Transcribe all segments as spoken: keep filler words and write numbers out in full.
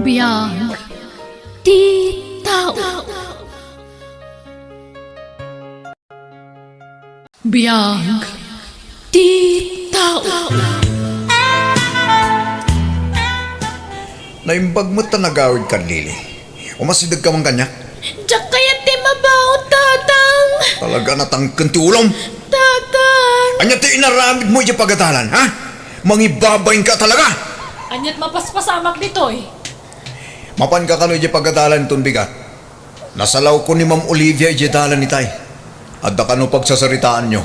Biag ti tao. Biag ti tao. Naimbag met ta nagawidkan, Lily. Umasidegka man kaniak. Diak kayat ti mabaon, Tatang. Talaga, natangken ti ulom. Tatang. Ania ti inaramidmo idiay pagadalan, ha? Mangibabainka talaga. Aniat mapaspasamak ditoy? Mapanka kano idiay pagadalan inton bigat? Nasalawko ni Ma'am Olivia idiay dalan itay. Adda kano pagsasaritaanyo?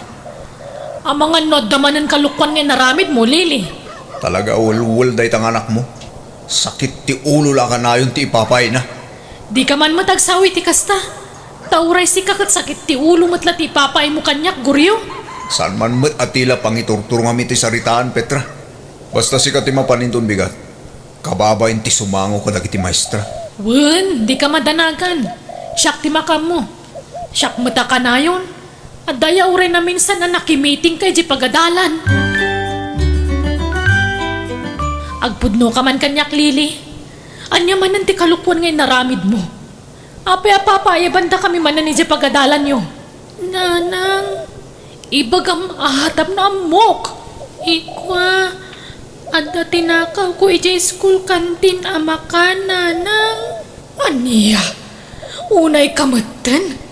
Amangan no adda manen kalokuan nga inaramidmo, Lily. Talaga, welwel dayta nga anakmo. Sakit ti ulo la kanayon ti ipapayna. Dika man met agsao iti kasta. Ta uray sika ket sakit ti ulo met la ti ipapaymo kaniak, Goryo. Saan man met a ti la pangiturturongam iti saritaan, Petra. Basta sika ti mapan inton bigat. Kababain ti sumango kadagiti maestra. Wen, dika madanagan. Siak ti makanmo. Siak met a kanayon. Adda aya uray naminsan a nakimitingka idiay pagadalan. Agpudnoka man kaniak, Lily. Ania manen ti kalokuan nga inaramidmo? Apay a papaayabandakami manen idiay pagadalanyo? Nanang, ibagam a tapno ammok. Ikua, adda tinakawko idiay school canteen a makan, Nanang. Ania? Unayka metten?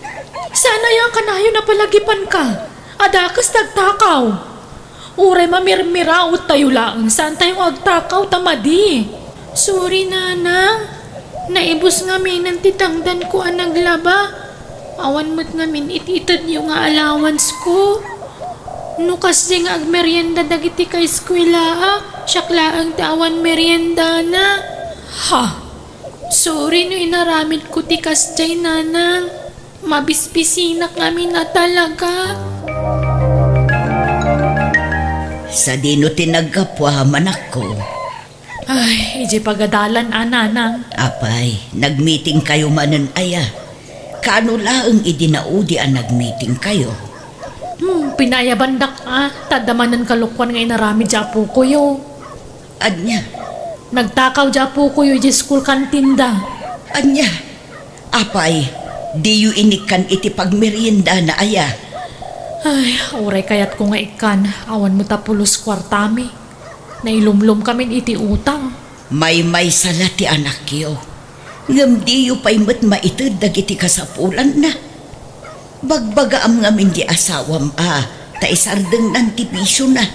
Saan aya a kanayon a palagipanka? Adda kasta agtakaw? Uray mamirmiraottayo laeng, saantayo nga agtakaw ta madi. Sorry, Nanang. Naibus ngaminen ti tangdanko a naglaba. Awan met ngamin it-itedyo nga allowance ko. No kasdiay nga agmerienda dagiti kaeskuelaak, siak laeng ti awan meriendana. Ha! Sorry no inaramidko ti kasdiay, Nanang. Mabisbisinak ngamin a talaga. Sadino ti naggapuam, anakko? Ay, idiay pagadalan a, Nanang. Apay, nagmitingkayo manen aya? Kaano laeng idi naudi a nagmitingkayo? Hmm, pinaayabandak a, ta adda manen kalokuan nga inaramid ti apokoyo. Ania? Nagtakaw ti apokoyo idiay school canteen da. Ania? Apay, diyo inikkan iti pagmeriendana aya? Ay, uray kayatko nga ikkan, awan met a pulos kuartami. Nailumlomkamin iti utang. Maymaysa la ti anakyo. Ngem diyo pay met maited dagiti kasapulanna. Bagbagaam ngamin ti asawam a ta isardengnan ti bisiona.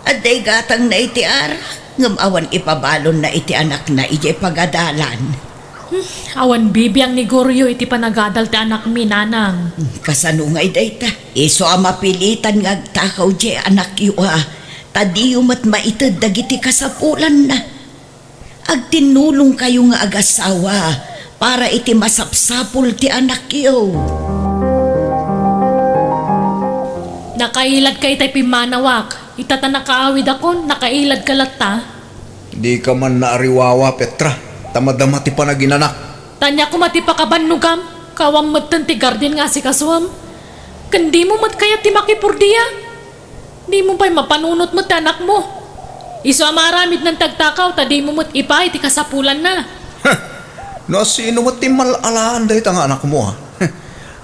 Adda igatangna iti arak, ngem awan ipabalonna iti anakna idiay pagadalan. Hmm, awan bibiang ni Goryo iti panagadal ti anakmi, Nanang. Hmm, kasano ngay dayta? Isu a mapilitan nga agtakaw diay anakyo a, ta diyo met maited dagiti kasapulanna. Agtinnulongkayo nga agasawa para iti masapsapul ti anakyo. Nakailadka itay pimmanawak. Ita ta nakaawidakon, nakailadka latta. Dika man naariwawa, Petra, ta madama ti panaginanak. Ania koma ti pakabannogam, kawan metten ti garden nga asikasuem. Ken dimo met kayat ti makipurdia? Dimo pay mapanunot met ti anakmo. Isu a maaramidnan ti agtakaw ta dimo met ipaay ti kasapulanna. Huh! No asino met ti mal-alaan dayta nga anakmo, a? Huh!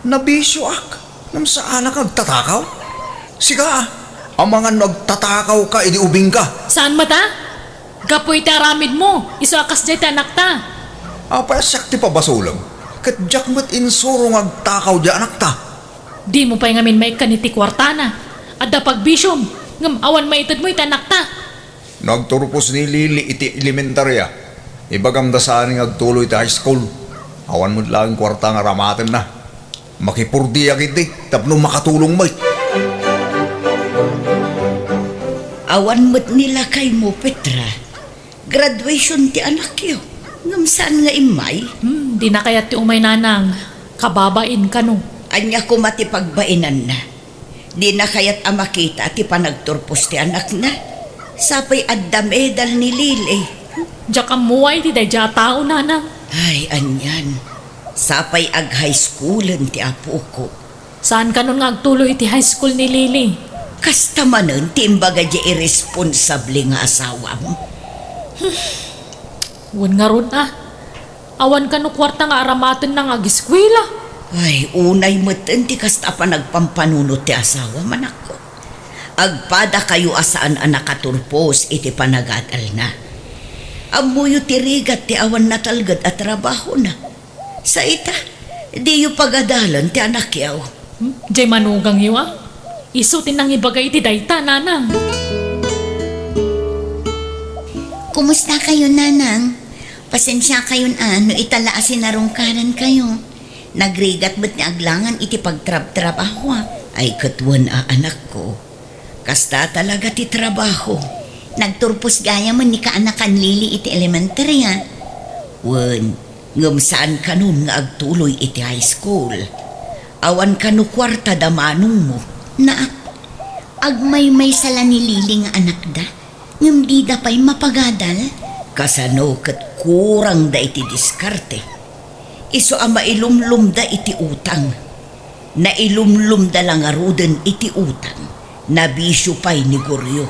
Nabisioak, ngem saanak nga agtatakaw? Sika, a, amangan no agtatakawka idi ubingka. Saan met a? Gapu iti aramidmo, isu a kasdiay ti anakta. Apay a siak ti pabasolem, ket diak met insuro nga agtakaw diay anakta. Dimo pay ngamin maikkan iti kuartana. Adda pagbisiom, ngem awan maitedmo iti anakta. No agturpos ni Lily iti elementaria, ibagamda saan nga agtuloy iti high school. Awan met laeng kuarta nga ramatenna. Makipurdiak iti tapno makatulong met. Awan met ni lakaymo, Petra. Graduation ti anakyo. Ngem saan nga immay? Hmm, dina kayat ti umay, Nanang. Kababain kano. Ania koma ti pagbainanna? Dina kayat a makita ti panagturpos ti anakna? Sapay adda medal ni Lily. Diak ammuay ti daydiay a tao, Nanang. Ay, anian. Sapay ag-high schoolen ti apoko. Saan kanon nga agtuloy iti high school ni Lily? Kasta manen ti imbaga diay irresponsable nga asawam. Wen ngarud a, awan kano kuarta nga aramatenna nga agiskuela. Ay, unay metten ti kasta a panagpampanunot ti asawam, anakko. Agpadakayo a saan a nakaturpos iti panagadalna. Ammoyo ti rigat ti awan natalged a trabahona. Sa ita, diyo pagadalen ti anakyo. Hmm? Jay manugangyo a? Isu ti nangibaga iti dayta, nanang. Kumusta kayo, nanang? Pasensia kayon a no ita la a sinarungkaran kayo. Nagrigat met nga aglangan iti pagtrabtrabahoak. Ay, ket wen a, anakko. Kasta talaga ti trabaho. Nagturpos gayamen ni kaanakan Lily iti elementarya. Wen, ngem saan kanon nga agtuloy iti high school. Awan kano kuarta da manongmo. Naak, agmaymaysa la ni Lily nga anakda, ngem dida pay mapagadal. Kasano ket kurangda iti diskarte? Isu a mailumlomda iti utang. Nailumlomda la ngaruden iti utang. Nabisio pay ni Goryo.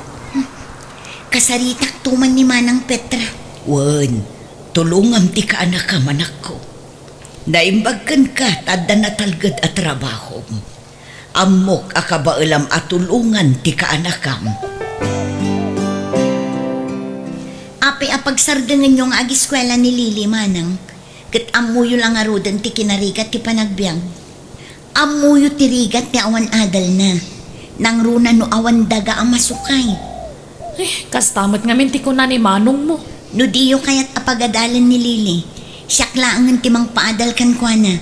Kasaritakto man ni Manang Petra. Wen, tulongam ti kaanakam, anakko. Naimbag kenka ta adda natalged a trabahom. Ammok a kabaelam a tulongan ti kaanakam. Apay a pagsardengenyo nga agiskuela ni Lily, manang, ket ammoyo la ngaruden ti kinarigat ti panagbiag. Ammoyo ti rigat ti awan adalna. Nangruna no awan daga a masukay. Eh, kasta met ngamin ti kuna ni manongmo. No diyo kayat a pagadalen ni Lily, siak laengen ti mangpaadal kenkuana.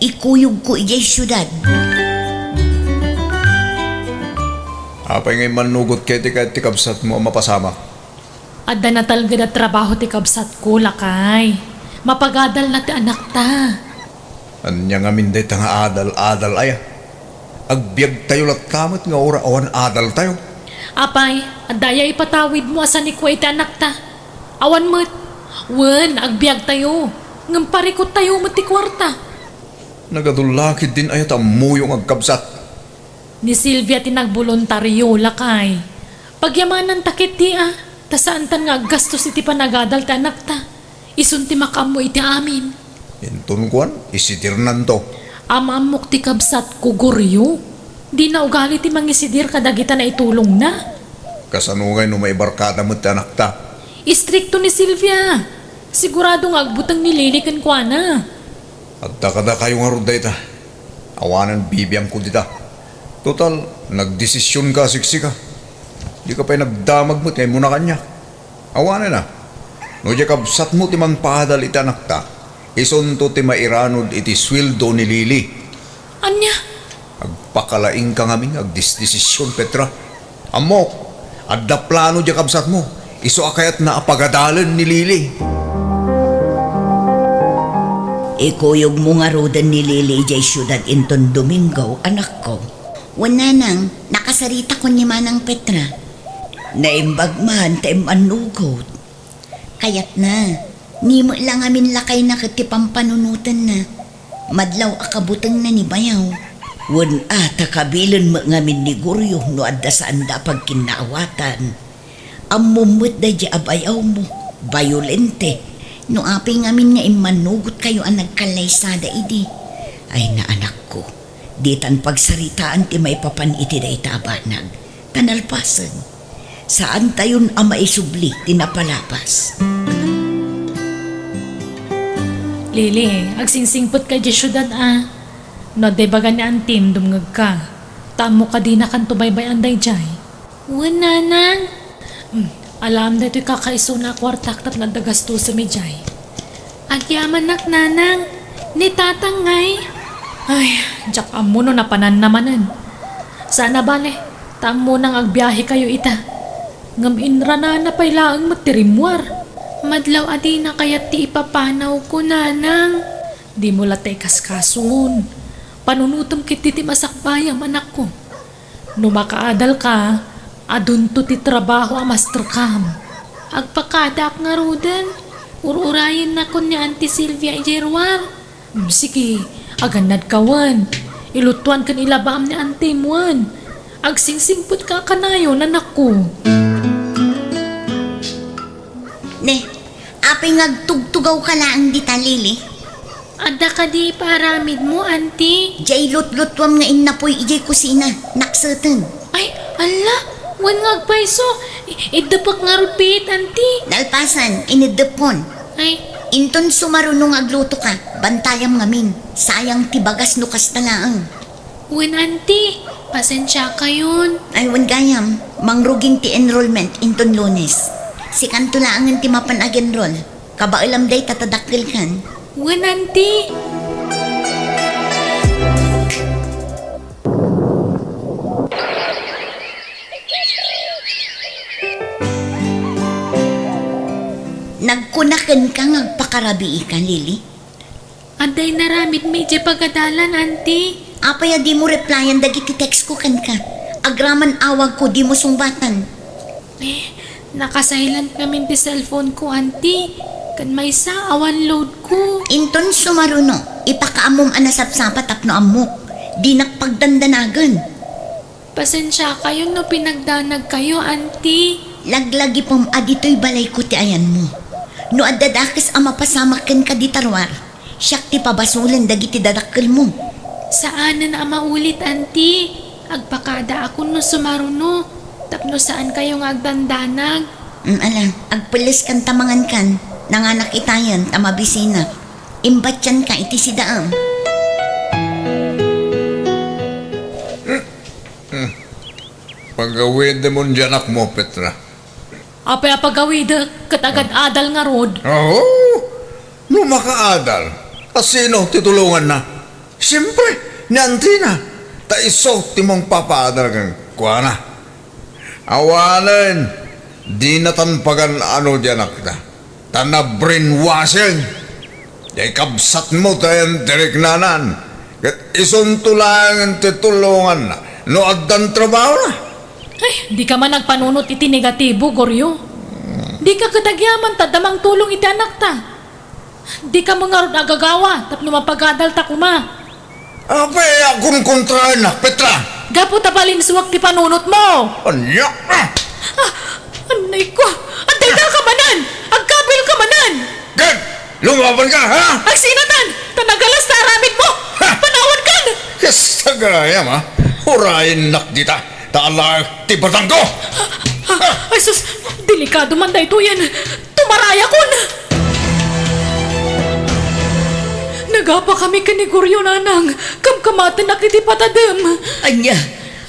Ikuyogko idiay siudad. Apay nga immannugot ket ti kayat ti kabsatmo a mapasamak? Adda natalged a trabaho ti kabsatko, lakay. Mapagadalna ti anakta. Ania ngamin dayta nga adal-adal aya? Agbiagtayo latta met nga uray awan adaltayo. Apay, adda aya ipatawidmo a sanikua iti anakta? Awan met. Wen, agbiagtayo. Ngem parikuttayo met ti kuarta. Nagadulla ketdin aya ta ammoyo nga agkabsat. Ni Silvia ti nagboluntario, lakay. Pagyamananta ketdi a, ta saantan nga aggastos iti panagadal ti anakta. Isun ti makaammo iti amin. Inton kuan, isidirnanto. Am-ammok ti kabsatko, Goryo. Dina ugali ti mangisidir kadagita naitulongna. Kasano ngay no maibarkada met ti anakta? Istrikto ni Silvia. Sigurado nga agbuteng ni Lily kenkuana. Adda kadakayo ngarud dayta. Awanen bibiangko dita. Total, nagdesisionka a siksika. Dika pay nagdamag met nga immuna kaniak. Awanen a. No diay kabsatmo ti mangpaadal iti anakta, isunto ti mairanod iti sueldo ni Lily. Ania? Agpakalaingka ngamin nga agdesdesision, Petra. Ammok, adda plano diay kabsatmo. Isu a kayatna a pagadalen ni Lily. Ikuyogmo ngaruden ni Lily idiay siudad inton Domingo, anakko. Wen, nanang, nakasaritakon ni Manang Petra. Naimbag man ta immannugot. Kayatna, ni met la ngamin lakayna ket ti pampanunotenna. Madlaw a kabutengna ni bayaw. Wen a, ta kabilen met ngamin ni Goryo no adda saanda a pagkinnaawatan. Ammom met daydiay a bayawmo, bayolente. No apay ngamin nga immannugotkayo a nagkallaysada idi. Ay, naanakko, ditan pagsaritaan ti maipapan iti dayta a banag. Ta nalpasen. Saantayon a maisubli ti napalabas. Lily, agsingsingpetka idiay siudad a. No adda ibaga ni antim, dumngegka. Ta ammok a dinakanto baybay-an daydiay. Wen, nanang. Hmm, alaem daytoy kakaisuna a kuartak tapno adda gastosem idiay. Agyamanak, nanang. Ni tatang ngay? Ay, diak ammo no napananna manen. Saan a bale, ta ammona nga agbiahekayo ita. Ngem inranana pay laeng met ti rimmuar. Madlaw a dina kayat ti ipapanawko, nanang. Dimo latta ikaskaso ngon. Panunotem ketdi ti masakbayam, anakko. No makaadalka, adunto ti trabaho a masterkam. Agpakadaak ngaruden, ur-urayennakon ni Auntie Silvia idiay ruar. Mm, sige, agannadka wen. Iluttuan ken ilabaam ni antim wen. Agsingsingpetka a kanayon, anakko. Ne, a Pay nga agtugtugawka laeng dita, Lily? Adda kadi ipaaramidmo, Auntie? Diay lutlutuam nga innapoy idiay kusina, nakseten. Ay, alla! Wen nga agpayso, i-, iddepek ngarud piit, Auntie. Nalpasan, ineddepkon. Ay. Inton sumaruno nga aglutoka, bantayam ngamin. Sayang ti bagas no kasta laeng. Wen, Auntie, pasensiakayon. Ay, wen gayam, mangrugin ti enrollment inton Lunes. Sikanto laengen ti mapan ag-enroll. Kabaelam dayta ta dakkelkan. Wen, Auntie. Nagkuna kenka nga agpakarabiika, Lily? Adda inaramidmi idiay pagadalan, Auntie. Apay a dimo replyan dagiti textko kenka? Agraman awagko, dimo sungbatan. Eh, naka-silent ngamin ti cellphoneko, Auntie. Ken maysa, awan loadko. Inton sumaruno, ipakaammom a nasapsapa tapno ammok. Dinak pagdandanagen. Pasensiakayon no pinagdanagkayo, Auntie. Laglagipem a ditoy balayko ti ayanmo. No adda dakes a mapasamak kenka dita ruar, siak ti pabasolen dagiti dadakkelmo. Saanen a maulit, Auntie. Agpakadaakon no sumaruno, tapno saankayo nga agdandanag. Mm, ala, agpelleskanta mangankan, nanganak itayen ta mabisinak. Imbatianka iti sidaem. Hmm. Pagawidemon diay anakmo, Petra. Apay a pagawidek ket agad-adal ngarud? Oo. No makaadal, a sino ti tulonganna? Siempre, ni Antina. Ta isu ti mangpapaadal kenkuana. Awanen, dinatan pagan-ano diay anakta. Ta na-brainwashing. Diay kabsatmo ti ayan ti riknanan, ket isunto laengen ti tulonganna no addan trabahona. Ay, dika man agpanunot iti negatibo, Goryo. Dika ket agyaman ta adda mangtulong iti anakta. Dika met ngarud agagawa tapno mapagadalta koma. Apay a kunkontraennak, Petra? Gapu ta balinsuak ti panunotmo. Ania? Ah! Ah, anay ko! Adda ka manen! Agkabilka manen! Ket, lumabanka, ha? Agsinatan! Ta nagalasta aramidmo! Ha! Panawankan! Kasta gayam, ha? Urayennak dita, ta alaek ti batangko! Ah, ah, ay sus! Delikado man daytoyen! Tumarayakon! Nagapakami ken ni Goryo, nanang, kamkamatennak iti patadem. Ania,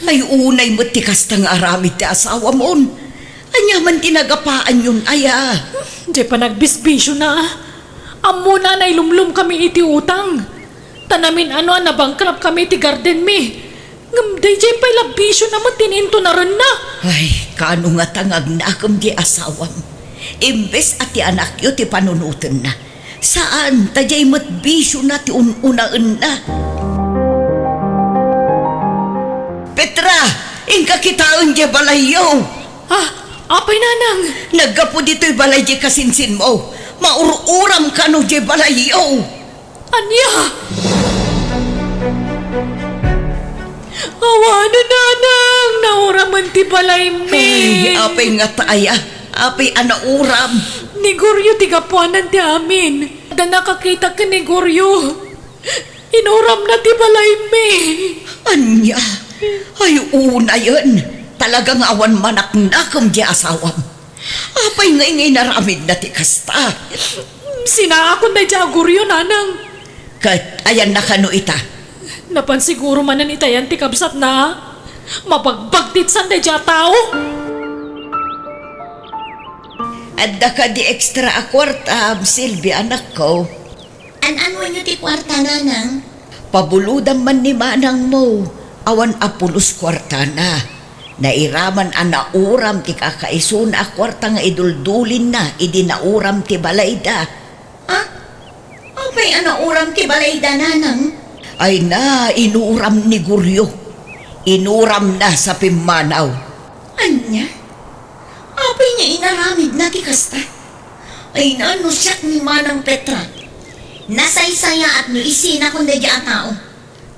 ay unay met ti kasta nga aramid ti asawamon. Ania man ti nagapaanyon aya? Diay panagbisbisiona. Ammona a nailumlomkami iti utang. Ta namin-ano a nabankrupt kami iti gardenmi. Ngem daydiay pay la bisiona met ti intunarenna. Ay, kaano ngata nga agnakem diay asawam? Imbes a ti anakyo ti panunotenna, saan ta diay met bisiona ti un-unaenna. Petra, inka kitaen diay balayyo. Ah, apay, nanang? Naggapu ditoy balay diay kasinsinmo. Maur-uram kano diay balayyo. Ania? Awanen, nanang, nauramen ti balaymi. Ay, apay ngata aya? Apay a nauram? Ni Goryo ti gapuanan ti amin. Adda nakakita ken ni Goryo. Inuramna ti balaymi. Ania? Ay, unayen. Talaga nga awan manaknakem diay asawam. Apay ngay nga inaramidna ti kasta? Sinaakon daydiay a Goryo, nanang. Ket ayanna kano ita? Napan siguro manen itayan ti kabsatna. Mabagbagtitsan daydiay a tao. Adda kadi extra a kuarta, Silvia, anakko? An-anuenyo ti kuarta, nanang? Pabulodam man ni manangmo, awan a pulos kuartana. Nairaman a nauram ti kakaisuna a kuarta nga iduldulinna idi nauram ti balayda. Ha? Apay a nauram ti balayda, nanang? Ay na, inuram ni Goryo. Inuramna sa pimmanaw. Ania? Apay nga inaramidna ti kasta? Ay na, no siak ni Manang Petra, nasaysayaat no isinakon daydiay a tao.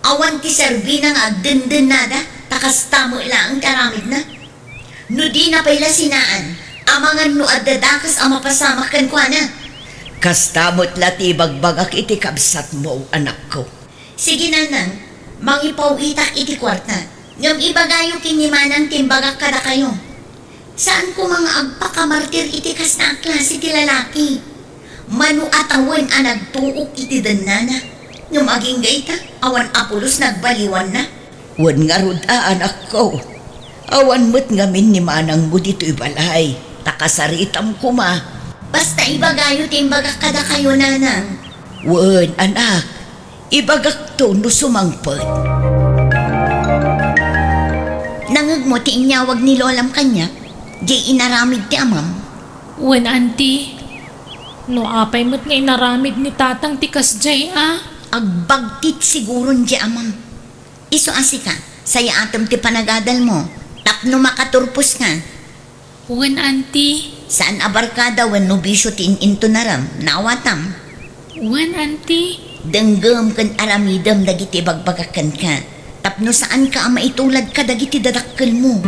Awan ti serbina nga agdendennada, ta kasta met laeng ti aramidna. No dina pay la sinaan, amangan no adda dakes a mapasamak kenkuana. Kasta met la ti ibagbagak iti kabsatmo, anakko. Sige, nanang, mangipaw-itak iti kuarta. Ngem ibagayo ken ni manang ti imbagak kadakayo. Saan koma nga agpakamartir iti kasta a klase ti lalaki. Mano a tawen a nagtuok iti dennana, ngem agingga ita, awan a pulos nagbaliwanna. Wen ngarud a, anakko, awan met ngamin ni manangmo ditoy balay, ta kasaritam koma. Basta ibagayo ti imbagak kadakayo, nanang. Wen, anak, ibagakto no sumangpet. Nangngegmo ti inyawag ni lolam kaniak, diay inaramid ti amam? Wen, anti. No apay met nga inaramid ni tatang ti kasdiay a? Agbagtit siguron diay amam. Isu a sika, sayaatem ti panagadalmo, tapno makaturposka. Wen, anti. Saan a barkada wenno bisio ti in-intunarem, naawatam. Wen, anti. Denggem ken aramidem dagiti ibagbagak kenka, tapno saanka a maitulad kadagiti dadakkelmo.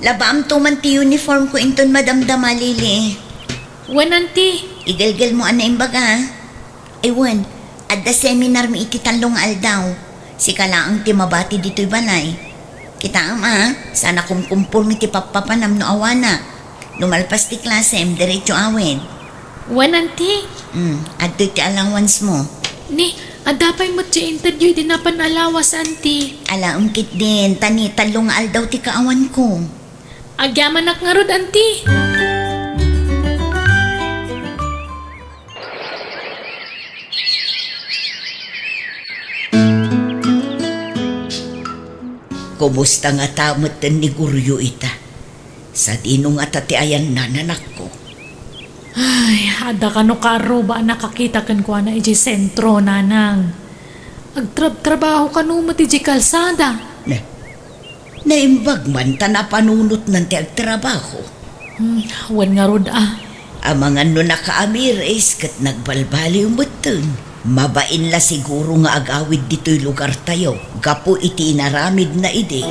Labaamto man ti uniformko inton madamdama, Lily. Wen, anti. Igelgelmo a naimbaga. Ay wen, adda seminarmi iti tallo nga aldaw. Sika laeng ti mabati ditoy balay. Kitaem a, saan a kumkumpormi ti pappapanam no awanak. No malpas ti klasem, diretso awid. Wen, anti? Hmm, adtoy ti allowance mo. Ni, adda pay met ti interview idi napan alawas, anti. Alaem ketdin, ta ni tallo nga aldaw ti kaawanko. Agyamanak ngarud, anti. Kumusta ngata metten ni Goryo ita? Sadino ngata ti ayanna, anakko? Ay, adda kano kaarruba a nakakita kenkuana idiay sentro, nanang. Agtrabtrabaho kano met idiay kalsada. Ne, naimbag man ta napanunotnan ti agtrabaho. Hmm, wen ngarud a. Amangan no nakaamiris ket nagbalbaliw metten. Mabain la siguro nga agawid ditoy lugartayo gapu iti inaramidna idi.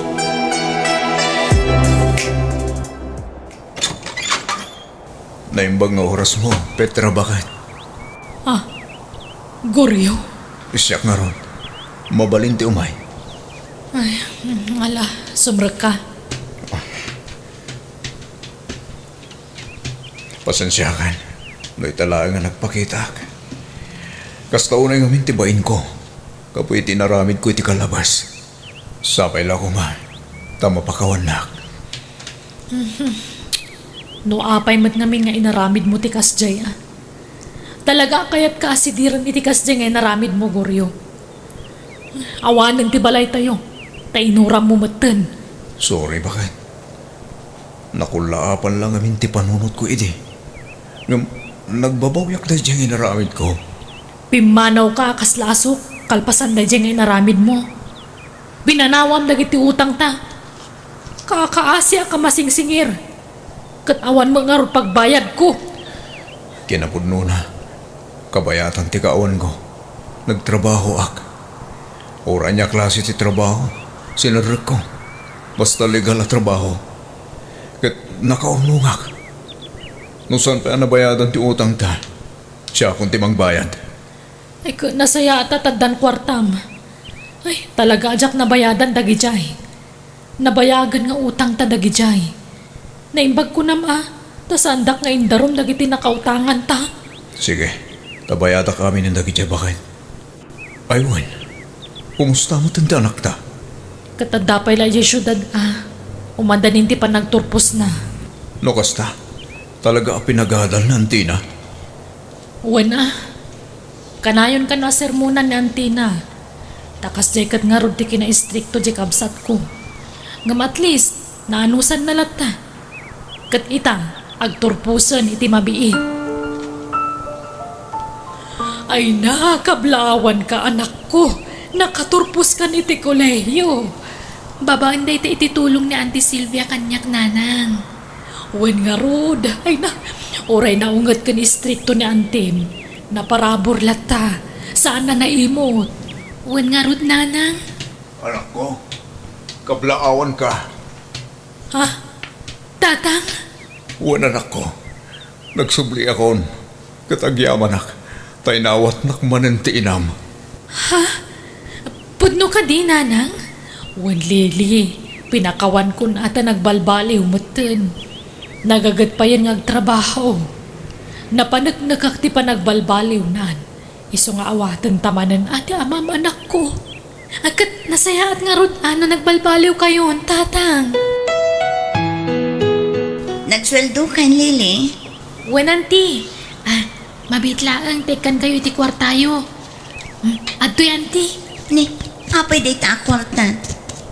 Naimbag nga orasmo, Petra, baket? Ah, Goryo? Siak ngarud. Mabalin ti umay. Ay, mm, ala, sumrekka. Pasensiakan no ita laeng nga nagpakitak. Kasta unay ngamin ti bainko gapu iti inaramidko iti kalabas. Sapay la koma ta mapakawannak. Mhm. No apay met ngamin nga inaramidmo ti kasdiay a. Talaga a kayatka a sidiren iti kasdiay nga inaramidmo, Goryo. Awanen ti balaytayo, ta inurammo metten. Sorry, baket. Nakullaapan la ngamin ti panunotko idi. Ngem nagbabawiak daydiay nga inaramidko. Pimmanawka a kasla a sok kalpasan daydiay nga inaramidmo. Binanawam dagiti utangta. Kaakaasiak a masingsingir. Ket awan met ngarud pagbayadko. Kinapudnona, kabayatan ti kaawanko. Nagtrabahoak. Uray ania klase ti trabaho, sinerrekko. Basta legal a trabaho. Ket nakaunongak. No saan pay a nabayadan ti utangta, siakon ti mangbayad. Ay, ket nasayaat a taddan kuartam. Ay, talaga a diak nabayadan dagidiay. Nabayagen nga utangta dagidiay. Naimbag kunam a, ta saandak nga indarum dagiti nakautanganta. Sige, ta bayadak aminen dagidiay, baket. Ay wen, kumusta met ti anakta? Ket adda pay la idiay siudad a, umadanin ti panagturposna. No kasta, talaga a pinagadal ni antina? Wen a, kanayon kano a sermonan ni antina. Ta kasdiay ket ngarud ti kinaistrikto diay kabsatko. Ngem at least, naanusanna latta. Ket ita, agturposen iti mabiit. Ay na, kablaawanka, anakko. Nakaturposkan iti kolehiyo. Babaen dayta iti tulong ni Auntie Sylvia kaniak, nanang. Wen ngarud, ay na, uray naunget ken istrikto ni antim, naparabur latta, saan a naimut. Wen ngarud, nanang? Anakko, kablaawanka. Ha? Tatang? Wen, anakko. Nagsubliakon, ket agyamanak, ta inawatnak manen ti inam. Ha? Pudno kadi, Nanang? Wen, Lily, pinakawankon a ta nagbalbaliw metten. Nagaget payen nga agtrabaho. Napaneknekak ti panagbalbaliwnan. Isu nga awaten ta manen a ti amam anakko. A, ket nasayaat ngarud a no nagbalbaliwkayon, Tatang. Nagsueldokan, Lily? Wen, Auntie. A, mabiit laeng ta ikkankayo iti kuartayo. Hmm, adtoy, Auntie. Ni, apay dayta a kuarta?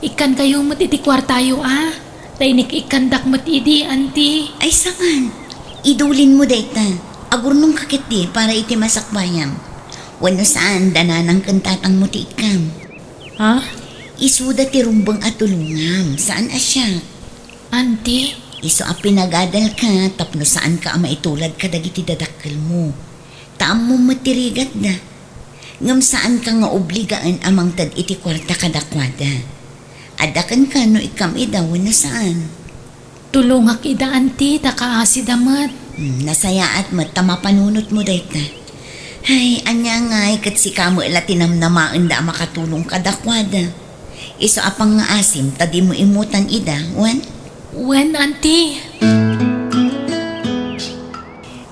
Ikkankayo met iti kuartayo, a. Ta inik-ikkandak met idi, Auntie. Ay, saan? Idulinmo dayta. Agurnongka ketdi para iti masakbayam. Wenno saan, da nanang ken tatangmo ti ikkam. Ha? Isuda ti rumbeng a tulongam, saan a siak. Auntie? Isu a pinagadalka tapno saanka a maitulad kadagiti dadakkelmo. Ta ammom met ti rigatda. Ngem saanka nga obligaen a mangted iti kuarta kadakuada. Adda kenka no ikkam ida wenno saan. Tulongak ida, Auntie, ta kaasida met. Hmm, nasayaat met ta mapanunotmo dayta. Hay, ania ngay ket sika met la ti namnamaenda a makatulong kadakuada. Isu a pangngaasim ta dimo immutan ida, wen? Wen, Auntie.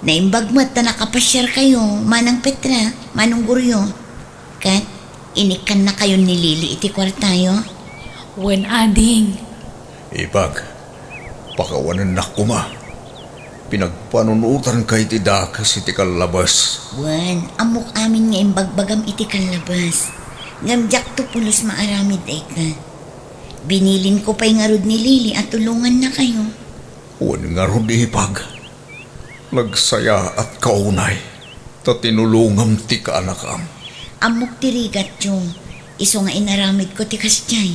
Naimbag met ta nakapasiarkayo, Manang Petra, Manong Goryo. Ket inikkannakayon ni Lily iti kuartayo? Wen, ading. Ipag, pakawanennak koma. Pinagpanunotanka iti dakes iti kallabes. Wen, ammok amin nga imbagbagam iti kallabes. Ngem diakto pulos maaramid dayta. Binilinko pay ngarud ni Lily a tulongannakayo. Wen ngarud, ipag. Nagsayaatka unay, ta tinulongam ti kaanakam. Ammok ti rigatyo, isu nga inaramidko ti kasdiay.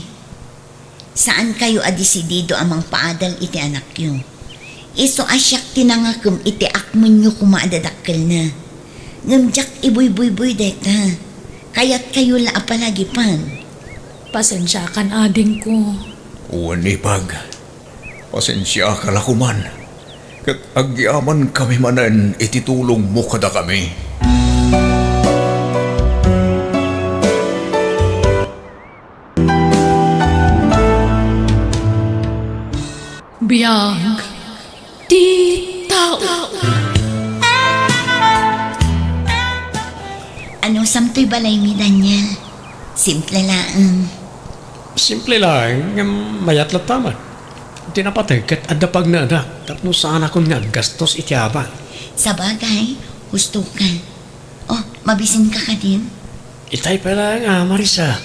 Saankayo a desidido a mangpaadal iti anakyo. Isu a siak ti nangakem iti akmenyo koma a dadakkelna. Ngem diak ibuybuyboy dayta. Kayatkayo la a palagipan. Pasensiakan, adingko. Wen, ipag. Pasensiaka la koman, ket agyamankami manen iti tulongmo kadakami. Biag ti tao. Anusamtoy balaymi, Daniel? Simple laeng. Simple laeng, ngem mayat latta met. Ti napateg ket adda pagnaenak tapno saanakon nga aggastos iti abang. Sabagay, husto ka. Oh, mabisinka kadin? Itay pay laeng a, Marisa.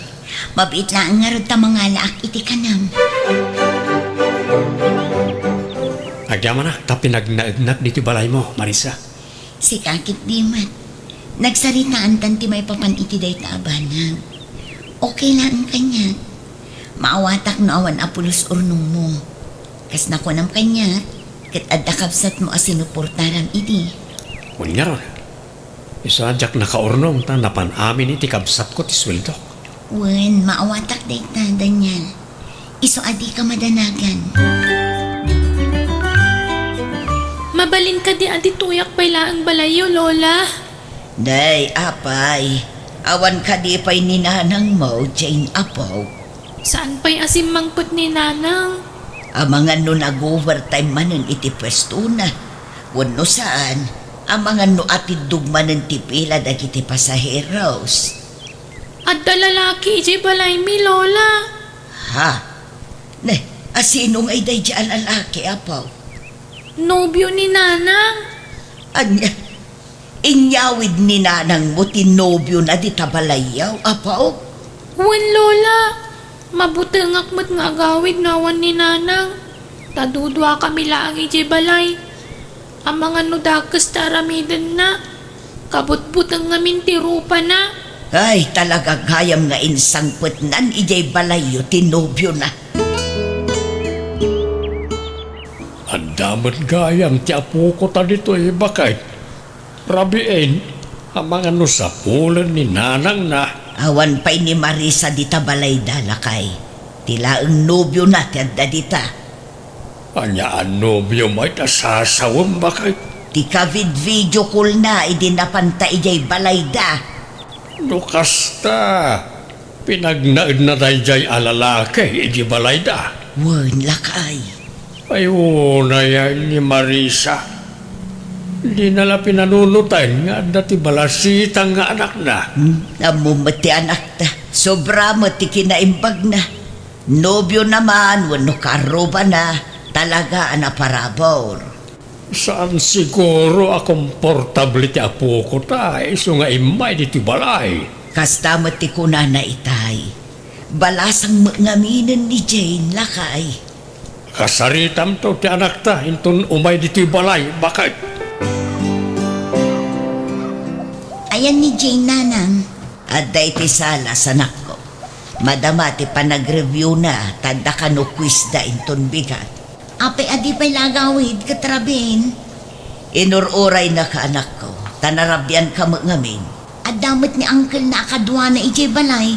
Mabiit laeng ngarud ta mangalaak iti kanam. Agyamanak ta pinagnaednak ditoy balaymo, Marisa. Sika ketdi met. Nagsaritaantan ti maipapan iti dayta a banag. Okay laeng kaniak. Maawatak no awan a pulos urnongmo. Kas nakunam kaniak, ket adda kabsatmo a sinuportaram idi. Wen ngarud, isu a diak nakaurnong ta napan amin iti kabsatko ti sueldok. Wen, maawatak dayta, Daniel. Isu a dika madanagan. Mabalin kadi a ditoyak pay laeng balayyo, Lola? Nay, apay, awan kadi pay ni nanangmo, Jane, apo? Saan pay a simmangpet ni nanang? Amangan no nag-overtime manen iti puestona. Wenno saan, amangan no atiddog manen ti pila dagiti pasaheros. Adda lalaki idiay balaymi, Lola. Ha? Ne, a sino ngay daydi a lalaki, apo? Nobio ni nanang. Ania? Inyawid ni nanangmo ti nobiona dita balayyo, apo? Wen, Lola. Mabutengak met nga agawid no awan ni nanang. Ta duduakami laeng idiay balay. Amangan no dakes ti aramidenna, kabutbuteng ngamin ti rupana. Ay, talaga gayam nga insangpetnan idiay balayyo ti nobiona. Adda met gayam ti apoko ta ditoy, baket. Rabiin, amangan no sapulen ni nanangna. Awan pay ni Marisa dita balayda, lakay. Ti laeng nobiona ti adda dita. Ania a nobio met a sasawem, baket? Ikavid-video call na idi napanta idiay balayda. No kasta, pinagnaedna daydiay a lalaki idiay balayda. Wen, lakay. Ay, unay ni Marisa. Dina la pinanunoten nga adda ti balasitang nga anakna. Hmm, ammom met ti anakta. Sobra met ti kinaimbagna. Nobiona man wenno kaarrubana, talaga a naparabur. Saan siguro a komportable ti apoko ta isu nga immay ditoy balay. Kasta met ti kunana itay. Balasang met ngaminen ni Jane, lakay. Kasaritamto ti anakta inton umay ditoy balay, baket. Ayan ni Jane, nanang? Adda iti sala, anakko. Madama ti panagreviewna, ta adda kano quizda inton bigat. Apay a di pay la agawid ket Rabin? Inur-uraynaka, anakko, ta narabianka met ngamin. Adda met ni uncle-na a kaduana idiay balay.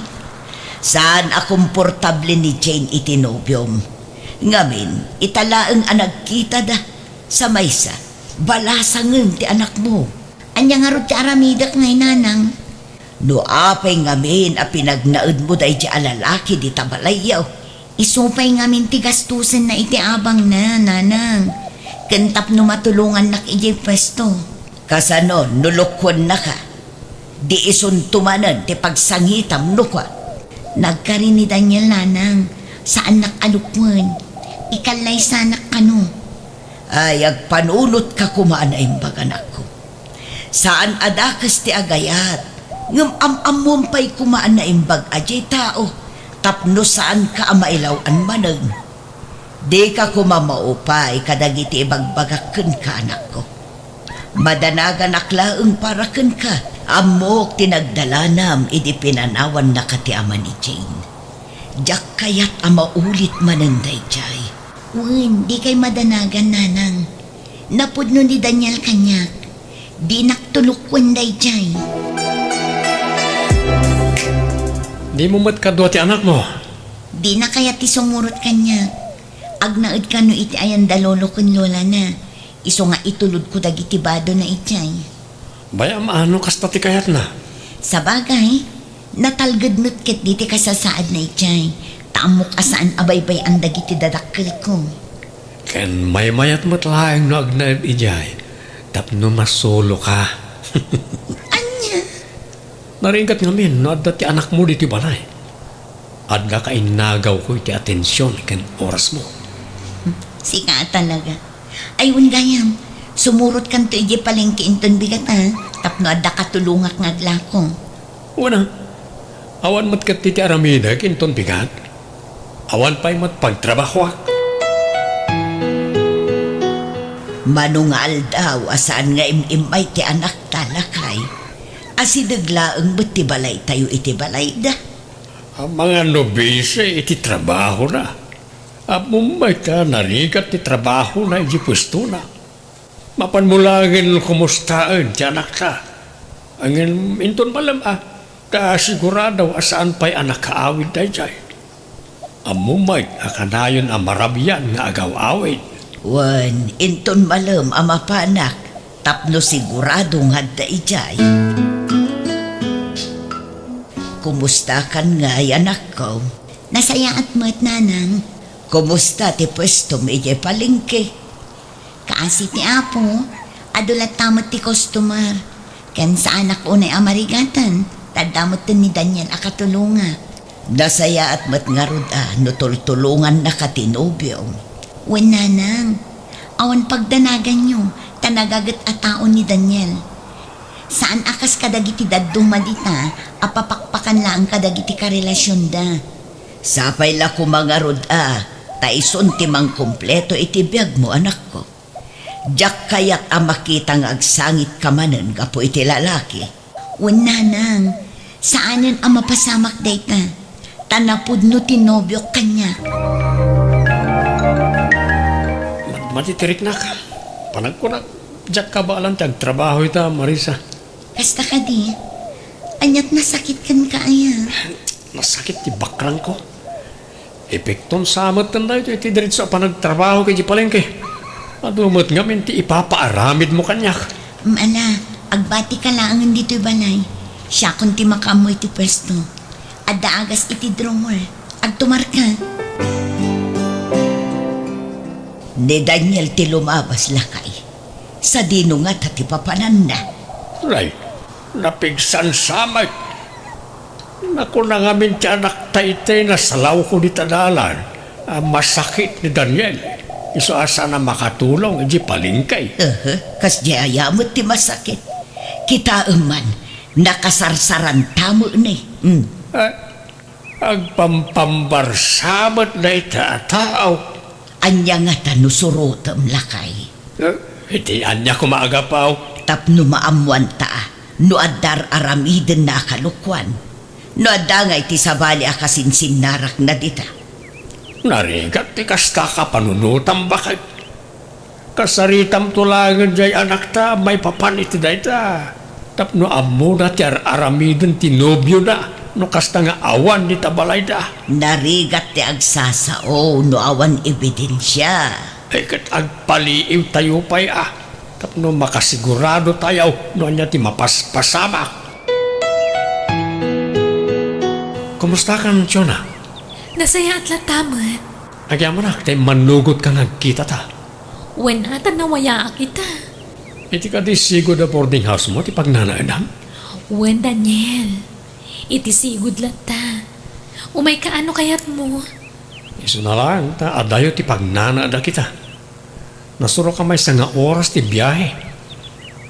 Saan a komportable ni Jane iti nobiom. Ngamin, ita laeng a nagkitada. Sa maysa, balasangen ti anakmo. Ania ngarud ti aramidek ngay, nanang? No apay ngamin a pinagnaedmo daydi a lalaki dita balayyo? Isu pay ngamin ti gastusenna iti abangna, nanang. Ken tapno matulongannak idiay puesto. Kasano no lukuennaka? Di isunto manen ti pagsangitam no kua. Nagkari ni Daniel, nanang. Saannak a lukuen. Ikallaysanak kano. Ay, agpanunotka koma a naimbag, anakko. Saan a dakes ti agayat, ngem am-ammom pay koma a naimbag a diay tao tapno saanka a mailaw-an manen. Dika koma maupay kadagiti ibagbagak kenka, anakko. Madanaganak laeng para kenka. Ammok ti nagdalanam idi pinanawannaka ti ama ni Jane. Diak kayat a maulit manen daydiay. Wen, dikay madanagan, nanang. Napudno ni Daniel kaniak. Dinak tulukuen daydiay. Dimo met kadua ti anakmo? Dina kayat ti sumurot kaniak. Agnaed kano iti ayanda lolo ken lolana. Isu nga itulodko dagiti badona idiay. Bay-am a no kasta ti kayatna. Sabagay, natalged met ketdi ti kasasaadna idiay, ta ammok a saan a baybay-an dagiti dadakkelko. Ken maymayat met laeng no agnaed idiay tapno masuloka. Ania? Narigat ngamin no adda ti anakmo ditoy balay. Adda kainnagawko iti atension ken orasmo. Sika a talaga. Ay, wen gayam, sumurotkanto idiay palengke inton bigat, a, tapno adda katulongak nga aglako. Wen a, awan met ketdi ti aramidek inton bigat. Awan pay met pagtrabahoak. Mano nga aldaw a saan nga im-immay ti anakta, lakay. Asideg laeng met ti balaytayo iti balayda. Amangan no bisi iti trabahona. Ammom met a narigat ti trabahona iti puestona. Mapanmo laengen kumustaen ti anakta. Ngem inton malem a, ta sigurado a saan pay a nakaawid daydiay. Ammom met a kanayon a marabian nga agaw-awid. Wen, inton malem a mapanak tapno sigurado nga adda idiay. Kumustakan ngay, anakko? Nasayaat met, nanang. Kumusta ti puestom idiay palengke? Kaasi ti Apo, adu latta met ti customer. Ken saanak unay a marigatan, ta adda metten ni Daniel a katulongak. Nasayaat met ngarud a no tultulongannaka ti nobiom. Wen, nanang, awan pagdanaganyo, ta nagaget a tao ni Daniel. Saan a kas kadagiti dadduma dita a papakpakan laeng kadagiti karelasionda. Sapay la koma ngarud a, ta isun ti mangkumpleto iti biagmo, anakko. Diak kayat a makita nga agsangitka manen gapu iti lalaki. Wen, nanang, saanen a mapasamak dayta, ta napudno ti nobiok kaniak. Mat-, matitiriknak. Panagkunak, diak kabaelan ti agtrabaho ita, Marisa. Kasta kadi? Aniat nasakit kenka aya? Nasakit ti bakrangko. Epekton sa metten daytoy iti diretso a panagtrabaho iti palengke. Adu met ngamin ti ipapaaramidmo kaniak? Ala, agbatika laengen ditoy balay. Siakon ti makaammo iti puesto. Adda agas iti drawer. Agtumarka. Ni Daniel ti lumabas, lakay. Sadino ngata ti papananna? Nay, napigsan sa met. Nakuna ngamin ti anakta iti nasalawko dita dalan a masakit ni Daniel. Isu a saan a makatulong iti palengke. Aha, kasdiay aya met ti masakit. Kitaem man, nakasarsaranta met ni. Hmm. Ah, agpampambarsa met dayta a tao. Ania ngata no surotem, lakay? Eh, iti ania koma a gapu? Tapno maammoanta no adda ar-aramidenna a kalokuan. No adda ngay ti sabali a kasinsinnarakna dita. Narigat ti kasta a panunotam, baket. Kasaritamto laengen diay anakta maipapan iti dayta. Tapno ammona ti ar-aramiden ti nobiona no kasta nga awan dita balayda. Narigat ti agsasao no awan ebidensia. Ay, ket agpaliiwtayo pay a tapno makasiguradotayo no ania ti mapaspasamak. Kumustakan, Jonah? Nasayaat latta met. Agyamanak ta immannugotka nga agkitata. Wen, a, ta nawayaak ita. Iti kadi sigud a boarding house mo ti pagnanaedam? Wen, Daniel. Iti sigud latta. Umayka no kayatmo. Isuna laeng ta adayo ti pagnanaedak ita. Nasuroka maysa nga oras ti biahe.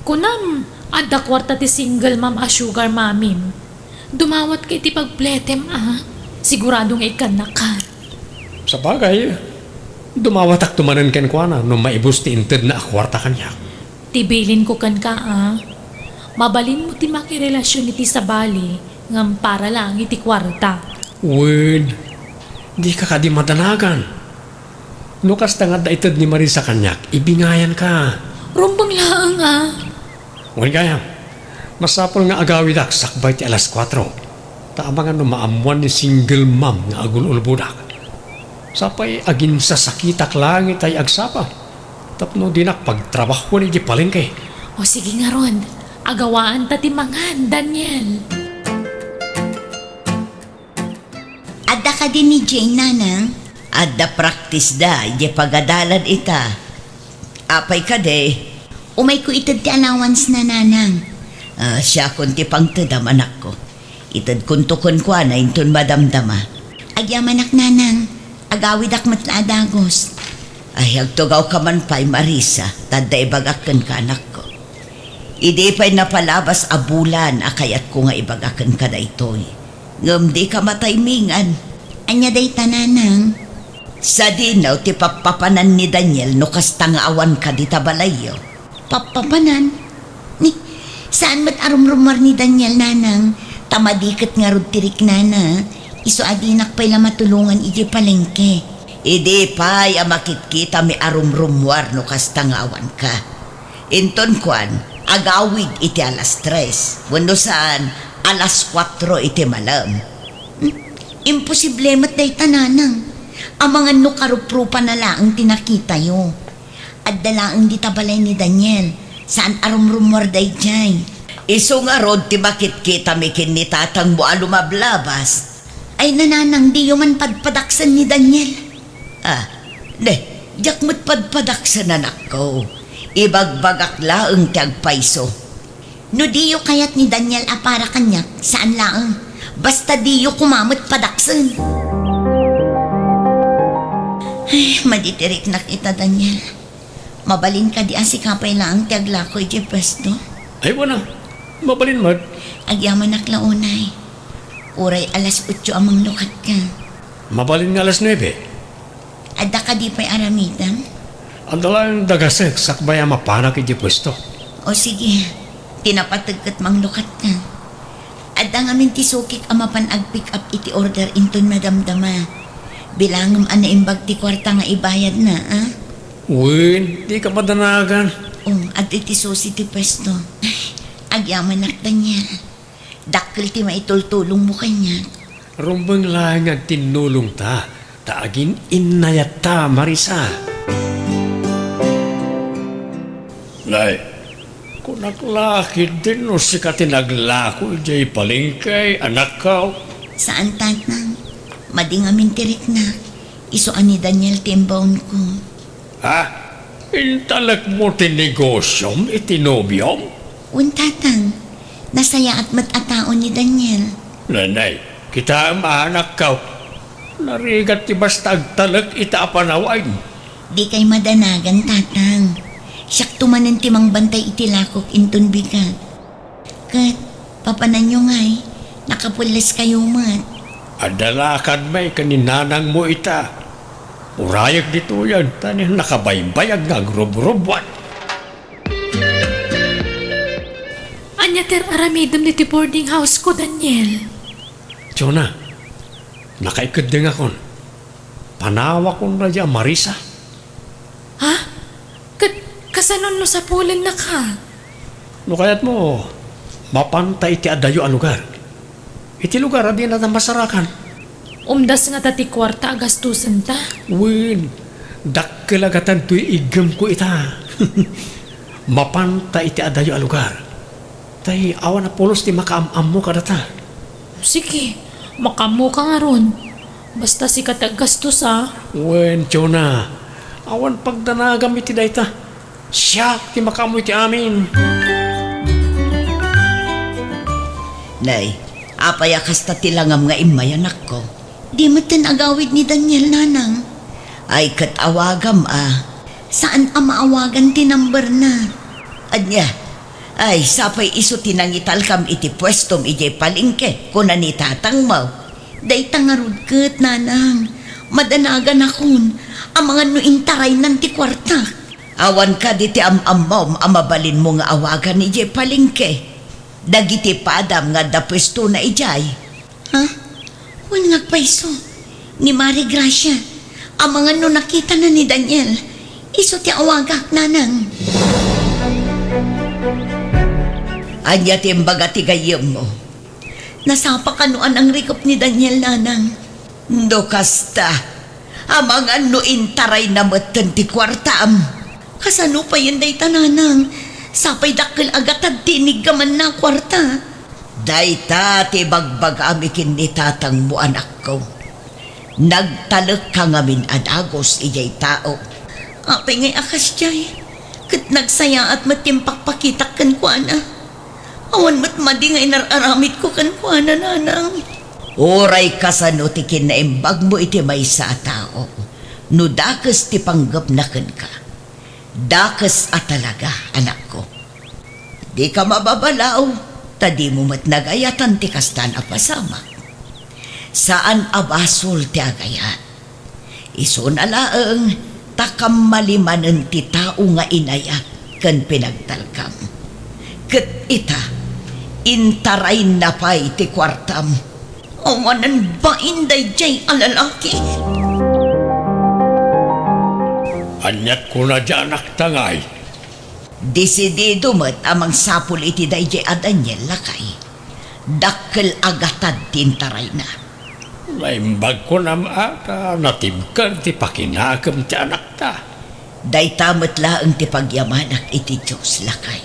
Kunam, adda kuarta ti single mom a sugar mommy-m. Dumawatka iti pagpletem a. Sigurado nga ikkannaka. Sabagay, dumawatakto manen kenkuana no maibus ti intedna a kuarta kaniak. Ti bilinko kenka a, mabalinmo ti makirelasion iti sabali ngem para laeng iti kuarta. Wen, dika kadi madanagan. No kasta nga adda ited ni Marisa kaniak, ibingayanka. Rumbeng laeng a. Wen gayam, masapul nga agawidak sakbay ti alas kuatro. Ta amangan no maammoan ni single mom nga agul-ulbodak. Sapay aginsasakitak laeng itay agsapa. Tapno dinak pagtrabahoen iti palengke. O sige ngarud, agawaanta ti mangan, Daniel. Adda kadi ni Jane, nanang? Adda practice da, idiay pagadalan ita. Apay kadi? Umayko ited ti allowance na, nanang. Ah, siakon ti pangtedam, anakko. Itedkonto kenkuana inton madamdama. Agyamanak, nanang. Agawidak met la a dagus. Ay, agtugawka man pay, Marisa, ta adda ibagak kenka, anakko. Idi pay napalabas a bulan a kayatko nga ibaga kenka daytoy. Ngem dika mataymingan. Ania dayta, nanang? Sadino ti pappapanan ni Daniel no kasta nga awanka dita balayyo? Pappapanan? Ni, saan met a rumrumuar ni Daniel, nanang? Ta madi ket ngarud ti riknana. Isu a dinak pay la matulongan idiay palengke. Idi pay a makitkitami a rumrumuar no kasta nga awanka. Inton kuan, agawid iti alas tres, wenno saan, alas kuatro iti malem. Hmm? Imposible met dayta, nanang. Amangan no karuprupana laeng ti nakitayo. Adda laeng dita balay ni Daniel. Saan a rumrumuar daydiay. Isu ngarud ti makitkitami ken ni tatangmo a lumablabas. Ay, nanang, diyo man padpadaksen ni Daniel. Ah, ne, diak met padpadaksen, anakko. Ibagbagak laeng ti agpayso. No diyo kayat ni Daniel a para kaniak, saan laeng. Basta diyo koma met padaksen. Ay, madi ti riknak ita, Daniel. Mabalin kadi a sika pay laeng ti aglako idiay puesto? Ay, wen a. Mabalin met. Agyamanak la unay. Uray alas otso a manglukatka. Mabalin nga alas nuebe. Adda kadi pay aramidem? Adda laeng dagasek sakbay a mapanak idiay puesto. O sige, ti napateg ket manglukatka. Adda ngamin ti sukik a mapan ag-pick up iti order inton madamdama. Bilangem a naimbag ti kuarta nga ibayadna, a? Wen, dika madanagan. O, adda iti susi ti puesto. Agyamanak, Daniel. Dakkel ti maitultulongmo kaniak. Rumbeng laeng nga agtinnulongta, ta agin-innayatta, Marisa. Nay, kunak la ketdin no sika ti naglako idiay palengke, anakko. Saan, Tatang. Madi ngamin ti riknak. Isu a ni Daniel ti imbaonko. Ha? Intalekmo ti negosiom iti nobiom? Wen, Tatang. Nasayaat met a tao ni Daniel. Nay, kitaem a, anakko. Narigat ti basta agtalek ita a panawen. Dikay madanagan, Tatang. Siakto manen ti mangbantay iti lakok inton bigat. Ket, papananyo ngay, nakapuelleskayo met. Adda lakadmi ken ni nanangmo ita. Urayek ditoyen, ta ni nakabaybayag nga agrubrubuat. Ania ti ar-aramidem ditoy boarding house ko, Daniel? Jonah, nakaikeddengakon. Panawakon daydi a Marisa. Ha? Ket kasano no sapulennaka? No kayatmo, mapanta iti adayo a lugar. Iti lugar a dinata masarakan. Umdas ngata ti kuarta a gastusenta? Wen, dakkel a gatad toy iggemko ita. Mapanta iti adayo a lugar. Tay awan a pulos ti makaam-ammo kadata. Sige, makaammoka ngarud. Basta sika ti aggastos, a. Wen, Jonah, awan pagdanagam iti dayta. Siak ti makaammo iti amin. Nay, apay a kasta ti langam nga immay, anakko? Di metten agawid ni Daniel, nanang. Ay, ket awagam, a. Saan a maawagan ti numberna? Ania? Ay, sapay isu ti nangitalkam iti puestom idiay palengke, kuna ni tatangmo. Dayta ngarud ket, nanang, madanaganakon, amangan no intaraynan ti kuartak. Awan kadi ti am-ammom a mabalinmo nga awagan idiay palengke? Dagiti padam nga adda puestona idiay. Ha? Wen nga agpayso. Ni Mari Gracia. Amangan no nakitana ni Daniel. Isu ti awagak, nanang. Ania ti imbaga ti gayyemmo? Nasapa kano a nangrikep ni Daniel, nanang. No kasta, amangan no intarayna metten ti kuartam. Kasano payen dayta, nanang? Sapay dakkel a gatad ti iniggamanna a kuarta. Dayta ti ibagbagami ken ni tatangmo, anakko. Nagtalekka ngamin a dagus idiay tao. Apay ngay a kasdiay? Ket nagsayaat met ti impakpakitak kenkuana. Awan met madi nga inar-aramidko kenkuana, nanang. Uray kasano ti kinaimbagmo iti maysa a tao, no dakes ti panggepna kenka, dakes a talaga, anakko. Dika mababalaw, ta dimo met nagayatan ti kastan a pasamak. Saan a basol ti agayat. Isuna laeng ta kammali manen ti tao nga inayat ken pinagtalkam. Ket ita, intarayna pay ti kuartam. Awanen bain daydiay a lalaki. Aniat kuna diay anakta ngay? Desidido met a mangsapul iti daydiay a Daniel, lakay. Dakkel a gatad ti intarayna. Naimbagkon, ama, ta natibker ti pakinakem ti anakta. Dayta met laeng ti pagyamanak iti Dios, lakay.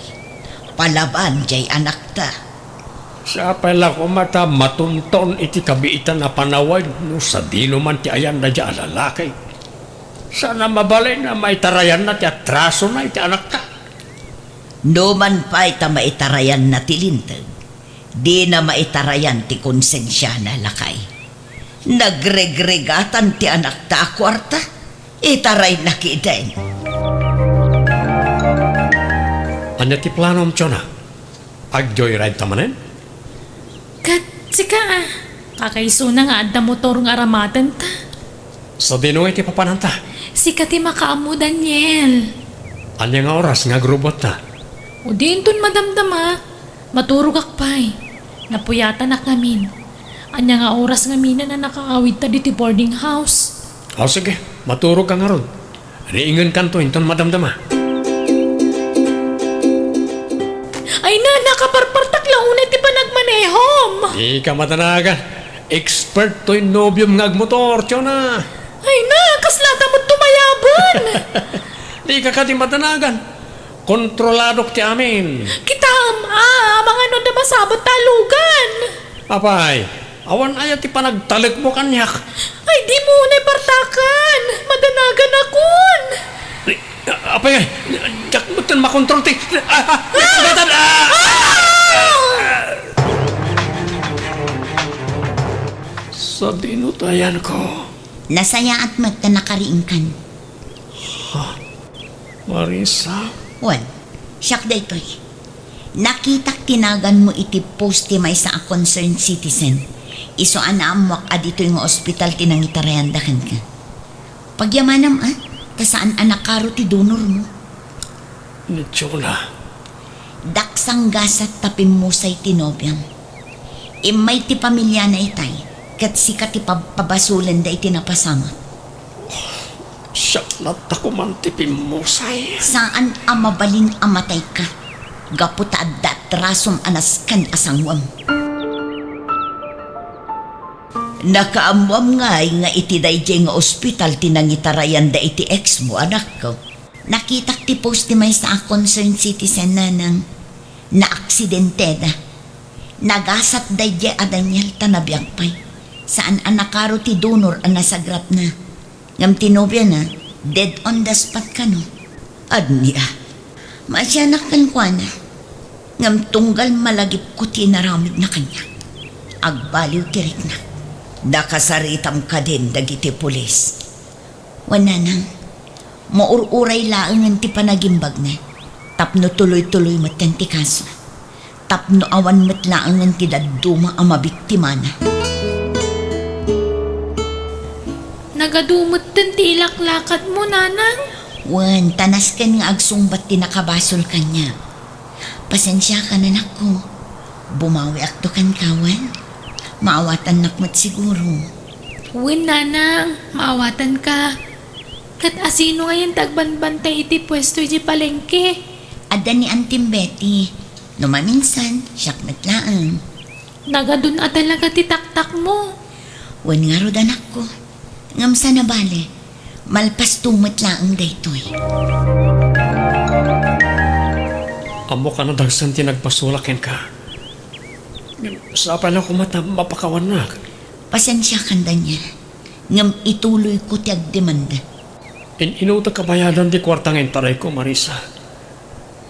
Palaban diay anakta. Sapay la koma ta matunton iti kabiitan a panawen no sadino man ti ayanna diay a lalaki. Saan a mabalin a maitarayanna ti atrasona iti anakta. No man pay ta maitarayanna ti linteg, dina maitarayan ti konsensiana, lakay. Nagregregatan ti anakta a kuarta, itarayna ketdin. Ania ti planom, Jonah? Ag-joyride ta manen? Ket sika, a, kakaisuna nga adda motor nga aramatenta. Sadino ngay ti papananta? Sika ti makaammo, Daniel. Ania nga oras nga agrubotta? O di inton madamdama, maturogak pay. Napuyatanak ngamin. Ania nga oras ngamin a nakaawidta ditoy boarding house? O sige, maturogka ngarud. Riingenkanto inton madamdama. Ay na, nakaparpartak la unay ti panagmanehom. Dika madanagan. Expert toy nobiom nga agmotor, Jonah. Ay na, kaslata met tumayaban. Dika kadi madanagan. Kontroladok ti amin. Kitam, a, amangan no adda masapul ta alugan. Apay, awan aya ti panagtalekmo kaniak? Ay, dimo unay partakan. Madanaganakon. Ay, apay, diak metten makontrol ti, ah, ah, ah, ah! Sadino ti ayanko? Nasayaat met ta nakariingkan. Ha? Marisa? Wen, siak daytoy. Nakitak ti naganmo iti post ti maysa a concerned citizen. Isu a naammuak a ditoy nga ospital ti nangitarayanda kenka. Pagyamanam, a, ta saan a nakaro ti donormo. Ni Chona. Daksang gasat ta pimmusay ti nobiam. Immay ti pamiliana itay, ket sika ti pabpabasolenda iti napasamak. Siak latta koman ti pimmusay. Saan a mabalin a matayka, gapu ta adda atrasom a nasken a sanguem. Nakaammoam ngay nga iti daydiay nga ospital ti nangitarayanda iti ex mo, anakko. Nakitak ti post ti maysa a concerned citizen, nanang. Naaksidenteda. Nagasat daydiay a Daniel ta nabiag pay. Saan a nakaro ti donor a nasagrapna. Ngem ti nobiana, dead on the spot kano. Ania? Maasianak kenkuana. Ngem tunggal malagipko ti inaramidna kaniak. Agbaliw ti riknak. Nakasaritam kadin dagiti pulis. Wen, nanang, maur-uray laengen ti panagimbagna tapno tuloy-tuloy metten ti kaso. Tapno awan met laengen ti dadduma a mabiktimana. Nagadu metten ti ilaklakadmo, nanang? Wen, ta nasken nga agsungbat ti nakabasol kaniak. Pasensiakan, anakko. Bumawiakto kenka, wen? Maawatannak met siguro. Wen, nanang, maawatanka. Ket asino ngayen ti agbanbantay iti puesto idiay palengke? Adda ni Antim Betty. No maminsan, siak met laeng. Nagadun a talaga ti taktakmo. Wen ngarud, anakko. Ngem saan a bale, malpasto met laeng daytoy. Ammok a nadagsen ti nagpasolak kenka. Ngem sapay la koma ta mapakawannak. Pasensiakan, Daniel. Ngem ituloyko ti agdemanda. In-inutek a bayadan ti kuarta nga intarayko, Marisa.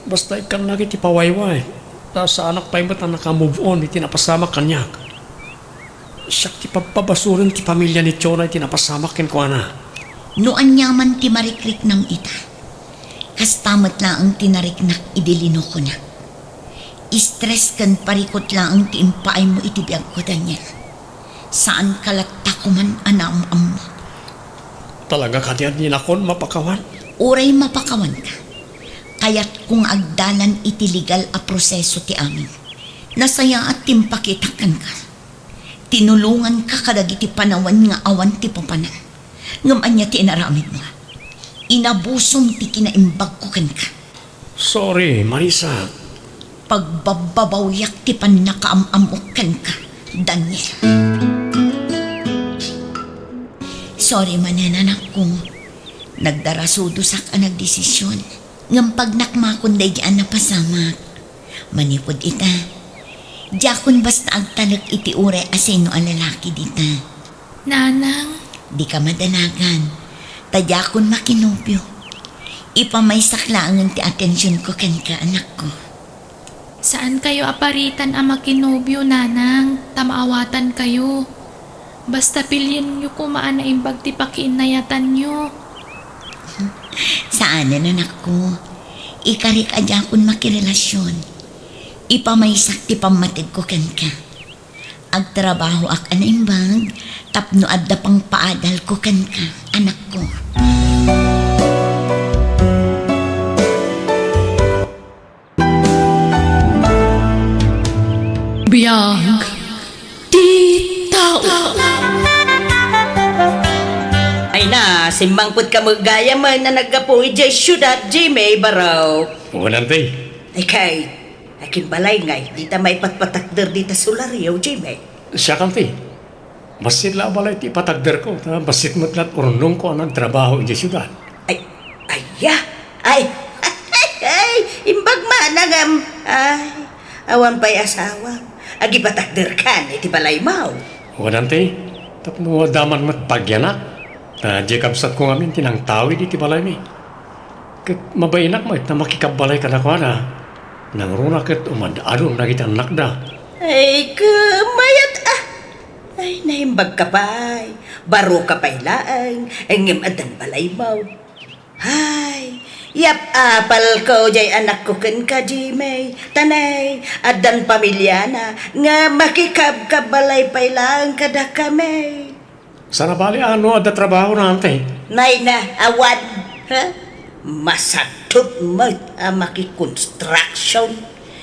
Basta ikkannak iti pawayway, ta saanak pay met a naka-move on iti napasamak kaniak. Siak ti pabpabasolen ti pamilya ni Chona iti napasamak kenkuana. No aniaman ti marikriknam ita, kasta met laeng ti nariknak idi linokonak. Stress ken parikut laeng ti impaaymo iti biagko, Daniel. Saanka latta koman a naam-ammo. Talaga kadi a dinakon mapakawan? Uray mapakawanka, kayatko nga agdalan iti legal a proseso ti amin. Nasayaat ti impakitak kenka. Tinulonganka kadagiti panawen nga awan ti papanan. Ngem ania ti inaramidmo? Inabusom ti kinaimbagko kenka. Sorry, Marisa. Pagbabbabawiak ti pannakaam-ammok kenka, Daniel. Sorry manen, anakko. Nagdarasudosak a nagdesisyon. Ngem pagnakmakon daydi a napasamak. Manipud ita, diakon basta agtalek iti uray a sino a lalaki dita. Nanang. Dika madanagan, ta diakon makinobio. Ipamaysak laengen ti atensionko kenka, anakko. Saankayo a paritan a makinobio, nanang, ta maawatankayo. Basta pilienyo koma a naimbag ti pakiinnayatanyo. Saanen, anakko. Ikarik a diakon makirelasion. Ipamaysak ti pammategko kenka. Agtrabahoak a naimbag tapno adda pangpaadalko kenka, anakko. Biag ti tao. Ay na, simmangpet ka met gayam a naggapu idiay siudad, Jimmy Barok. Wen, anti. Ikay, akin balay ngay, dita maipatpatakder dita solaryo, Jimmy. Siak, anti. Bassit la a balay ti ipatakderko, ta bassit met la't urnongko a nagtrabaho idiay siudad. Ay, aya? Ay, ay, Anagam, ay, awan pay asawam. Agibatakderkan iti balaymaw. Wen, Auntie, tapno adda man met pagianak. Ta diay kabsatko ngamin ti nangtawid iti balaymi. Ket mabainak met a makikabbalay kadakuada. Nangruna ket umad-adun dagiti annakda. Ay, mayat a! Ay, naimbagka pay. Baroka pay laeng, ngem addan balaymaw. Ay, yap-apalko jay anakko kenka, Jimmy. Ta nay, addan pamiliana nga makikabkabbalay pay laeng kadakami. Saan a bali a no adda trabahona, Auntie? Nay na, awan. Ha? Masaddot met a makikonstruction.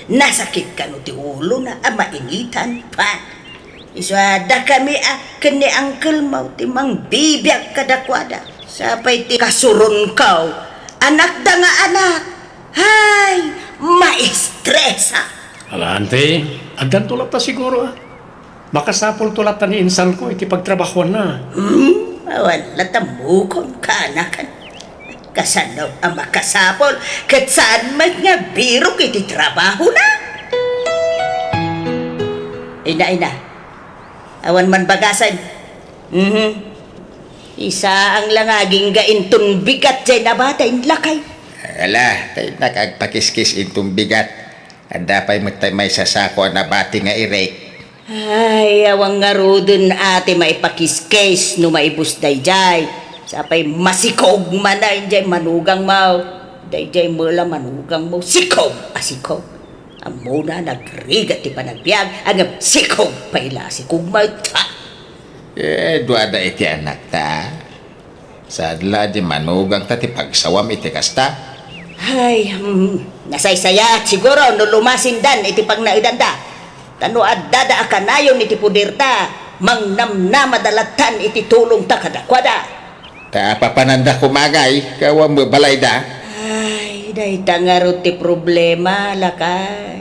Nasakit kano ti ulona a mainitan pa. Isu a dakami a ken ni uncle mo ti mangbibiag kadakuada. Sapay ti kasuronko, anakda nga anak. Hay, maestresa! Ala, Auntie, addanto latta siguro, a. Makasapulto latta ni insanko iti pagtrabahuanna. Hmm, awan latta mukon kaanakan. Kasano a makasapul ket saan met nga birok iti trabahona? Ina, ina, awan man bagasen. Mhm. Isaang la nga agingga inton bigat jay nabati, lakay. Ala, ta innak agpakiskis inton bigat. Adda pay met tay maysa sako a nabati nga irek. Ay, awan ngaruden a ti maipakiskis no maibus dayjay. Sapay masikog man dayjay manugangmo. Dayjay met la manugangmo, sikog a sikog. Ammona, nagrigat ti panagbiag, ngem sikog pay la a sikogmo, ta. Eh, duada iti anakta. Saan la di manugangta ti pagsawam iti kasta? Ay, hmm, nasaysayat siguro no lumasindan iti pagnaedanda. Ta no addada a kanayon iti puderda, mangnamnamada lattan iti tulongta kadakuada. Ta apapananda koma ngay, ket awan met balayda. Ay, dayta ngarud ti problema, lakay.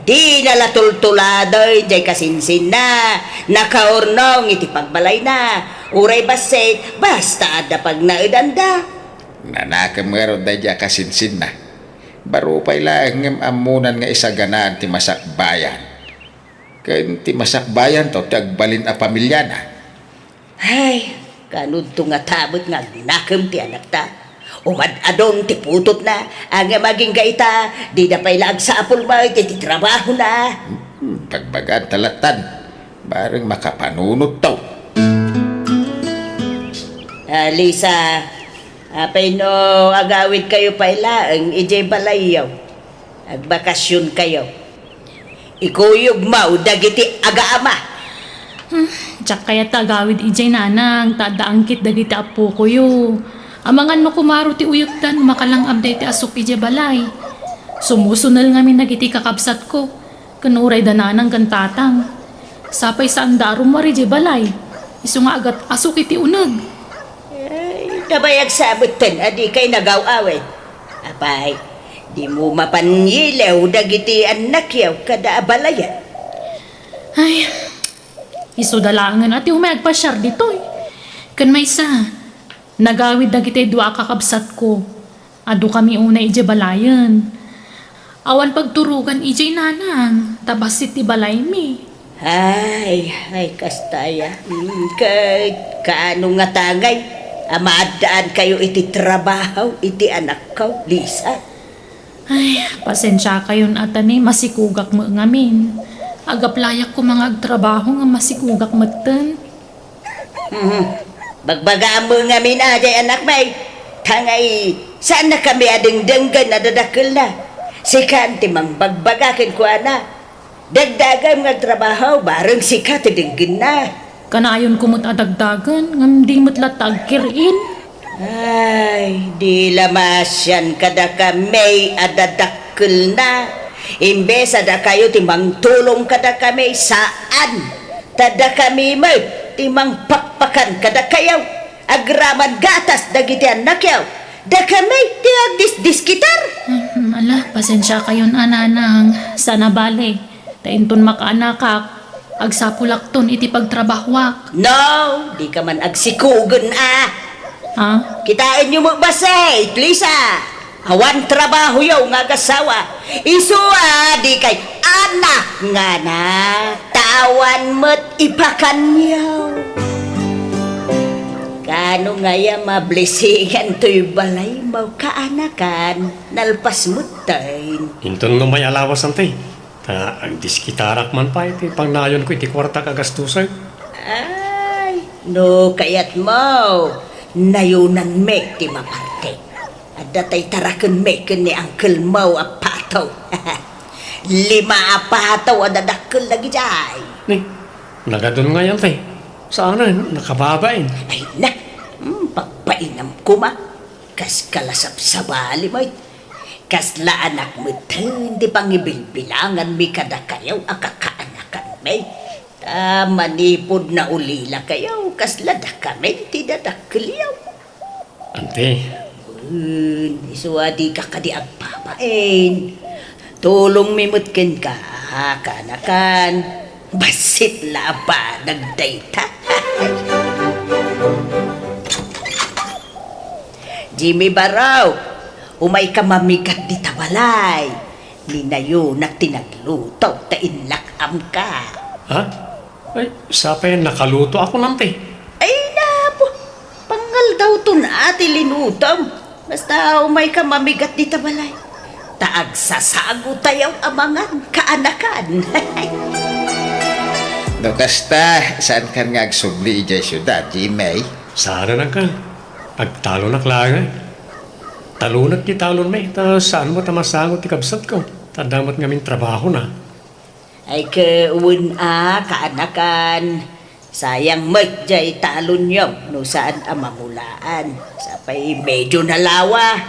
Dina la tultuladen jay kasinsinna, nakaurnong iti pagbalayna. Uray bassit, basta adda pagnaedanda. Nanakem ngarud daydi a kasinsinna. Baro pay laeng ngem ammonan nga isaganaan ti masakbayan. Ken ti masakbayanto ti agbalin a pamiliana. Ay, kanudto ngata met nga agnakem ti anakta. Umad-adun ti putotna, ngem agingga ita, dida pay la agsapul met iti trabahona. Hmm, bagbagaanta lattan, bareng makapanunotto. Ah, Lisa, apay no agawidkayo pay laeng idiay balayyo? Agbakasionkayo. Ikuyogmo dagiti agaama. Hmm, diak kayat ta agawid idiay, nanang, ta adda angkit dagiti appokoyo. Amangan no kumaro ti uyotda no makalang-abda iti asuk idiay balay. Sumusunel ngamin dagiti kakabsatko, ken uray da nanang ken tatang. Sapay saanda a rummuar idiay balay, isu nga agat-asuk iti uneg. Ay, nabayagsa metten a dikay nagaw-awid. Apay, dimo mapan yilew dagiti annakyo kada a balayen? Ay, isuda laengen a ti umay agpasiar ditoy. Ken maysa, nagawid dagiti dua a kakabsatko. Adukami unay idiay balayen. Awan pagturogan idiay, nanang, ta bassit ti balaymi. Ay, ay, kasta aya. Mm, ket kaano ngata ngay a maaddaankayo iti trabaho iti anakko, Lisa? Ay, pasensiakayon a ta ni masikogak met ngamin. Agaplayak koma nga agtrabaho nga masikogak metten. Mhm. Bagbagaam met ngamin a diay anakmi, ta ngay, saannakami a dengdenggen a dadakkelna. Sikan ti mangbagbaga kenkuana. Dagdagem nga agtrabaho, bareng sika ti denggenna. Kanayonko met a dagdagen, ngem di met latta agkir-in. Ay, di la maasian kadakami a dadakkelna. Imbes a dakayo ti mangtulong kadakami, saan. Ta dakami met ti mangpakpakan kadakayo. Agraman gatas dagiti annakyo. Dakami ti agdisdiskitar. Hmm, ala, pasensiakayon a, nanang. Saan a bale. Ta inton makaanakak, agsapulakton iti pagtrabahuak. No, dika man agsikogen a. Ha? Kitaenyo met bassit, Lisa. Awan trabahoyo nga agasawa. Isu a di kay anak nga na, ta awan met ipakanyo. Kano nga ya mablisingan toy balaymo, kaanakan, nalpas met ten. Inton no may alawas, anti. Ta agdiskitarak man pay ti pangnayonko iti kuartak a gastusen. Ay, no kayatmo, nayonanmi ti maparte. Adda tay tarakenmi ken ni angkelmo a Pato. Lima a pato a dadakkel dagidiay. Ni, nagadun ngay, anti. Saanen, nakababain. Ay na, hmm, pagpainam koma. Kas kalasapsabali met. Kasla anak met ti pangibilbilanganmi kadakayo a kakaanakanmi. Ta manipud naulilakayo, kasla dakamin ti dadakkelyo. Anti. Wen, isu a dika kadi agbabain. Tulongmi met kenka, kaanakan. Bassit la a banag dayta. Jimmy Barok, umayka mamigat dita balay. Ni nayonak ti nagluto ta inlak-amka. Ha? Ay, sapay nakaluto ako, anti. Ay, napo. Pangaldawton a ti linutom. Basta umayka mamigat dita balay. Ta agsasagotayo a mangan, kaanakan. No kasta, saankan nga agsubli idiay siudad, Jimmy? Saan a nagkan? Agtalonak laeng. Talonak ti talonmi, ta saan met a masango ti kabsatko. Ta adda met ngamin trabahona. Ay, ket wen a, kaanakan. Sayang met jay talonyo no saan a mamulaan. Sapay medyo nalawa.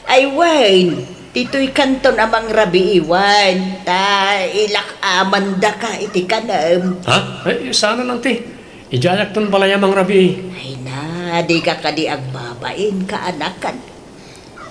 Ay, wen, ditoy kanton a mangrabii wen, ta ilak-amandaka iti kanem. Ha? Ay, saan a, anti. Idiayakton balay a mangrabii. Ay na, dika kadi agbabain, kaanakan.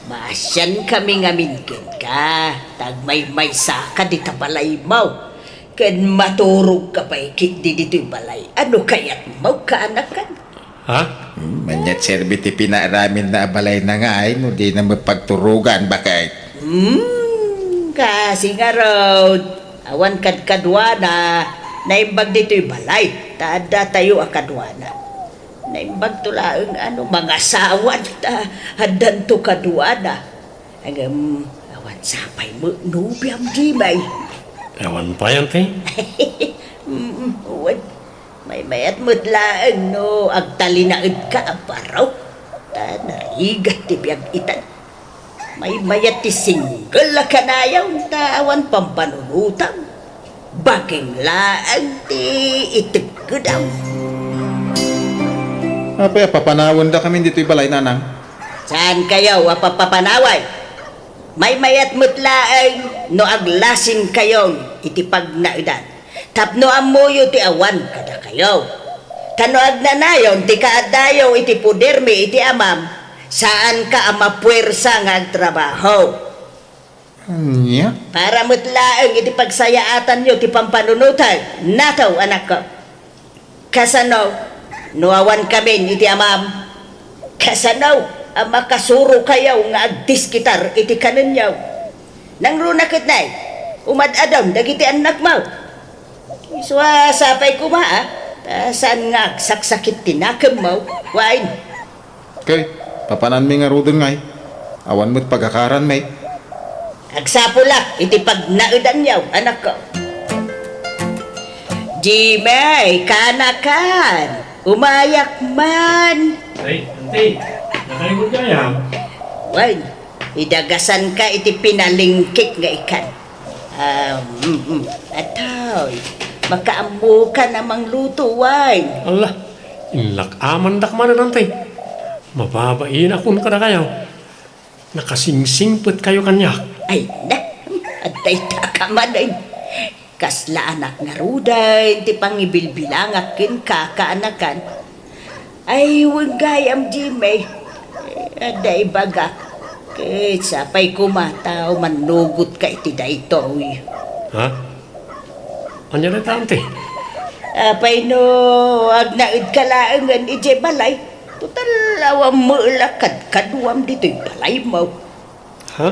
Maasiankami ngamin kenka, ta agmaymaysaka dita balaymo. Ken maturogka pay ketdi ditoy balay. Ano kayatmo, kaanakan? Ha? Hmm, ania ti serbi ti pinaaraminna a balayna ngay no dina met pagturogan, baket? Hmm, kasi ngarud, awan kadkaduana, naimbag ditoy balay, ta addatayo a kaduana. Naimbagto laeng a no mangasawa dita, addanto kaduana. Ngem, awan sapay met nobiam, Jimmy. Awan pay, anti? Mm, wen. Maymayat met laeng no agtalinaedka a baro. Ta narigat ti biag itan. Maymayat ti single a kanayon ta awan pampanunotam. Bakeng laeng ti itekkedam. Apay a papanawendakamin ditoy balay, nanang? Saankayo a papapanaway? Maymayat met laeng no aglasinkayon iti pagnaedan tapno ammoyo ti awan kadakayo. Ta no agnanayon ti kaaddayo iti podermi iti Amam, saanka a mapuersa nga agtrabaho. Ania? Para met laeng iti pagsayaatanyo ti pampanunotan, nataw, anakko. Kasano no awankamin iti Amam? Kasano a makasurokayo nga agdiskitar iti kanenyo? Nangruna ket nay, umad-adem dagiti annakmo. Isu a sapay koma, a, ta saan nga agsaksakit ti nakemmo, wen. Ket, papananmi ngaruden ngay, awan met pagakaranmi. Agsapulak iti pagnaedanyo, anakko. Jimmy, kaanakan, umayak man. Ay, anti, nakaibod gayam? Wen, idagasanka iti pinalingkik nga ikan. Ah, mm, mm. Atoy, makaammokan a mangluto, wen. Ala, inlak-amandak manen, anti. Mababainakon kadakayo. Nakasingsingpetkayo kaniak. Ay, na, adda itaka manen. Kasla anak ngaruden ti pangibilbilangak kenka, kaanakan. Ay, wen gayam, Jimmy. Eh, adda ibagak. Ket sapay koma ta umannugotka iti daytoy. Ha? Ania dayta, anti? Apay no agnaedka laengen idiay balay? Total, awan met la kadkaduam ditoy balaymo. Ha?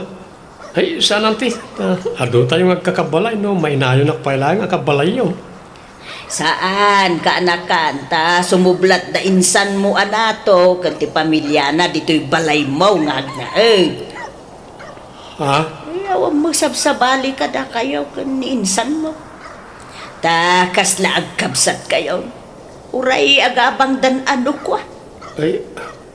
Ay, saan, Auntie? Ta, adu tayo nga agkakabalay, no? Mainayonak pay laeng a kabalayyo. Saan, kaanakan, ta sumublat da insanmo a Nato ken ti pamiliana ditoy balaymo nga agnaed. Ha? Ay, awan mo sabsabali kadakayo ken ni insanmo. Ta kasla agkabsatkayo. Uray agabangdan a no kua. Ay,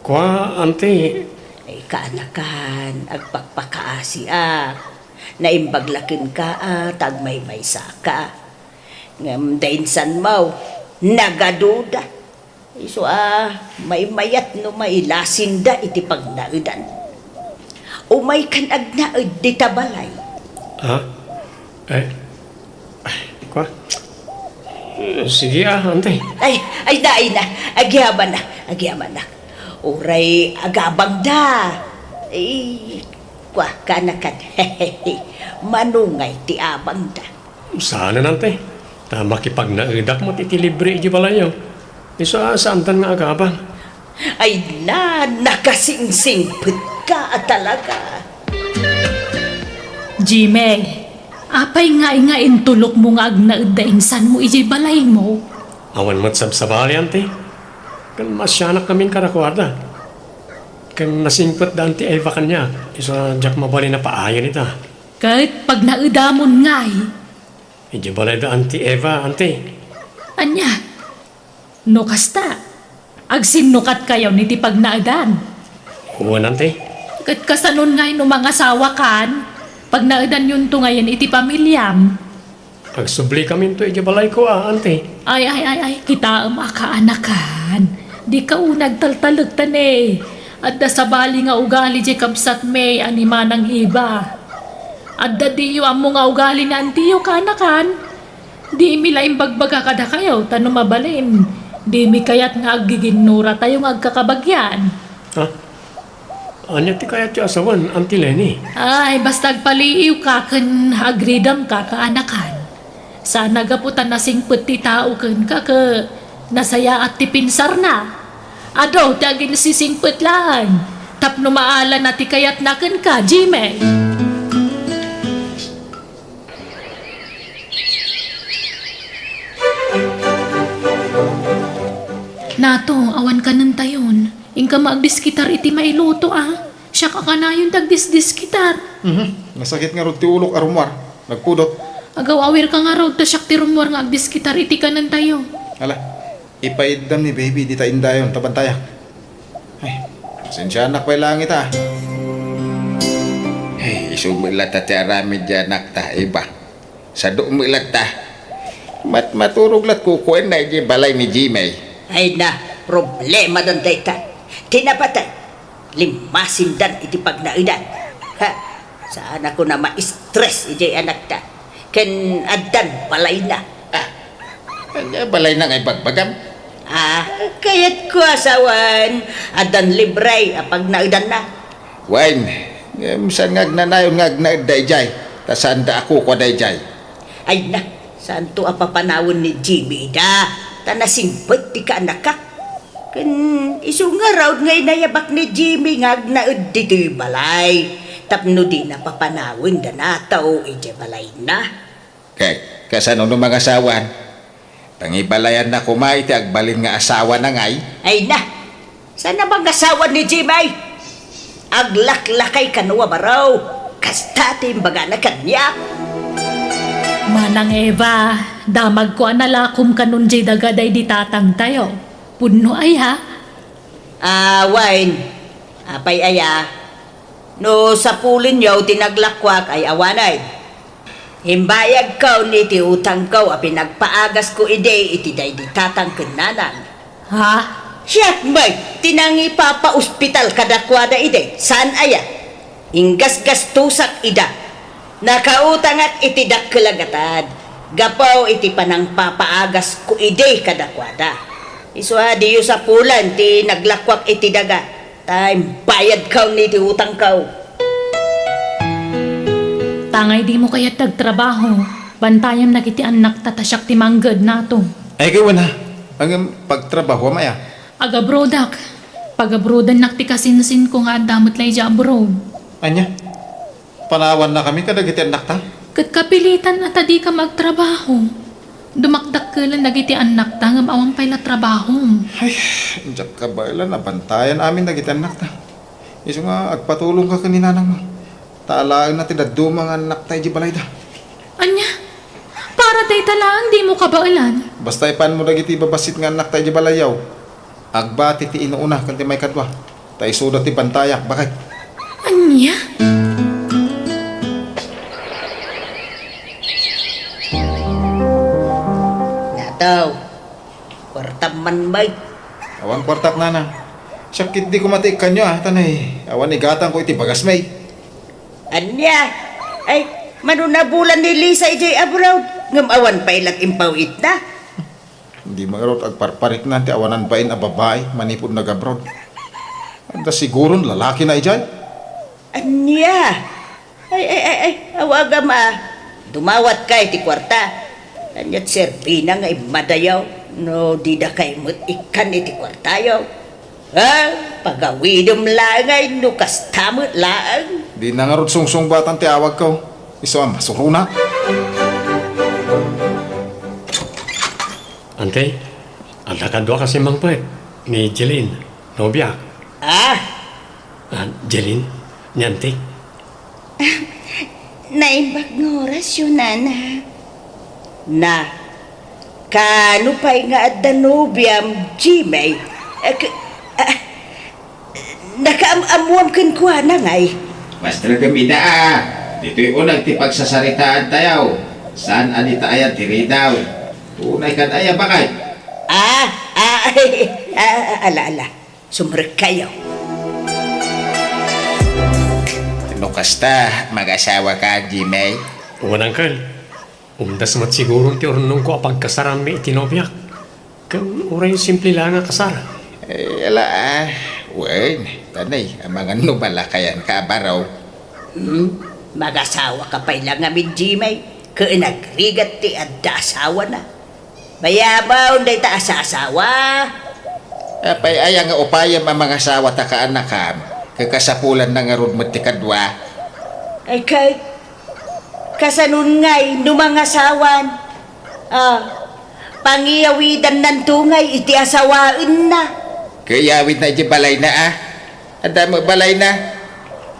kua, Auntie. Ay, kaanakan, agpakpakaasiak. Naimbag la kenka a ta agmaymaysaka. Ngem da insanmo, nagaduda. Isu a maymayat no mailasinda iti pagnaedan. Umaykan agnaed dita balay. Ha? Eh? Ay, kua? Eh, sige, ah, Auntie. Ay, ay na, ay na. Agyamanak, agyamanak. Uray agabangda. Ay, kua, kaanakan. Manungay ti abangda. Saanen, Auntie. Ta makipagnaedak met iti libre iti balayyo. Isu a saandan nga agabang. Ay na, nakasingsingpetka a talaga. Jimmy, apay ngay nga intulokmo nga agnaed da insanmo idiay balaymo? Awan met sabsabali, Auntie. Ken maasianakkamin kadakuada. Ken nasingpet da Auntie Eva kaniak, isu a diak mabalin a paayen ita. Ket pagnaedamon ngay? Idiay balay da Auntie Eva, Auntie. Ania? No kasta, agsinnukatkayon iti pagnaedan? Wen, Auntie. Ket kasanon ngay no mangasawakan? Pagnaedanyonto ngayen iti pamiliam. Agsublikaminto idiay balayko a, Auntie. Ay, ay, ay, ay, kitaem a kaanakan. Dika unay agtaltalek ta ne. Adda sabali nga ugali diay kabsatmi a ni Manang Eva. Adda diyo ammo nga ugali ni antiyo, kaanakan. Dimi la imbagbaga kadakayo, ta no mabalin, dimi kayat nga aggiginnuratayo nga agkakabagian. Ha? Ania ti kayatyo a sawen, Auntie Leni? Ay, basta agpaliiwka ken agridamka, kaanakan. Saan a gapu ta nasingpet ti tao kenka ket nasayaat ti pinsarna. Adu ti aginsisingpet laeng tapno maalana ti kayatna kenka, Jimmy. Nato, awan kanentayon. Inka maagdiskitar iti mailuto, a. Siak a kanayon ti agdisdiskitar. Mhm. Nasakit ngarud ti ulok a rummuar. Nagpudot. Agaw-awirka ngarud ta siak ti rummuar nga agdiskitar iti kanentayo. Ala, ipaiddam ni baby dita indayon ta bantayak. Ay, pasensianak pay laeng ita. Ay, isu met latta ti aramid ti anakta, Eva. Sadu met latta. Mat-, maturog lat kukuenna idiay balay ni Jimmy. Ay na, problema danta ita. Ti napatay, limmasindan iti pagnaedan. Ha, saan a kuna ma-stress idiay anakta. Ken addan balayna. Ah, ania balayna nga ibagbagam? Ah, kayatko a sawen, addan libre a pagnaedanna. Wen, ngem saan nga agnanayon nga agnaedda idiay, ta saanda a kukua daydiay. Ay na, saanto a papanawen ni Jimmy ida, ta nasingpet ti kaanakak. Ken isu ngarud nga inayabak ni Jimmy nga agnaed ditoy balay, tapno dina papanawen da Nato idiay balayna. Ket kasano no mangasawan? Pangibalayanna koma iti agbalin nga asawana ngay? Ay na! Saan a mangasawa ni Jimmy? Aglaklakay kano a baro. Kasta ti imbagana kaniak. Manang Eva, damagko a nalakom kanon diay daga daydi tatangtayo. Pudno aya? Ah, wen. Apay aya? No sapulenyo ti naglakuak ay awanen. Imbayadko iti utangko a pinagpaagasko idi iti daydi tatang ken nanang. Ha? Siak met ti nangipapaospital kadakuada idi, saan aya? Inggasgastosak ida. Nakautangak iti dakkel a gatad gapu iti panangpapaagasko idi kadakuada. Isu a diyo sapulen ti naglakuak iti daga. Ta imbayadko iti utangko. Tangay dimo kayat ti agtrabaho, bantayamnak iti annakta ta siak ti mangged, Nato. Ay, kay wen a. Ngem pagtrabahoam aya? Agabroadak. Pagabroadannak ti kasinsinko nga adda met la idiay abroad. Ania? Panawannakami kadagiti annakta. Ket kapilitan a ta dika agtrabaho. Dumakdakkelan dagiti annakta ngem awan pay la trabahom. Ay, diak kabaelan a bantayan amin dagiti annakta. Isu nga agpatulongka ken ni nanangmo. Ta alaenna ti dadduma nga annakta idiay balayda. Ania? Para dayta laeng dimo kabaelan? Basta ipanmo dagiti babassit nga annakta idiay balayyo. Agbati ti inuuna ken ti maikadua. Ta isuda ti bantayak, baket. Ania? Nataw. Kuartam man, bay. Awan kuartak, nana. Siak ketdi koma ti ikkanyo, a, tanay. Awan igatangko iti bagasmi. Ania? Ay, mano nabulan ni Lisa idiay abroad, ngem awan pay la impawitna. Dimo ngarud agparpariknan ti awanan bain a babai manipud nag-abroad. Adda siguron lalakina idiay. Ania? Ay, ay, ay, ay, awagam a. Dumawatka iti kuarta. Ania't serbina nga immadayo no didakay met ikkan iti kuartayo? Ha? Pagawidem laeng ay no kasta met laeng. Dina ngarud sungsungbatan ti awagko. Isu a masuruna. Ante, adda kadua kasi mangpet ni Jeline, nobia. Ah? Ah, Jeline, ni Ante. Naimbag nga orasyo, nana. Na, kano pay nga adda nobiam, Jimmy? Eh, k-, ah, nakaam-ammoam kenkuana ngay? Mastrek ida a. Ditoy uneg ti pagsasaritaantayo. Saan a dita ayan ti ridaw. Tunay kad aya, bakay? Ah, ah, ah, ala, ala. Sumrekkayo. No kasta, mag-asawaka, Jimmy? Wen, uncle. Umdas met siguron ti urnongko a pagkasaranmi iti nobiak. Ken uray simple la nga kasar. Eh, ala, ah. Wen, tanay, amangan no malakayanka a baro. Hmm? Mag-asawaka pay la ngamin, Jimmy. Ken agrigat ti adda asawana. Bayabon dayta a saasawa. Apay aya nga upayem a mangasawa ta kaanakam? Kakasapulanna ngarud met ti kadua. Ay, kay, kasanon ngay no mangasawan? Ah, pangiyawidannanto ngay iti asawaenna. Kayawidna iti balayna, a? Adda met balayna?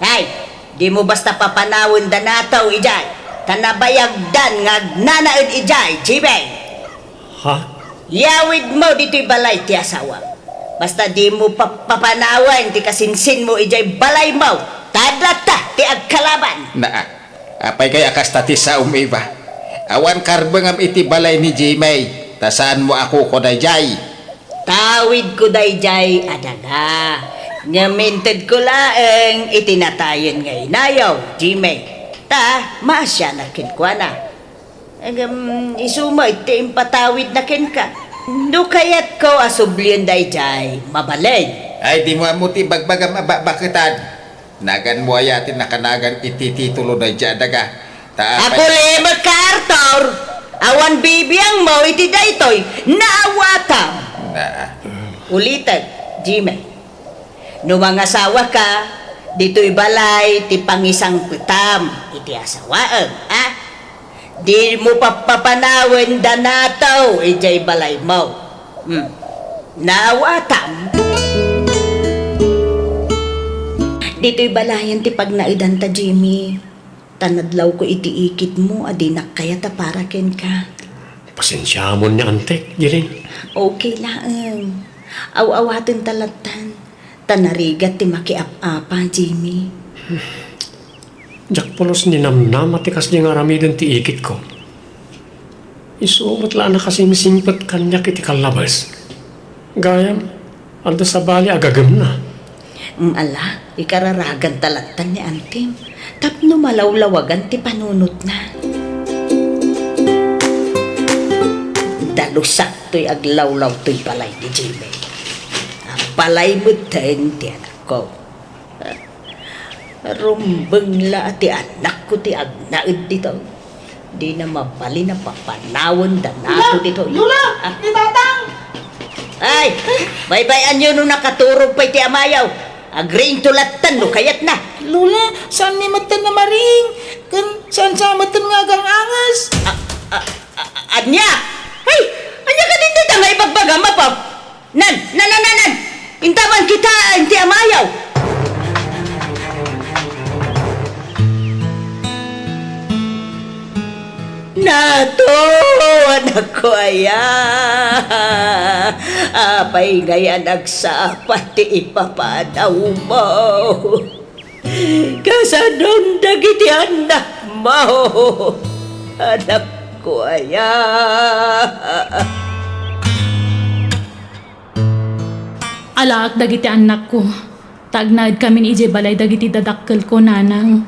Ay, dimo basta papanawen da nataw idiay, ta nabayagdan nga agnanaed idiay, Jimmy. Ha? Yawidmo ditoy balay ti asawam. Basta dimo pa-, papanawen ti kasinsinmo idiay balaymo, ta adda latta ti agkalaban. Naa, apay kay a kasta ti saom, Eva? Awan karbengam iti balay ni Jimmy, ta saanmo a kuko daydiay. Tawidko daydiay a daga, ngem intedko laeng iti natayen nga inayo, Jimmy, ta maasianak kenkuana. Ngem isu met ti impatawidna kenka. No kayatko a sublien daydiay, mabalin. Ay, dimo ammo ti ibagbagam a bakbaketan. Naganmo aya ti nakanagan iti titulo daydiay a daga? Ta apay— Agulem ka, Arthur! Awan bibiangmo iti daytoy, naawatam! Na. Ulitek, Jimmy. No mangasawaka, ditoy balay ti pangisangpetam iti asawaem, a? Dimo pappapanawen da nataw idiay balaymo. Hmm. Naawatam? Ditoy balayen ti pagnaedanta, Jimmy. Ta nadlawko iti ikitmo a dinak kayat a para kenka. Pasensiamon ni Antek, Jeline. Okay laeng. Aw-awatenta lattan. Ta narigat ti makiap-apa, Jimmy. Diak pulos ninamnama ti kasdi nga aramiden ti ikitko. Isu met la a nakasingsingpet kaniak iti kallabes. Gayam, adda sabali a gagemna. Ala, ikararaganta lattan ni Antim tapno malawlawagan ti panunotna. Dalusak toy aglawlaw toy balay ni Jimmy. Balay metten ti anakko. Rumbeng la a ti anakko ti agnaed ditoy. Dina mabalin a papanawen da nato ditoy. Lola! Ah. Ni Tatang! Ay! Baybay-anyo no nakaturog pay ti amayo. Agriingto lattan no kayatna. Lola, saan ni metten a mariing? Ken saan sa metten nga agang-anges? A, a, a, ania? Hey, ania kadi dayta nga ibagbagam, Apo? Nan, nan, nan, nan, nan! Intaman kita, inti amayaw! Nato, anakko aya. Apay ngay a nagsapa ti ipapanawmo? Kasanon dagiti annakmo, anakko aya? Alaak dagiti annakko, ta agnaedkamin idiay balay dagiti dadakkelko, nanang.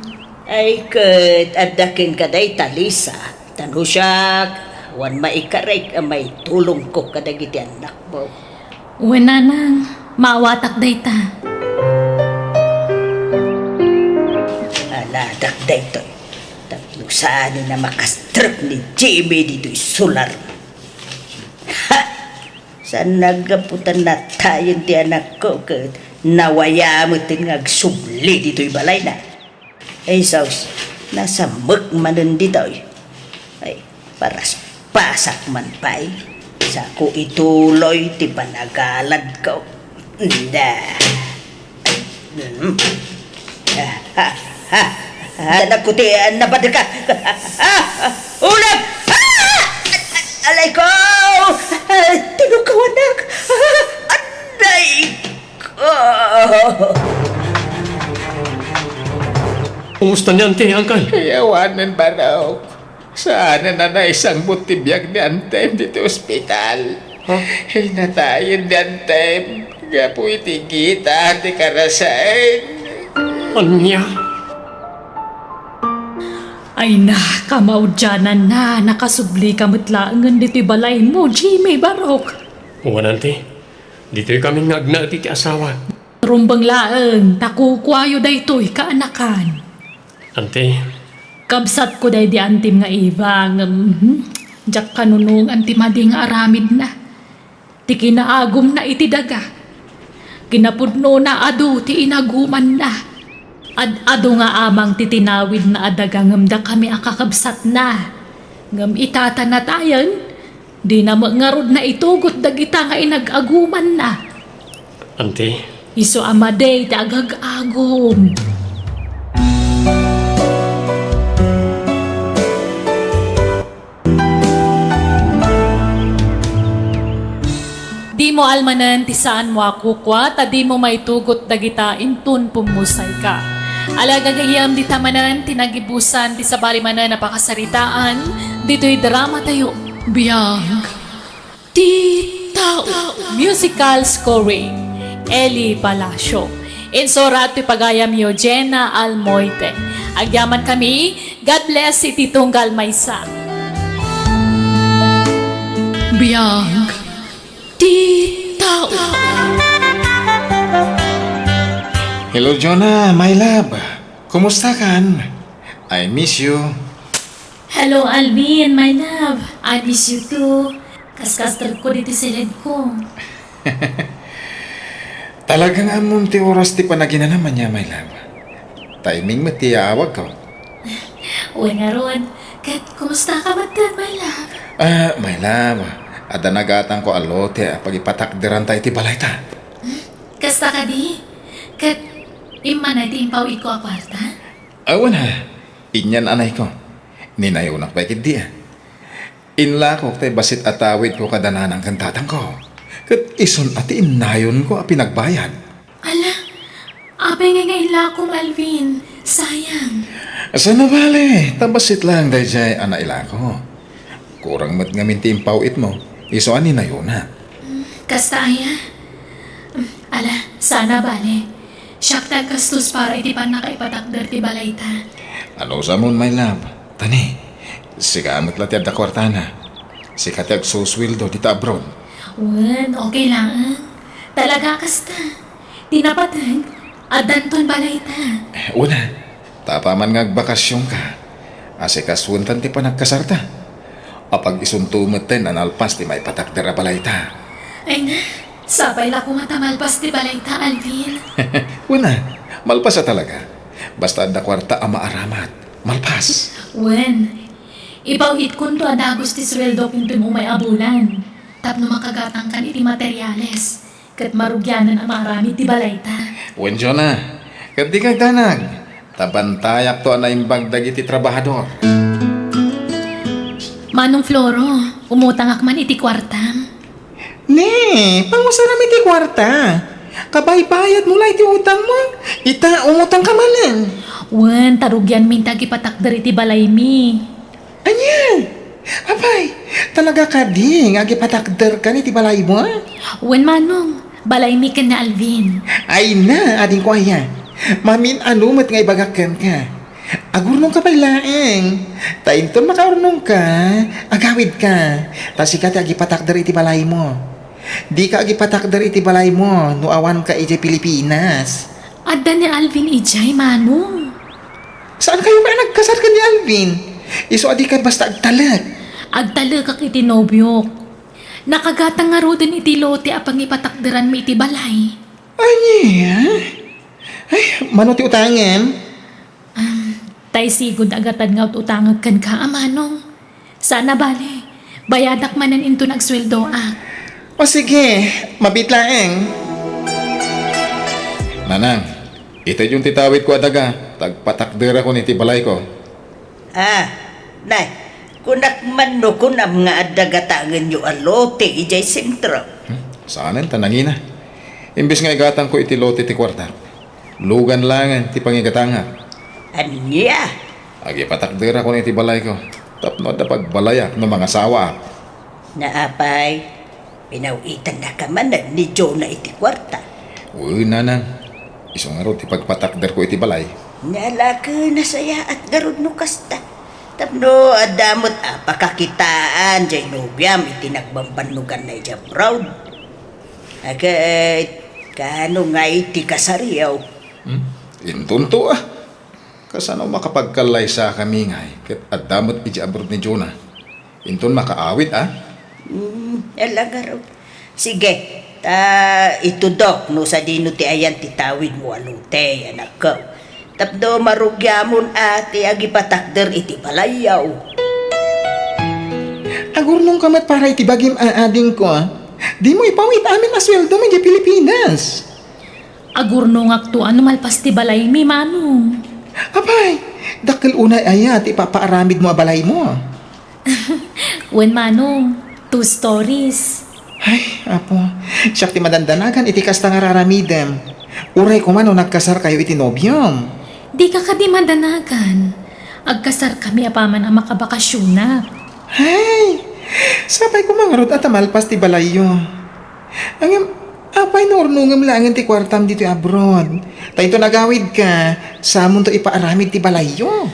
Ay, ket adda kenka dayta, Lisa. Tan siak, awan maikarek a maitulongko kadagiti annakmo. Wen, nanang, maawatak dayta. Aladak daytoy. Tapno saan a makastrek ni Jimmy ditoy solar. Ha! Saan naggaputan natayen ti anakko ket nawaya met nga agsubli ditoy balayna. Ay, sus, nasamek manen ditoy. Ay, paraspasak man pay. Sako ituloy ti panagaladko. Nda. Hmm. Ah, ah, ah, ah, anak ko ti, ah, nabadaka. Ah, ah, ulap! Ah! Alay ko! Ah, tinukawanak! Ah, aday ko! Kumusta ni Auntie, Uncle? Ay, awanen, Barok. Saan a naisangbut ti biag ni Antem ditoy ospital. Ha? Ay, natayen ni Antem gapu iti gita ti karasaen. Ania? Ay na, kamaudiananna, nakasublika met laengen ditoy balaymo, Jimmy, Barok. Wen, Auntie. Ditoy kami nga agnaed iti asawa. Rumbeng laeng, ta kukuayo daytoy kaanakan. Auntie. Kabsatko daydi Antem nga Eva, ngem, hmm, diak kanunongan ti madi nga aramidna. Ti kinaagumna iti daga. Kinapudnona adu ti inagumanna. Ad-adu nga amang ti tinawidna a daga ngem dakami a kakabsatna. Ngem ita ta natayen, dina met ngarud naitugot dagita nga inag-agumanna. Auntie? Isu a madi ti agag-agum. Dimo almanen ti saanmo a kukua, ta dimo maitugot dagita inton pummusayka. Ala, gagayyem, dita manen ti nagibusan ti sabali manen a pakasaritaan ditoy dramatayo. Biag ti tao. Musical scoring, Eli Palacio. Insurat ti pagayam Eugenia Almoite. Agyamankami, God bless iti tunggal maysa. Biag ti tao. Hello, Jonah, my love. Kumusta kan? I miss you. Hello, Alvin, my love. I miss you too. Kaskastrekko ditoy siledko. Talagang ammom ti oras ti panaginanam ania, my love. Timing met ti yaawagko. Wen ngarud, ket kumusta ka met, my love? Ah, my love, adda nagatangko a lote a pagipatakderanta iti balayta. Hmm? Kasta kadi? Ket immana iti impaw-itko a kuarta? Awan a, inian anayko. Ninayonak pay ketdi a. Inlakok tay bassit a tawidko kada nanang ken tatangko. Ket isun a ti innayonko a pinagbayad. Ala, apay ngay nga inlakom, Alvin? Sayang. Saan a bale, ta bassit laeng daydiay a nailako. Kurang met ngamin ti impaw-itmo, isu a ninayonak. Mm, kasta aya? Mm, ala, saan a bale. Siak ti aggastos para iti pannakaipatakder ti balayta. Anusamon, my love. Tani, sika met la ti adda kuartana. Sika ti agsusueldo dita abroad. Wen, okay laeng. Talaga kasta. Ti napateg, addanton balayta. Wen a, ta apaman nga agbakasionka, asikasuentan ti panagkasarta. Apag-isunto metten a nalpas ti maipatakder a balayta. Ay na, sapay la koma ta malpas ti balayta, Alvin. Wen a, malpas a talaga. Basta adda kuarta a maaramat, malpas. Wen, ipaw-itkonto a dagus ti suweldok inton umay a bulan tapno makagatangkan iti materiales ket marugianan a maaramid ti balayta. Wen, Jonah, ket dika agdanag, ta bantayakto a naimbag dagiti trabahador. Manong Floro, umutangak man iti kuartam. Ne, pangusaram iti kuarta. Kabaybayadmo la iti utangmo. Ita, umutangka manen. Wen, ta rugianmin ti agipatakder iti balaymi. Ania? Apay, talaga kadi nga agipatakderkan iti balaymo? Wen, Manong, balaymi ken ni Alvin. Ay na, adingko aya. Mamin-ano met nga ibagak kenka. Agurnongka pay laeng. Ta inton makaurnongka, agawidka. Ta sika ti agipatakder iti balaymo. Dika agipatakder iti balaymo no awanka idiay Pilipinas. Adda ni Alvin idiay, Manong. Saan kayo pay a nagkasar ken ni Alvin? Isu a dika basta agtalek. Agtalekak iti nobiok. Nakagatang ngaruden iti lote a pangipatakderanmi iti balay. Ania? Ay, mano ti utangem? Um, tay sigud a gatad nga ut-utangek kenka, a Manong. Saan a bale, bayadak manen inton agsueldoak. O sige, mabiit laeng. Nanang, itedyon ti tawidko a daga, ta agpatakderakon iti balayko. Ah, nay, kunak man no kunam nga adda gatangenyo a lote idiay sentro. Hmm? Saanen ta nangina. Imbes nga igatangko iti lote ti kuarta, lugan laengen ti pangigatangak. Ania? Agipatakderakon iti balayko tapno adda pagbalayak no mangasawaak. Naapay, pinaw-itannaka manen ni Jonah iti kuarta? Wen, nanang. Isu ngarud ti pagpatakderko iti balay. Nia la ket nasayaat ngarud no kasta. Tapno adda met a pakakitaan diay nobiam iti nagbambannoganna idiay abroad. Ket, kaano ngay ti kasaryo? Hmm? Intonto, ah. Kasano makapagkallaysakami ngay ket adda met idiay abroad ni Jonah? Inton makaawid, ah? Hmm, ala ngarud. Sige, ta itudok no sadino ti ayan ti tawidmo a lote, anakko. Tapno marugiamon a ti agipatakder iti balayyo. Agurnongka met para iti bagim a adingko, ah. Dimo ipaw-it amin a sueldom idiay Pilipinas. Agurnongakto a no malpas ti balaymi, Manong. Apay, dakkel unay aya ti ipapaaramidmo a balaymo? Wen, Manong, two stories. Ay, Apo, siak ti madandanagan iti kasta nga raramidem. Uray koma no nagkasarkayo iti nobiom. Dika kadi madanagan. Agkasarkami apaman a makabakasionak. Ay, sapay koma ngarud a ta malpas ti balayyo. Ngem, apay no urnongem laengen ti kuartam ditoy abroad? Ta inton agawidka, samonto ipaaramid ti balayyo.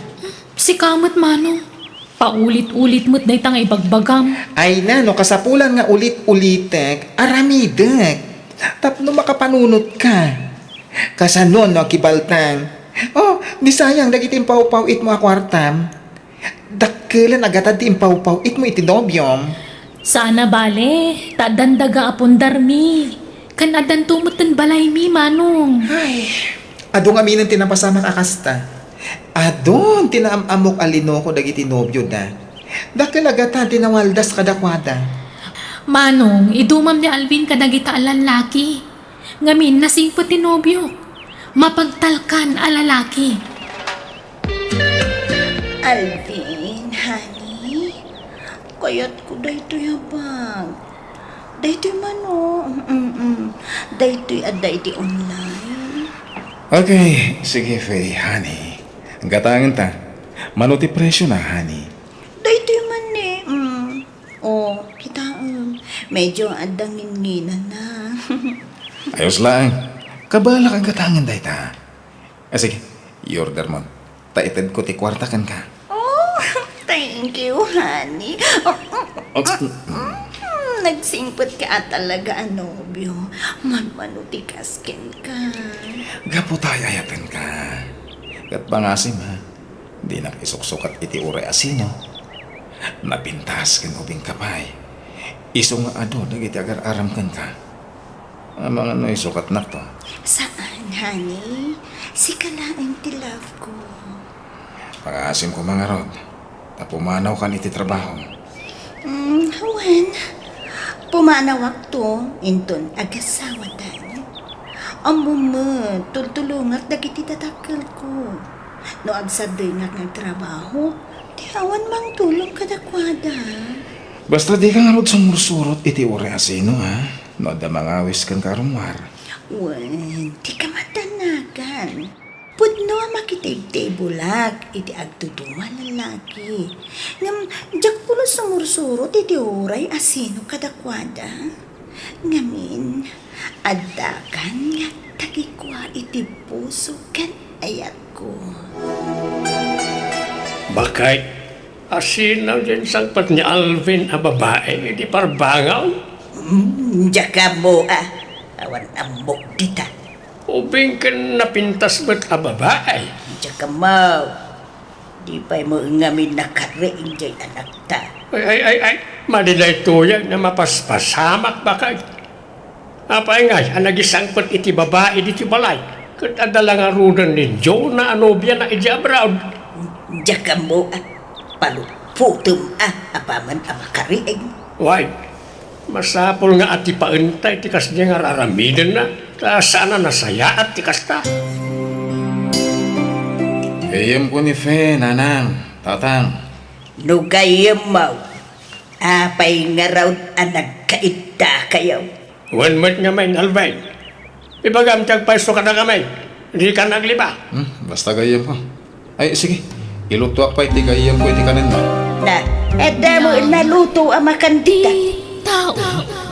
Sika met, Manong. Paulit-ulit met dayta nga ibagbagam. Ay na, no kasapulan nga ulit-ulitek, aramidek. Tapno makapanunotka. Kasano no akibaltang? Oh, di sayang dagiti impawpaw-itmo a kuartam. Dakkelen a gatad ti impawpaw-itmo iti nobiom. Saan a bale, ta addan daga a pundarmi. Ken addanto metten balaymi, Manong. Ay, adu ngaminen ti napasamak a kasta. Adun ti naam-ammok a linoko dagiti nobioda. Dakkel a gatad ti nawaldas kadakuada. Manong, idumam ni Alvin kadagita a lallaki. Ngamin, nasingpet ti nobiok. Mapagtalkan a lalaki. Alvin, honey, kayatko daytoy a bag. Daytoy man, oh. Mm, mm, mm. Daytoy adda iti online. Okay, sige, Faye, honey. Gatangen ta. Mano ti presyo na, honey? Daytoy man ni, mm. Oh, kitaem. Medyo adda ngingina na. Ayos laeng. Kabaelak a gatangen dayta. Ah, sige, i-order mo. Ta itedko ti kuarta kenka. Oh, thank you, honey. Oh, mm, mm, mm, nagsingpet ka talaga a nobio. Manmano ti kas kenka. Gapu ta ay-ayatenka. Ket pangasim, ha? Dinak isuksukat iti uray a sino. Napintas ken ubingka pay. Isu nga adu dagiti agar-aram kenka. Amangan no isukatnakto. Saan, honey? Sika laeng ti love ko. Pangaasim ko mangarod, ta pumanawkan iti trabaho. Mm, wen, pumanawakto, inton agasawatayo. Ammom met, tultulongak dagiti dadakkelko. No agsadengak nga agtrabaho, ti awan mangtulong kadakuada. Basta dika ngarud sumursurot iti uray asino, ha? No adda mangawis kenka a rummuar. Wen, ti kamatanagan. Pudno a makitibtibulak iti agduduma a lalaki. Ngem diak pulos sumursurot iti uray asino kadakuada. Ngamin, addakan nga agtagikua iti puso ken ayatko. Bakay, asino diay insangpet ni Alvin a babai iti parbangaw? Mm, diak ammo a. Awan ammok dita. Ubing ken napintas met a babai? Diak ammo. Di pay met ngamin nakariing diay anakta. Ay, ay, ay, ay, madi daytoyen a mapaspasamak, bakay. Apay ngay a nagisangpet iti babai ditoy balay ket adda la ngaruden ni Jonah a nobiana idiay abroad? Diak ammo a. Palutpotem a apaman a makariing. Way, masapul nga atipaenta iti kasdiay nga ar-aramidenna, ta saan a nasayaat ti kasta. Gayyemko ni Fe, nanang, tatang. No gayyemmo, apay ngarud a nagkaiddakayo? Wen met ngamin, Alvin. Ibagam ti agpayso kadakami. Dika naglibak. Hmm, basta gayyemko. Ay, sige. Ilutoak pay ti gayyemko iti kanenna. Na, adda met naluto a makan dita.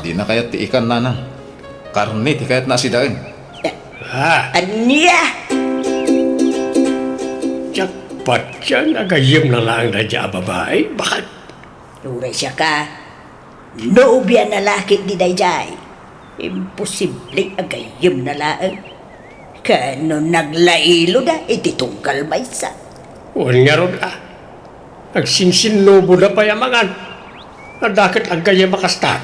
Dina kayat ti ikan, nanang. Karne ti kayatna a sidaen. Ah. Ania? Diak patien a gayyemna laeng daydiay a babai. Bakay. Uray siaka, nobiana la ketdi daydiay. Imposible a gayyemna laeng. Ken no naglailoda iti tunggal maysa. Wen ngarud a. Agsinsinnuboda pay a mangan. Adda ket aggayyem a kasta.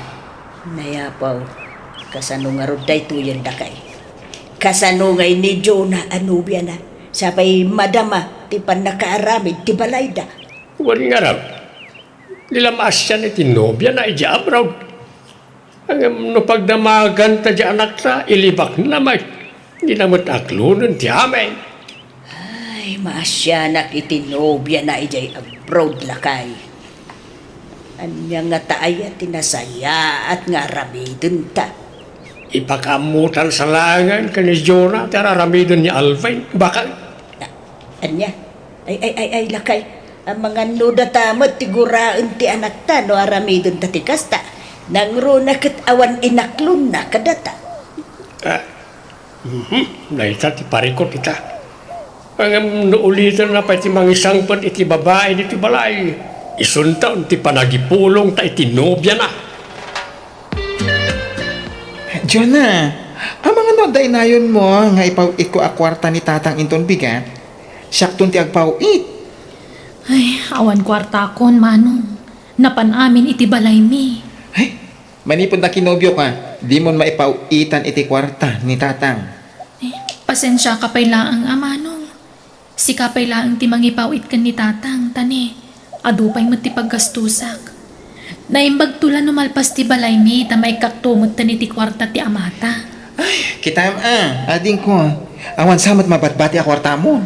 Nayapaw, kasano ngarud daytoyen, dakay? Kasano ngay ni Jonah a nobiana? Sapay madama ti pannakaaramid ti balayda. Wen ngarud. Di la maasian iti nobiana idiay abroad. Ngem no pagdamaganta diay anakta, ilibakna met. Dina met aklonen ti amin. Ay, maasianak iti nobiana idiay abroad, lakay. Ania ngata aya ti nasayaat nga aramidenta? Ipakaammotan sa laengen ken ni Jonah ti ar-aramiden ni Alvin, bakay. A-, ania? Ay, ay, ay, ay, lakay. Amangan no data met ti guraen ti anakta no aramidenta ti kasta. Nangruna ket awan inaklonna kadata. Ah, mhm, dayta ti parikut ita. Ngem no ulitenna pay ti mangisangpet iti babai ditoy balay, isunton ti panagipulongta iti nobiana. Jonah, amangan no adda inayonmo nga ipaw-itko a kuarta ni tatang inton bigat? Siakton ti agpaw-it. Ay, awan kuartakon, Manong. Napan amin iti balaymi. Ay, manipud nakinobiok a, dimon maipaw-itan iti kuarta ni tatang. Eh, pasensiaka pay laeng a, Manong. Sika pay laeng ti mangipaw-it ken ni tatang, ta ne, adu pay met ti paggastusak. Naimbagto la no malpas ti balaymi ta maikkakto metten iti kuarta ti amata. Ay, kitam a, adingko. Awan sa met mabatbati a kuartamon.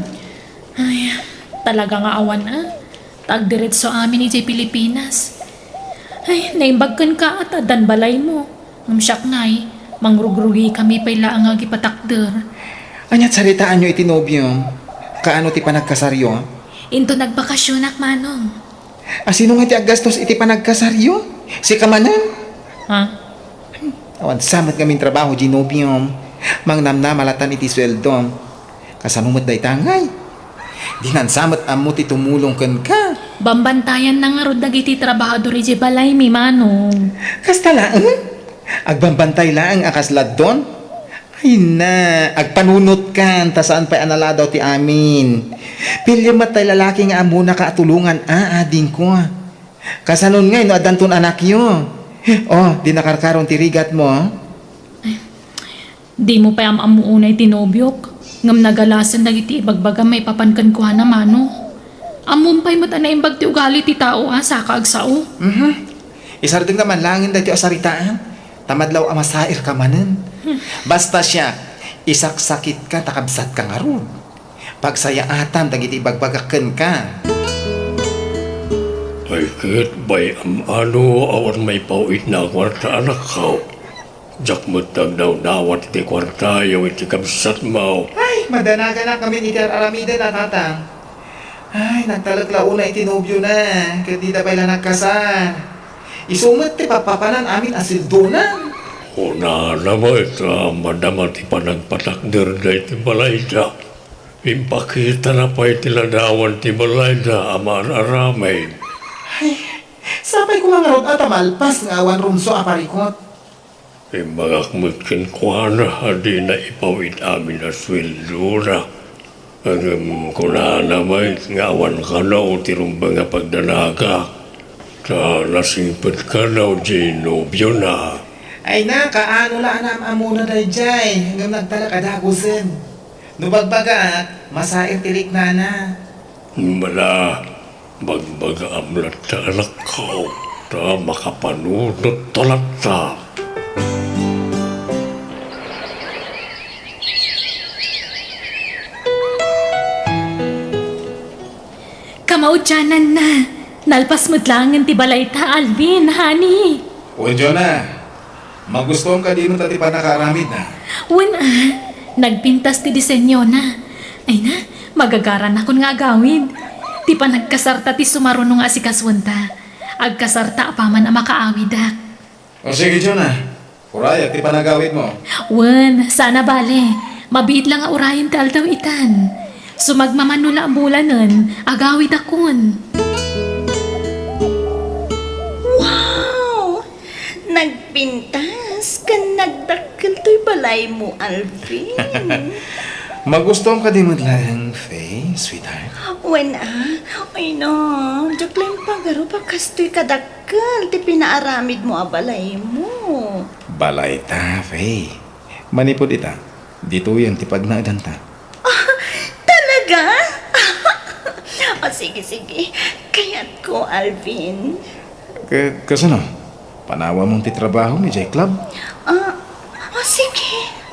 Ay, talaga nga awan a. Ta agdiretso amin idiay Pilipinas. Ay, naimbag kenka a ta addan balaymo. Ngem siak ngay, mangrugrugikami pay laeng nga agipatakder. Ania ti saritaanyo iti nobiom? Kaano ti panagkasaryo? Inton nagbakasionak, Manong. A, sino nga ti aggastos iti panagkasaryo? Sika manen? Ha? Awan sa met ngamin trabaho diay nobiom. Mangnamnama latan iti sueldom. Kasano met dayta ngay? Dinan sa met ammo ti tumulong kenka. Bambantayanna ngarud dagiti trabahador idiay balaymi, Manong. Kasta laeng? Agbambantay laeng a kasla don? Ay na, agpanunotkan ta saan pay a naladaw ti amin. Piliem met tay lalaki nga ammonaka a tulongan a, adingko. Kasanon ngay no addanton anakyo? Oh, di nakarkaron ti rigatmo. Dimo pay am-ammo unay ti nobiok. Ngem nagalasen dagiti ibagbagam maipapan kenkuana, mano. Ammom pay met a naimbag ti ugali ti tao a saka agsao. Mhm. Isardengna man laengen daytoy a saritaan, ta madlaw a masairka manen. Hmm. Basta siak, isaksakitka ta kabsatka ngarud. Pagsayaatam dagiti ibagbagak kenka. Ay, ket bay-am ano awan maipaw-itna a kuarta, anakko. Diak met agdawdawat iti kuartayo iti kabsatmo. Ay, madanaganak ngamin iti ar-aramiden a tatang. Ay, nagtalek la una iti nobiona, ket dida pay la nagkasar. Isu met ti pappapanan amin a sueldona. Kunana met a madama ti panagpatakderda iti balayda. Impakitana pay ti ladawan ti balayda a maan-aramid. Ay, sapay koma ngarud a ta malpas nga awan rumsua a parikut. Imbagak met kenkuana a dina ipaw-it amin a sueldona. Ngem kunana met nga awan kano ti rumbeng a pagdanagak, ta nasingpet kano diay nobiona. Ay na, kaano la a naam-ammona daydiay, ngem nagtalek a dagusen. No bagbagaak, masair ti riknana. Bala, bagbagaam latta, anakko, ta makapanunotto latta. Kamaudiananna, nalpas met laengen ti balayta, Alvin, honey. Uy, Jonah, magustuam kadi met ti pannakaaramidna? Wen a, nagpintas ti disenyona. Ay na, magagaranakon nga agawid. Ti panagkasarta ti sumaruno nga asikasuenta. Agkasarta apaman a makaawidak. O sige, Jonah, urayak ti panagawidmo. Wen, saan a bale. Mabiit la nga urayen ti aldaw itan. Sumagmamano la a bulanen, agawidakon. Wow! Nagpintas ken nagdakkel toy balaymo, Alvin. Magustuam kadi met laeng, Faye, sweetheart? Wen a, ay na, diak la impagarup a kastoy kadakkel ti pinaaramidmo a balaymo. Balayta, Faye. Manipud ita, ditoyen ti pagnaedanta. Ah, talaga? O, sige, sige. Kayatko, Alvin. Ka-, kasano? Panawamon ti trabahom idiay club? Ah, o, sige.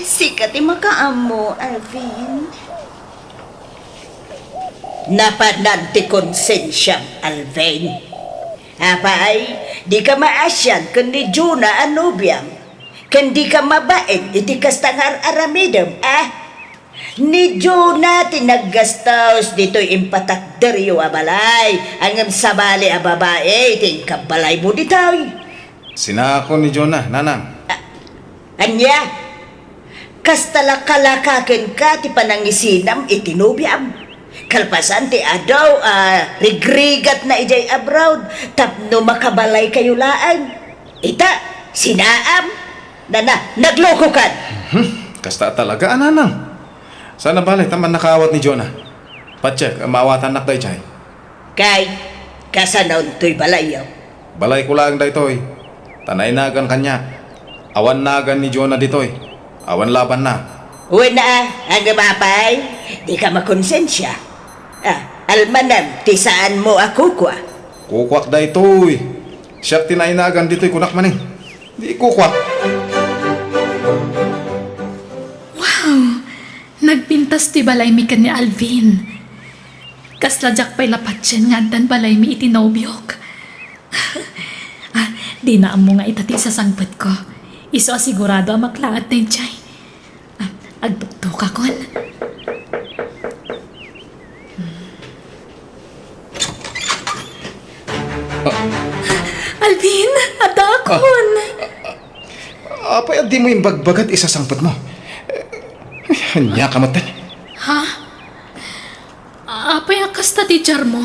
Sika ti makaammo, Alvin. Napanan ti konsensiam, Alvin. Apay, dika maasian ken ni Jonah a nobiam. Ken dika mabain iti kasta nga ar-aramidem, a? Ni Jonah ti naggastos ditoy impatakderyo a balay, ngem sabali a babai ti inkabbalaymo ditoy. Sinaakon ni Jonah, nanang. A-, ania? Kasta la kalaka kenka ti panangisinam iti nobiam. Kalpasan ti adu a rigrigatna idiay abroad tapno makabalaykayo laeng. Ita, sinaam? Nana, naglokokan! Hmm, kasta talaga, a, nanang. Saan a bale ta mannakaawat ni Jonah. Patiek, maawatannak daydiay. Kay, kasano toy balayyo? Balayko laeng daytoy. Ta nainagan kaniak. Awan nagan ni Jonah ditoy. Awan labanna. Wen a, ngem apay, dika makonsensia. A, almanem ti saanmo a kukua. Kukuak daytoy. Siak ti nainagan ditoy, kunak manen. Di kukuak. Wow! Nagpintas ti balaymi ken ni Alvin. Kasla diak pay la patien nga addan balaymi iti nobiok. A, dina ammo nga ita ti isasangpetko. Isu a sigurado a maklaat daydiay. A, agtuktokakon. Alvin, addaakon. A, a, apay a dimo imbagbaga ti isasangpetmo? Ay, ania ka met? Ha? Apay a kasta ti diarmo?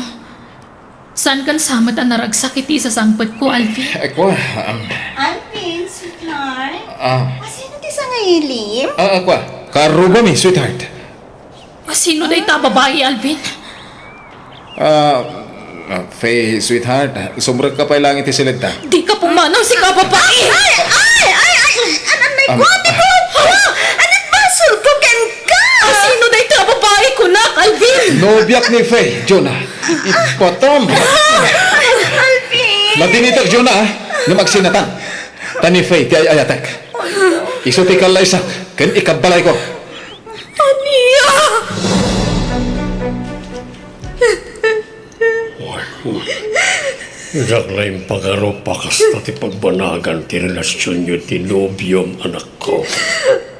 Saankan sa met a naragsak iti isasangpetko, Alvin? Ay, kua, um, Alvin, sweetheart. A. Asino ti sangailim? A, a, kua. Karrubami, sweetheart. Asino dayta a babai, Alvin? A, a, Faye, sweetheart, sumrekka pay laeng iti siledta. Dika pumanaw, sika a babai! Ay, ay, ay, ay, ay, an-, anay ko, um, ate ko, ah, anay basolko kenka! Ah, Alvin! Nobiak ni Faye, Jonah. Ipatam! Alvin! Nadingitek, Jonah, ah. Ngem agsinatan. Ta ni Faye, ti ay-ayatek. Isu ti kallaysa, ken ikabbalayko. Ania? Diak la impagarup a kasta ti pagbanagan ti relasionyo ti nobiom, anakko.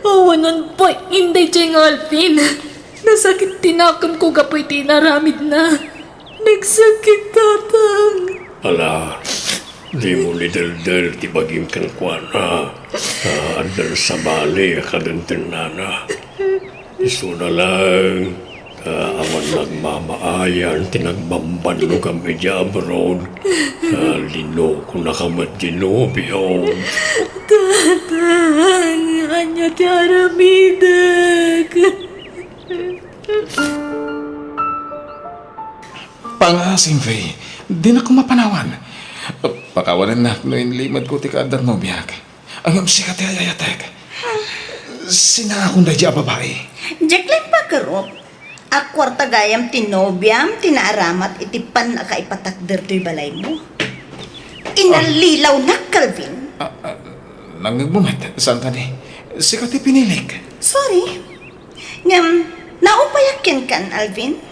Awanen pay, inday jay nga Alvin. Nasakit ti nakemko gapu iti inaramidna. Nagsakit, Tatang. Ala, dimo lideldel ti bagim kenkuana. Ta addan sabali a kadentennana. Isuna laeng, ta awan nagmamaayan ti nagbambannogam idiay abroad. Ta linokonaka met ti nobiom. Tatang, ania ti aramidek? Pangaasim, Faye. Dinak koma panawan. Pakawanennak no inlimedko ti kaadda ti nobiak. Ngem sika ti ay-ayatek. Sinakon daydi a babai. Diak la impagarup a kuarta gayam ti nobiam ti naaramat iti pannakaipatakder toy balaymo. Inallilawnak, Calvin. Ah, ah, nangngegmo met, saan kadi? Sika ti pinilik. Sorry. Ngem, naupayak kenkan, Alvin.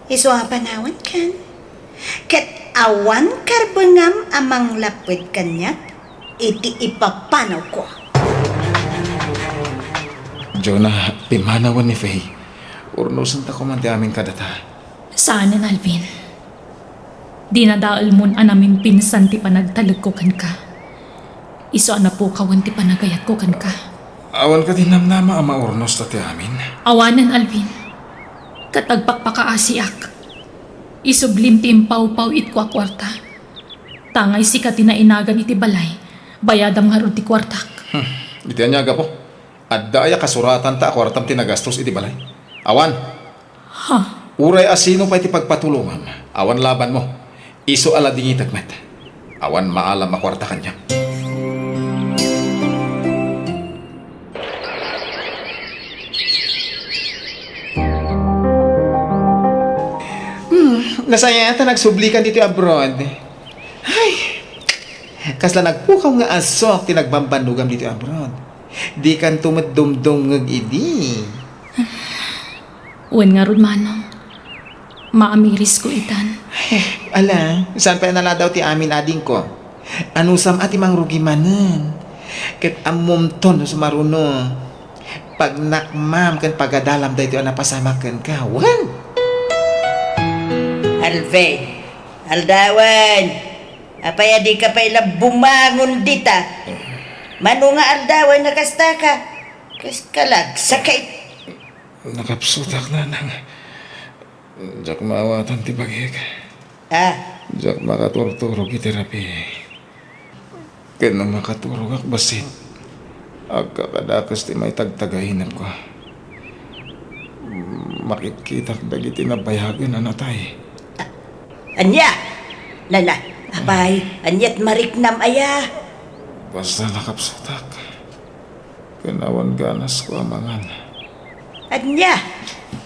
Isu a panawankan. Ket awan karbengam a manglapped kaniak iti ipapanawko. Jonah, pimmanawen ni Faye. Urnosenta koman ti amin kadata. Saanen, Alvin. Dinadaelmon a namimpinsan ti panagtalekko kenka. Isu a napukawen ti panagayatko kenka. Awan kadi namnama a maurnosta ti amin? Awanen, Alvin. Ket agpakpakaasiak. Isublim ti impawpawitko a kuarta. Tangay sika ti nainagan iti balay, bayadam ngarud ti kuartak. Hmm. Iti ania a gapu? Adda aya kasuratanta a kuartam ti nagastos iti balay? Awan. Ha? Uray a sino pay ti pagpatulongam, awan labanmo. Isu a ladingitek met. Awan maalam a kuarta kaniak. Hmm, nasayaat a nagsublikan ditoy abroad. Ay, kasla nagpukaw nga asok ti nagbambannogam ditoy abroad. Dikanto met dumdumngeg idi. Wen ngarud, Manong. Maamirisko itan. Eh, ala, saan pay a naladaw ti amin adingko? Anusam a ti mangrugi manen? Ket ammomton no sumaruno. Pagnakmam ken pagadalam daytoy a napasamak kenka. Wen? Alvin, aldawen. Apay a dika pay la bumangon dita? Mano nga aldawen a kasta ka? Kas kalagsa ka it- Nakapsutak, Nanang. Diak maawatan ti bagik. Ah? Diak makaturturog iti rabii. Ken no makaturogak bassit, agkakadakes ti maitagtagainepko. Makitkitak dagiti nabayagen a natay. Ania? Nana, apay, aniat mariknam aya? Basta nakapsutak. Ken awan ganasko a mangan. Ania?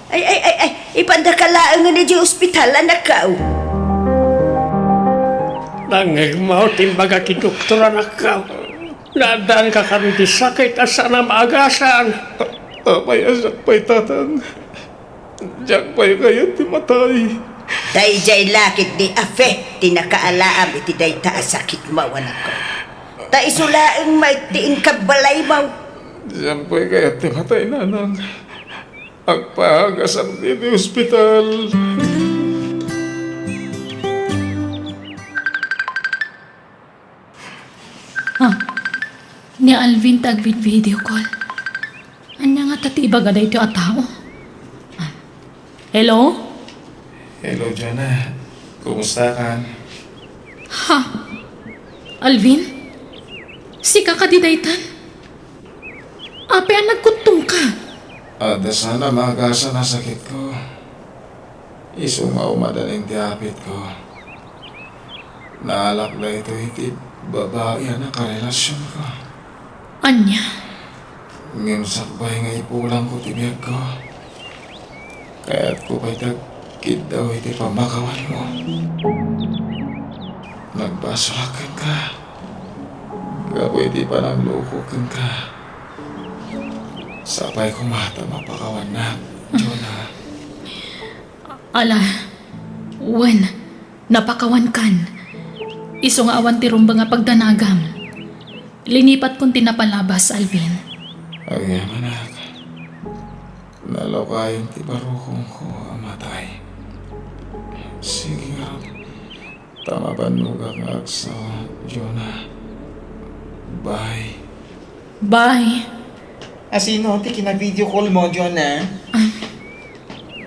Ay, ay, ay, ay, ipandaka laengen idiay ospital, anakko. Nangngegmo ti imbaga ti doktor, anakko. Naaddaanka kano iti sakit a saan a maagasan. Apay a siak pay, Tatang? Diak pay kayat ti matay. Daydiay la ketdi a Fe ti nakaalaam iti dayta a sakitmo, anakko. Ta isu laeng met ti inkabbalaymo. Diak pay kayat ti matay, Nanang. Agpaagasam iti ospital. Ah, ni Alvin ti agvid-video call. Ania ngata ti ibaga daytoy a tao? Ah. Hello? Hello, Jonah. Kumusta ka? Ha? Alvin? Sika kadi daytan? Apay a nagkuttomka? Adda saan a maagasan a sakitko. Isu nga umadan ti apitko. Naalak daytoy iti babai a nakarelasionko. Ania? Ngem sakbay nga ipulangko ti biagko, Kayatko pay ti agkiddaw iti pammakawanmo. Nagbasolak kenka gapu iti panangloko kenka. Sapay koma ta mapakawannak, Jonah. Ala, wen, napakawankan. Isu nga awan ti rumbeng a pagdanagam. Linipatkon ti napalabas, Alvin. Agyamanak, nalukayam ti barukongko a matay. Sige ngarud, ta mabannogak nga agsawa, Jonah. Bye. Bye. Asino ti kina-video call mo, Jonah? Ah,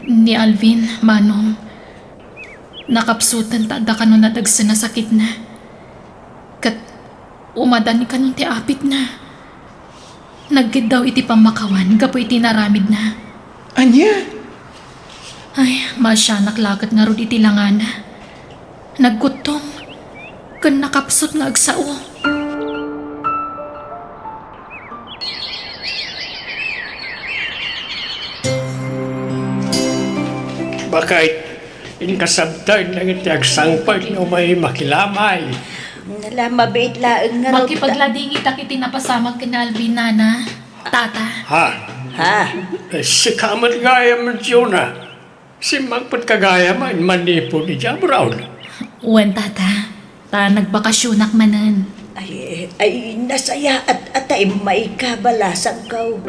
ni Alvin, Manong. Nakapsuten ta adda kano nadagsen a sakitna. Ket umada ni kanon ti apitna. Nagkiddaw iti pammakawan gapu iti inaramidna. Ania? Ay, maasianak la ket ngarud iti langana. Nagkuttom ken nakapsut nga agsao. Bakit? Inkasabtan dagiti agsangpet nga umay makilamay. Nala, mabiit laeng nga rod-, Makipagladingitak iti napasamak ken ni Alvin, Nana, Tata. Ha? Ha? Eh, sika met gayam, Jonah. Simmangpetka gayam a manipud idiay abroad. Wen, Tata. Ta nagbakasionak manen. Ay, ay, nasayaat a ta immayka, balasangko.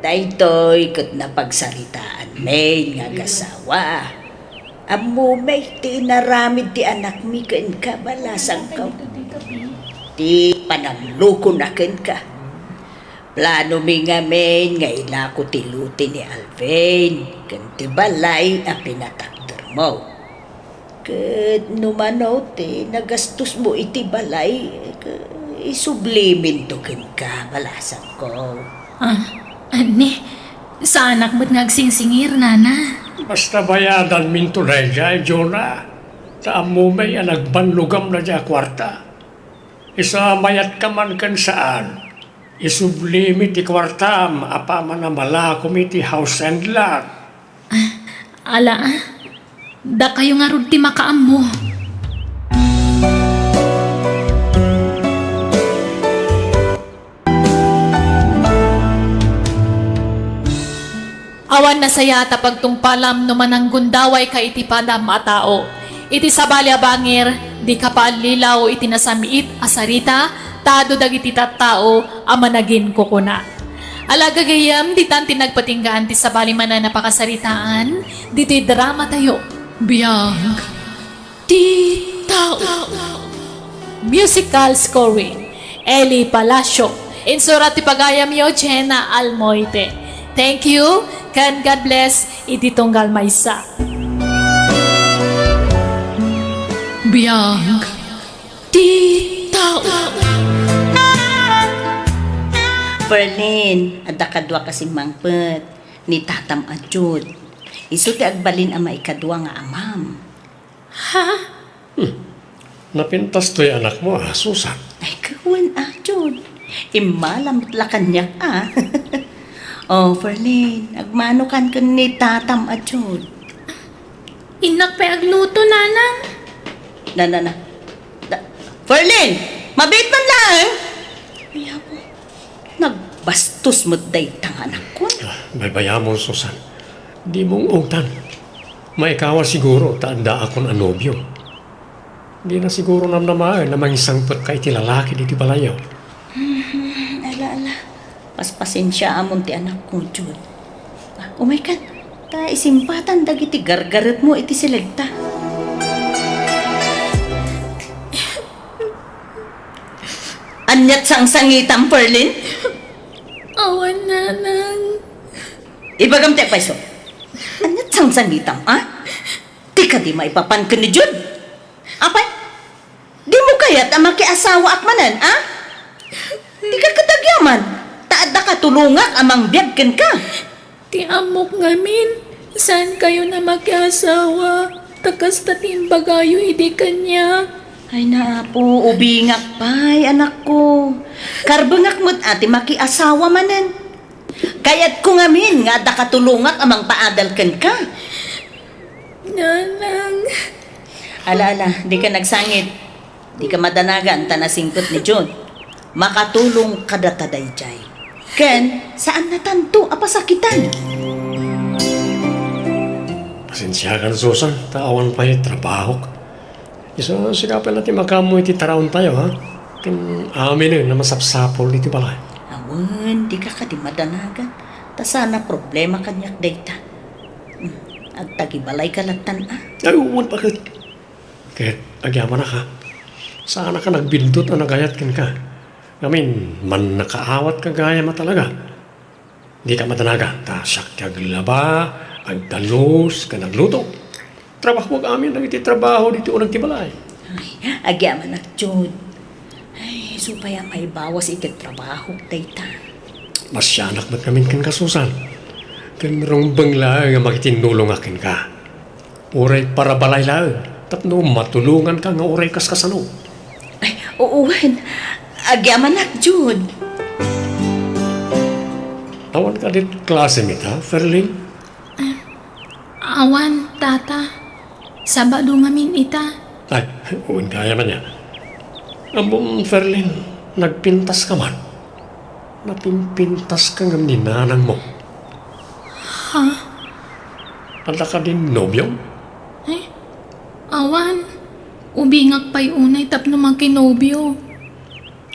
Daytoy ket napagsaritaanmi nga agasawa. Ammomi ti inaramid ti anakmi kenka, balasangko. Ti pananglokona kenka. Planomi ngamin nga ilako ti lote ni Alvin ken ti balay a pinatakdermo. Ket no mano ti nagastosmo iti balay, ke-, isubliminto kenka, balasangko. Ah, ni, saanak met nga agsingsingir, Nana. Basta bayadanminto daydiay, Jonah. Ta ammomi a nagbannogam daydiay a kuarta. Isu a mayatka man ken saan, isublimi ti kuartam apaman a malakom iti house and lot. Ah, ala, ah. Dakayo ngarud ti makaammo. Awan nasayaat a pagtungpalam no mananggundawayka iti padam a tao. Iti sabali a bangir, dika paallilaw iti nasamiit a sarita, ta adu dagiti tattao a managinkukuna. Ala gagayyem, ditan ti nagpatinggaan ti sabali manen a pakasaritaan, ditoy dramatayo. Biag ti tao. Musical scoring, Eli Palacio. Insurat ti pagayamyo, Jenna Almoite. Thank you, ken God bless iti tunggal maysa. Biag ti tao. Ferlin, adda kaduak a simmangpet, ni tatam a Jude. Isu ti agbalin a maikadua nga amam. Ha? Hmm. Napintas toy anakmo, a, Susan? Ay, kawan, a, Jude. Immala met la kaniak, a. O, Ferlin, agmanokan ken ni tatam a Jude. Innak pay agluto, Nanang. Na, na, na. Na, Ferlin, mabiit man laeng. Ay, apo. Nagbastos met dayta nga anakkon. Ah, baybayamon, Susan. Dimo ungtan. Maikawa siguro ta addaakon a nobio. Dina siguro namnamaen a mangisangpetka iti lalaki ditoy balayyo. Mhm, ala, ala. Paspasensiaamon ti anakko, Jude. Ah, umaykan, ta isimpatan dagiti gargaretmo iti silegta. Aniat sangsangitam, Ferlin? Awan, Nanang. Ibagam ti agpayso. Aniat sangsangitam, a? Ti kadi maipapan ken ni Jude? Apay, dimo kayat a makiasawaak manen, a? Dika ket agyaman, ta adda katulongak a mangbiag kenka. Ti ammok ngamin, saankayon a makiasawa, ta kasta ti imbagayo idi kaniak. Ay, naapo, ubingak pay, anakko. Karbengak met a ti makiasawa manen. Kayatko ngamin nga adda katulongak a mangpaadal kenka. Nanang. Ala, ala, dika nagsangit. Dika madanagan ta nasingpet ni Jun. Makatulong kadata daydiay. Ken, saannatanto a pasakitan. Pasensiakan, Susan, ta awan pay trabahok. Isu, sika pay la ti makaammo iti taraontayo, ha? Ken aminen a masapsapul iti balay. Awan, dika kadi madanagan. Ta saan a problema kaniak dayta. Hmm, agtagibalayka lattan, a? Ay, wen, baket. Ket agyamanak, ha? Saannak a nagbindut a nagayat kenka. Ngamin, mannakaawatka gayam a talaga. Dika madanagan, ta siak ti aglaba, agdalus, ken agluto. Trabahoak amin dagiti trabaho ditoy uneg ti balay. Ay, agyamanak, Jud. Ay, isu pay a maibawas iti trabahok dayta. Masianak met ngamin kenka, Susan. Ken rumbeng laeng a makitinnulongak kenka. Uray para balay laeng, tapno matulonganka nga uray kaskasano. Ay, oo, wen. Agyamanak, Jud. Awan kadi klasem ita, Ferlin? Awan, Tata. Sabado ngamin ita. Ay, wen gayam ania. Ammom, Ferlin, nagpintaska man. Napimpintaska ngem ni nanangmo. Ha? Adda kadin nobiom? Eh, awan. Ubingak pay unay tapno makinobio.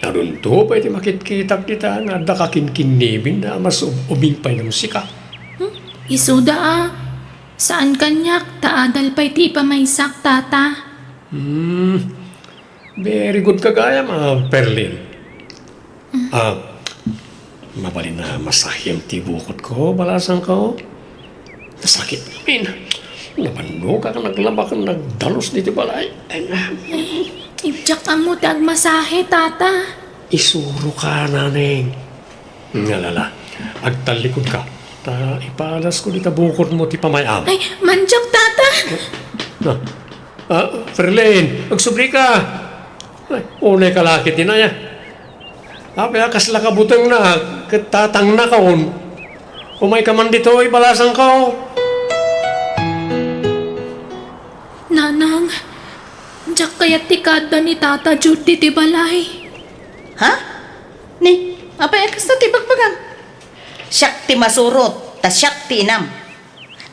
Adunto pay ti makitkitak dita nga adda kakinkinniben a mas ub-, ubing pay ngem sika. Hmm? Isuda a. Saan kaniak, ta adal pay ti ipamaysak, Tata. Hmm. Very good ka gayam, a, Ferlin. Ah, mabalin a masahem ti bukotko, balasangko. Nasakit ngamin. Nabannogak a naglaba ken nagdalus ditoy balay. Ay, nga. Ay, diak ammo ti agmasahe, Tata. Isuroka, naneng. Ngalala, agtallikudka. Ta ipadasko dita bukotmo ti pamay-am. Ay, mandiak, Tata. Na. Ah, Ferlin, agsublika. Ay, unay ka la ket inaya. Apay a kasla kabutengna, ket tatangnakon. Umayka man ditoy, balasangko. Nanang, diak kayat ti kaadda ni Tata Jud ditoy balay. Ha? Ni, apay a kasta ti bagbagam? Siak ti masurot, ta siak ti inam.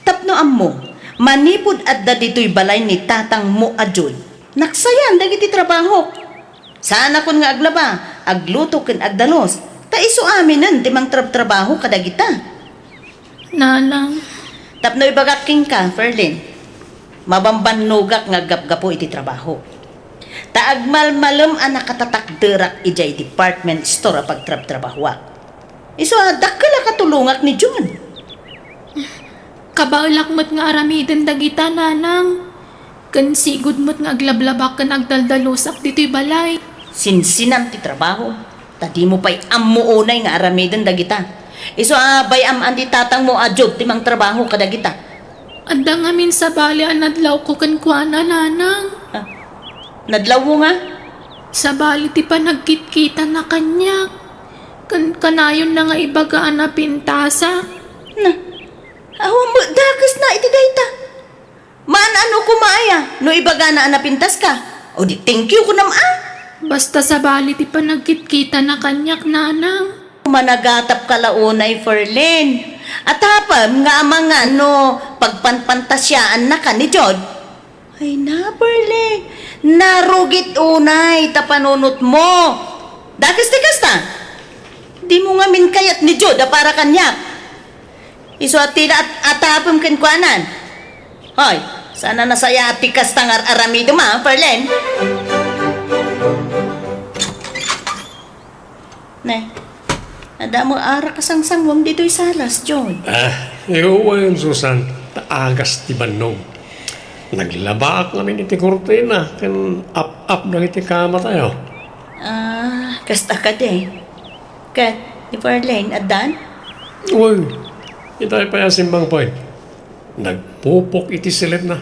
Tapno ammom, manipud adda ditoy balay ni tatangmo a Jud, naksayaan dagiti trabahok. Saanakon nga aglaba, agluto ken agdalus, ta isu aminen ti mangtrabtrabaho kadagita. Nanang. Tapno ibagak kenka, Ferlin, mabambannogak nga aggapgapu iti trabahok. Ta agmalmalem a nakatatakderak idiay department store a pagtrabtrabahoak. Isu a dakkel a katulongak ni Jun. Kabaelak met nga aramiden dagita, nanang. Ken sigud met nga aglablabak ken agdaldalusak ditoy balay. Sinsinam ti trabaho, ta dimo pay ammo unay nga aramiden dagita. Isu a bay-am a ni tatangmo a Jud ti mangtrabaho kadagita. Adda ngamin sabali a nadlawko kenkuana, nanang. Ah, nadlawmo nga? Sabali ti panagkitkitana kaniak. Ken kanayonna nga ibaga a napintasak. Na, awan met dakesna iti dayta. Maan-ano koma aya no ibagana a napintaska? O di thank you kunam a? Basta sabali ti panagkitkitana kaniak, nanang. Managatapka la unay, Ferlin. Atapem nga amangan no pagpanpantasiaannaka ni Jud. Ay na, Ferlin. Narugit unay ta panunotmo. Dakes ti kasta. Dimo ngamin kayat ni Jud a para kaniak. Isu a ti la at-, atapem kenkuanan. Hoy, saan a nasayaat ti kasta nga ar-aramidem a, Ferlin? Ne, adda met a kasangsanguam ditoy salas, Jud. Ah, wen, Susan, ta agas ti bannog. Naglabaak ngamin iti kurtina ken ap-ap dagiti kamatayo. Ah, kasta kadi. Ket ni Ferlin, addan? Uy, itay pay a simmangpet. Nagpupok iti silipna.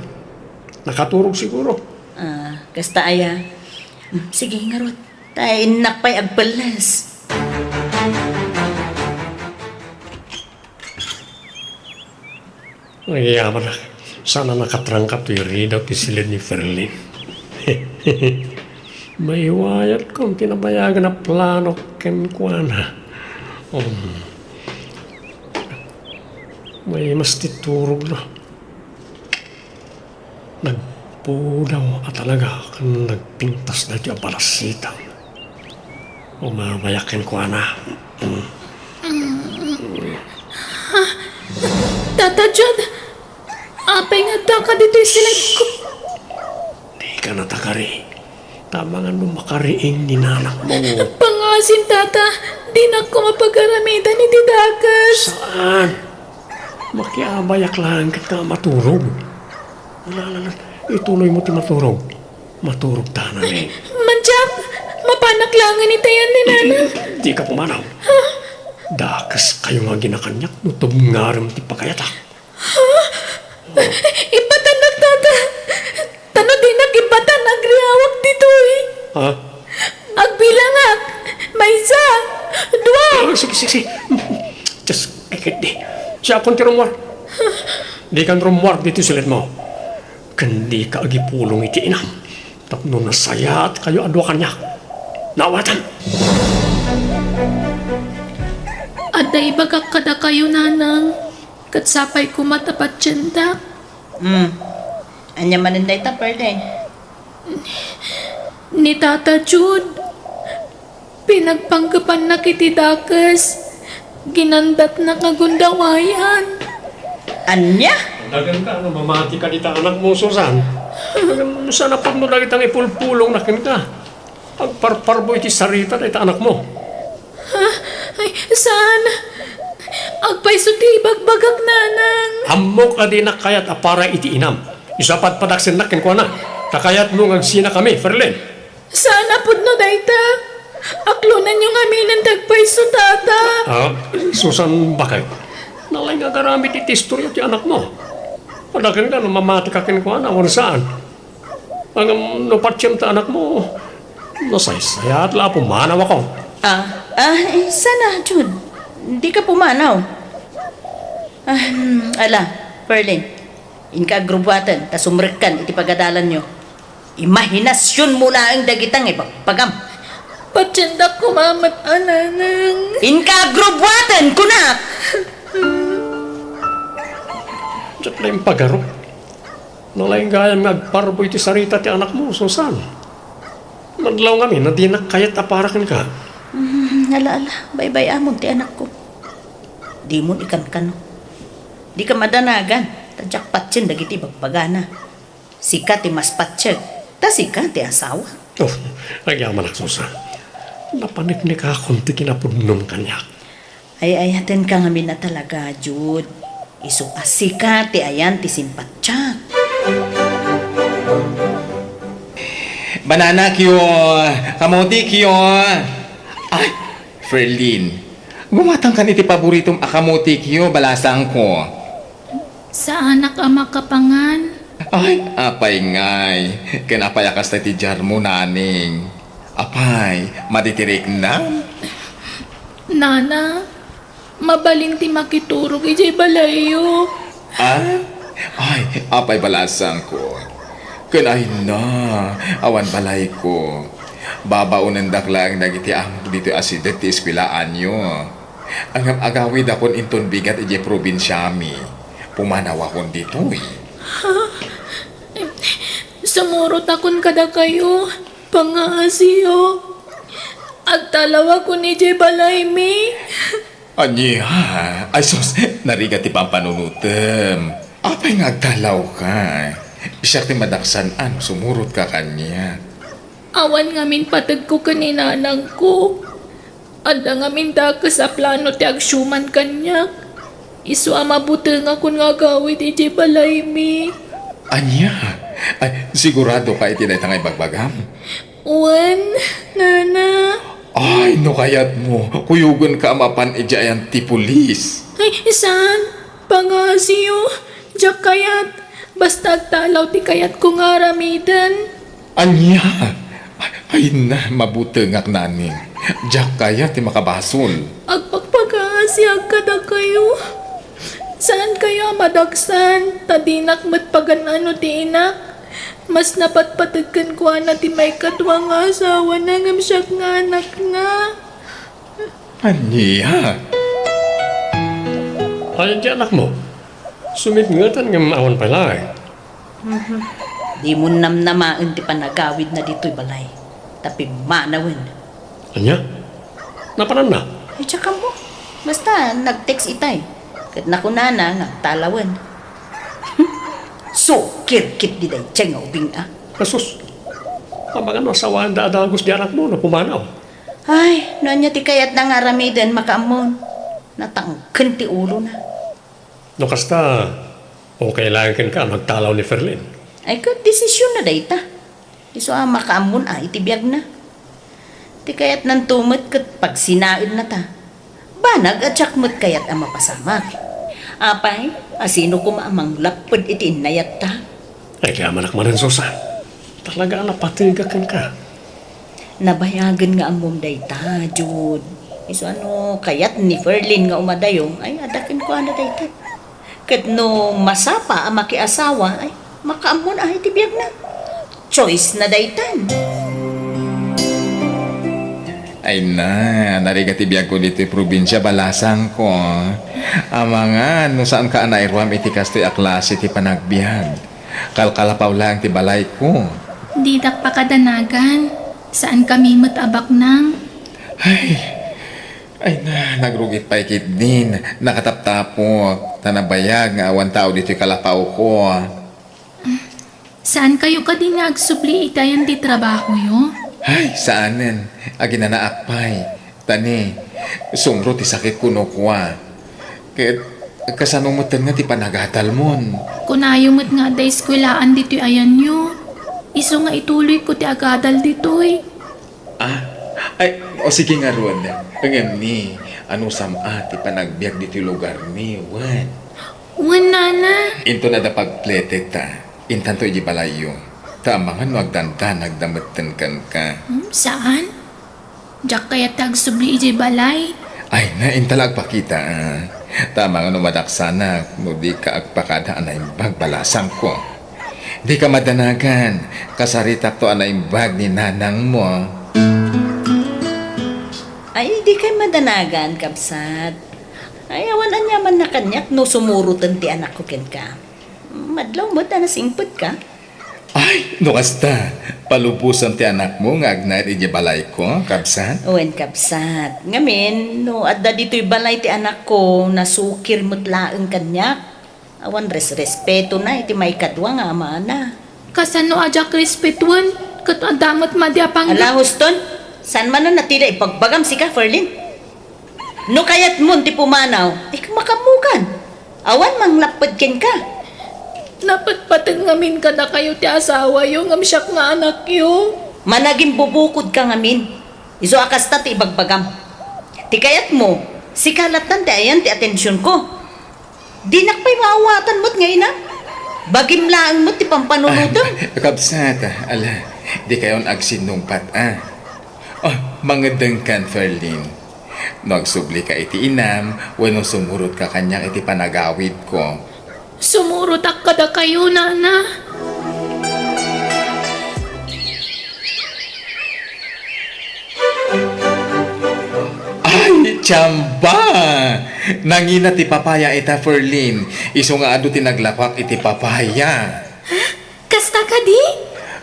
Nakaturog siguro. Ah, kasta aya. Hmm, sige, ngarud. Ta innak pay agpelles. Ay, aman, saan a nakatrangkap ti rida ti siled ni Ferlin. Maiwayatko ti nabayagan a plano kenkuana. Um, may mas ti turog na. Nagpudaw a talaga ken nagpintas daytoy a balasitang. Umabayak kenkuana. Mm. Tata Jude, apay nga addaka ditoy siledko? Dika natakari. Tamangan no makariing ni nanakmo. Pangngaasim, Tata, dinakon mapagaramidan iti dakes. Saan? Makiabayak laeng ket ta maturog. Ala, ala, ala. Ituloymo ti maturog. Maturog ta, Nani. Mandiak, mapanak laengen itayan ni Nanang. Dika pumanaw. Dakeskayo nga aginakaniak no tubngarem ti pagayatak. Ha? Ibbatannak, Tata. Ta no dinak ibbatan, agriawak ditoy. Ha? Agbilangak. Maysa, dua. Ah, sige, sige, sige. Just, ay, di. Siakon ti rummuar. Dikan rummuar ditoy siledmo. Ken dika agipulong iti inam. Tapno nasayaatkayo a dua kaniak. Naawatan. Adda ibagak kadakayo, Nanang. Ket sapay koma ta patiendak. Hmm. Ania manen dayta, Pearline? Ni Tata Jude, pinagpanggepannak iti dakes, ginandatnak nga gundawayan. Ania? Dagan ka, no, mamati ka dita anakmo, Susan. Saan a pudno dagita nga ipulpulongna kenka. Agparparbo iti sarita dayta anakmo. Ha? Ay, saan? Agpayso ti ibagbagak, Nanang. Ammok a dinak kayat a para iti inam. Isu a padpadaksennak kenkuana. Ta kayatmo nga agsinakami, Ferlin. Saan a pudno dayta. Aklonanyo ngamin ti agpayso, Tata. Ah, Susan, bakay. Nalaing nga agaramid iti istorya ti anakmo. Padaken ka no mamati ka kenkuana, wen saan. Ngem no patiem ta anakmo, nasaysayaat la a pumanawakon. Ah, ah, eh, saan a, Jude? Dika pumanaw. Ah, hmm, ala, Pearline, inka agrubuaten ta sumrekkan iti pagadalanyo. Imahinasionmo laeng dagita nga ibagbagam. Patiendak koma met, Nanang. Inka agrubuaten, kunak! Diak la impagarup. Nalaing gayam nga agparbo iti sarita ti anakmo, Susan. Nadlaw ngamin a dinak kayat a para kenka. Mm, ala, ala, baybay-amon ti anakko. Dimon ikankano. Dika madanagan, ta diak patien dagiti ibagbagana. Sika ti mas patiek, ta sika ti asawa. Oh, agyamanak, Susan. Napaneknekakon ti kinapudnom kaniak. Ay-ayatenka ngamin a talaga, Jude. Isu a sika ti ayan ti simpatiak. Banana cue, kamote cue. Ay, Ferlin, gumatangkan iti paboritom a kamote cue, balasangko. Saanak a makapangan. Ay, apay ngay? Ken apay a kasta ti diarmo, Nanang? Apay, madi ti riknam? Nana, mabalin ti makiturog idiay balayyo. Ah? Ay, apay balasangko. Ken ay na, awan balayko. Babaonendak laeng dagiti amok ditoy a sideg ti eskuelaanyo. Ngem agawidakon inton bigat idiay probinsiami. Pumanawakon ditoy. Ha? Sumurotakon kadakayo, pangaasiyo. Agtalawakon idiay balaymi. Ania? Ay sus, narigat ti pampanunotem. Apay nga agtalawka? Siak ti madaksan a no sumurotka kaniak. Awan ngamin pategko ken ni nanangko. Adda ngamin dakes a plano ti agsiuman kaniak. Isu a mabutengakon nga agawid idiay balaymi. Ania? Ay, siguradoka iti dayta nga ibagbagam? Wen, Nana. Ay, no kayatmo, kuyogenka a mapan idiay ayan ti pulis. Ay, saan? Pangaasiyo, diak kayat. Basta agtalaw ti kayatko nga aramiden. Ania? Ay na, mabutengak, Nanang. Diak kayat ti makabasol. Agpakpakaasiak kadakayo. Saankayo a madaksan, ta dinak met pagan-ano ti inak. Mas napatpateg kenkuana ti maikadua nga asawana ngem siak nga anakna. Ania? Ayan ti anakmo? Sumitngetan ngem awan pay laeng. Mhm. Dimo namnamaen ti panagawidna ditoy balay. Ta pimmanawen. Ania? Napananna? Ay, diak ammo. Basta, nag-text itay. Ket nakunana nga agtalawen. Sukir ketdi daydiay nga ubing a. Asus! Amangan no asawaenda a dagus ti anakmo no pumanaw. Ay, no ania ti kayatna nga aramiden, makaammon. Natangken ti ulona. No kasta, okay laeng kenka a magtalaw ni Ferlin. Ay, ket desisionna dayta. Isu a makaammon a iti biagna. Ti kayatnanto met ket pagsinaedna ta. Banag a diak met kayat a mapasamak. Apay, a sino koma a manglapped iti innayatta? Ay, kayamanak manen, Susan. Talaga a napategak kenka. Nabayagen nga ammom dayta, Jude. Isu a no kayat ni Ferlin nga umadayo, ay, adda kenkuana dayta. Ket no masapa a makiasawa, ay, makaammon a iti biagna. Choice na daytan. Ay na, narigat ti biagko ditoy probinsia, balasangko. Amangan, no saanka a nairuam iti kastoy a klase ti panagbiag. Kalkalapaw laeng ti balayko. Didak pakadanagan. Saankami met a baknang. Ay, ay na, nagrugit pay ketdin. Nakataptapok. Ta nabayag nga awan tao ditoy kalapawko. Saankayo kadi nga agsubli iti ayan ti trabahoyo? Ay, saanen. Aginanaak pay. Ta ni, sumro ti sakitko no kua. Ket kasano metten nga ti panagadalmon? Kunayo met nga adda eskuelaan ditoy ayanyo. Isu nga ituloyko ti agadal ditoy. Ah, ay, o sige ngarud. Ngem ni, anusam a ti panagbiag ditoy lugarmi, wen? Wen, nana. Inton adda pagpletek ta, intanto idiay balayyo. Ta amangan no agdandanagda metten kenka. Hmm, saan? Diak kayat ti agsubli idiay balay. Ay na, inta la agpakita, ah. Ta amangan no madaksanak, no dika agpakada a naimbag, balasangko. Dika madanagan, kasaritakto a naimbag ni nanangmo. Ay, dikay madanagan, kabsat. Ay, awan aniamanna kaniak no sumuroten ti anakko kenka. Madlaw met a nasingpetka. Ay, no kasta, palubosan ti anakmo nga agnaed idiay balayko, kabsat? Wen, kabsat. Ngamin, no adda ditoy balay ti anakko, nasukir met laeng kaniak. Awan resrespetona iti maikadua nga amana. Kasano a diak respetuen? Ket adda met madi a pangga- Ala, huston! Saan man a natila ibagbagam sika, Ferlin? No kayatmon ti pumanaw, ay, makaammokan. Awan manglapped kenka. Napatpateg ngamin kadakayo ti asawayo ngem siak nga anakyo. Managimbubukodka ngamin. Isu a kasta ti ibagbagam. Ti kayatmo, sika lattan ti ayan ti atensionko. Dinak pay maawatan met nga inam. Bagim laeng met ti pampanunotem. Ah, kabsat, ala, dikayon agsinnungpat, ah. Oh, mangeddengkan, Ferlin. No agsublika iti inam, wenno sumurotka kaniak iti panagawidko. Sumurotak kadakayo, nana. Ay, tiamba! Nangina ti papaya ita, Ferlin. Isu nga adu ti naglakuak iti papaya. Kasta kadi?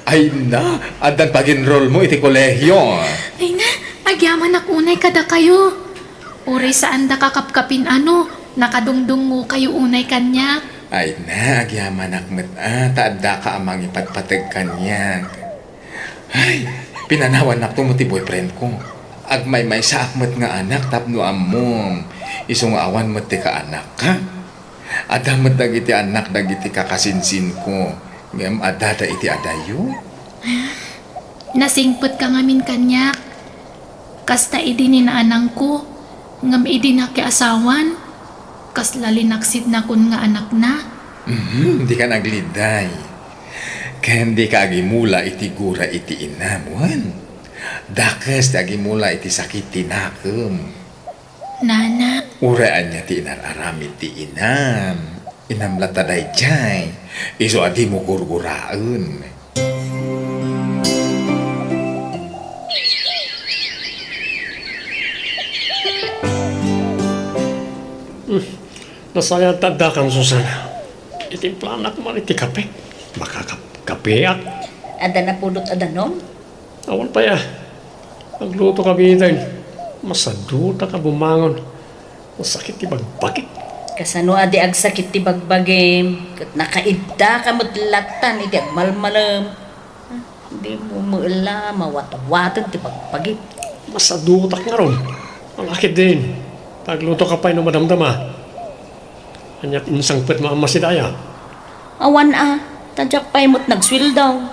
Ay na, addan pag-enrollmo iti kolehio. Ay na, agyamanak unay kadakayo. Uray saandaka kapkapin-ano, nakadungdungngokayo unay kaniak. Ay na, agyamanak met a, ta addaka a mangipatpateg kaniak. Ay, pinanawannakto met ti boyfriendko. Agmaymaysaak met nga anak tapno ammom. Isu nga awan met ti kaanakka. Adda met dagiti annak dagiti kakasinsinko, ngem addada iti adayo. Nasingpetka ngamin kaniak. Kasta idi ni naanangko, ngem idi nakiasawan, kasla linaksidnakon nga anakna. Mhm, dika nagleday. Ken dika agimula iti gura iti inam, wen? Dakes ti agimula iti sakit ti nakem. Nana. Uray ania ti inar-aramid ti inam? Inam latta daydiay. Isu a dimo gurguraen. Hmm. Nasayaat ta addakan, Susan. Itimplanak man iti kape. Makakap-, kapeak. Adda napudot a danum? Awan pay a. Agluto ka biten. Masadutak a bumangon. Masakit ti bagbagik. Kasano a di agsakit ti bagbagim? Ket nakaidda ka met lattan iti agmalmalem. Dimo met la mawatwaten ti bagbagim. Masadutak ngarud. Ala ketdin. Agluto ka pay no madamdama. Ania ti insangpet mo a masidaya? Awan a, ta diak pay met nagsueldo.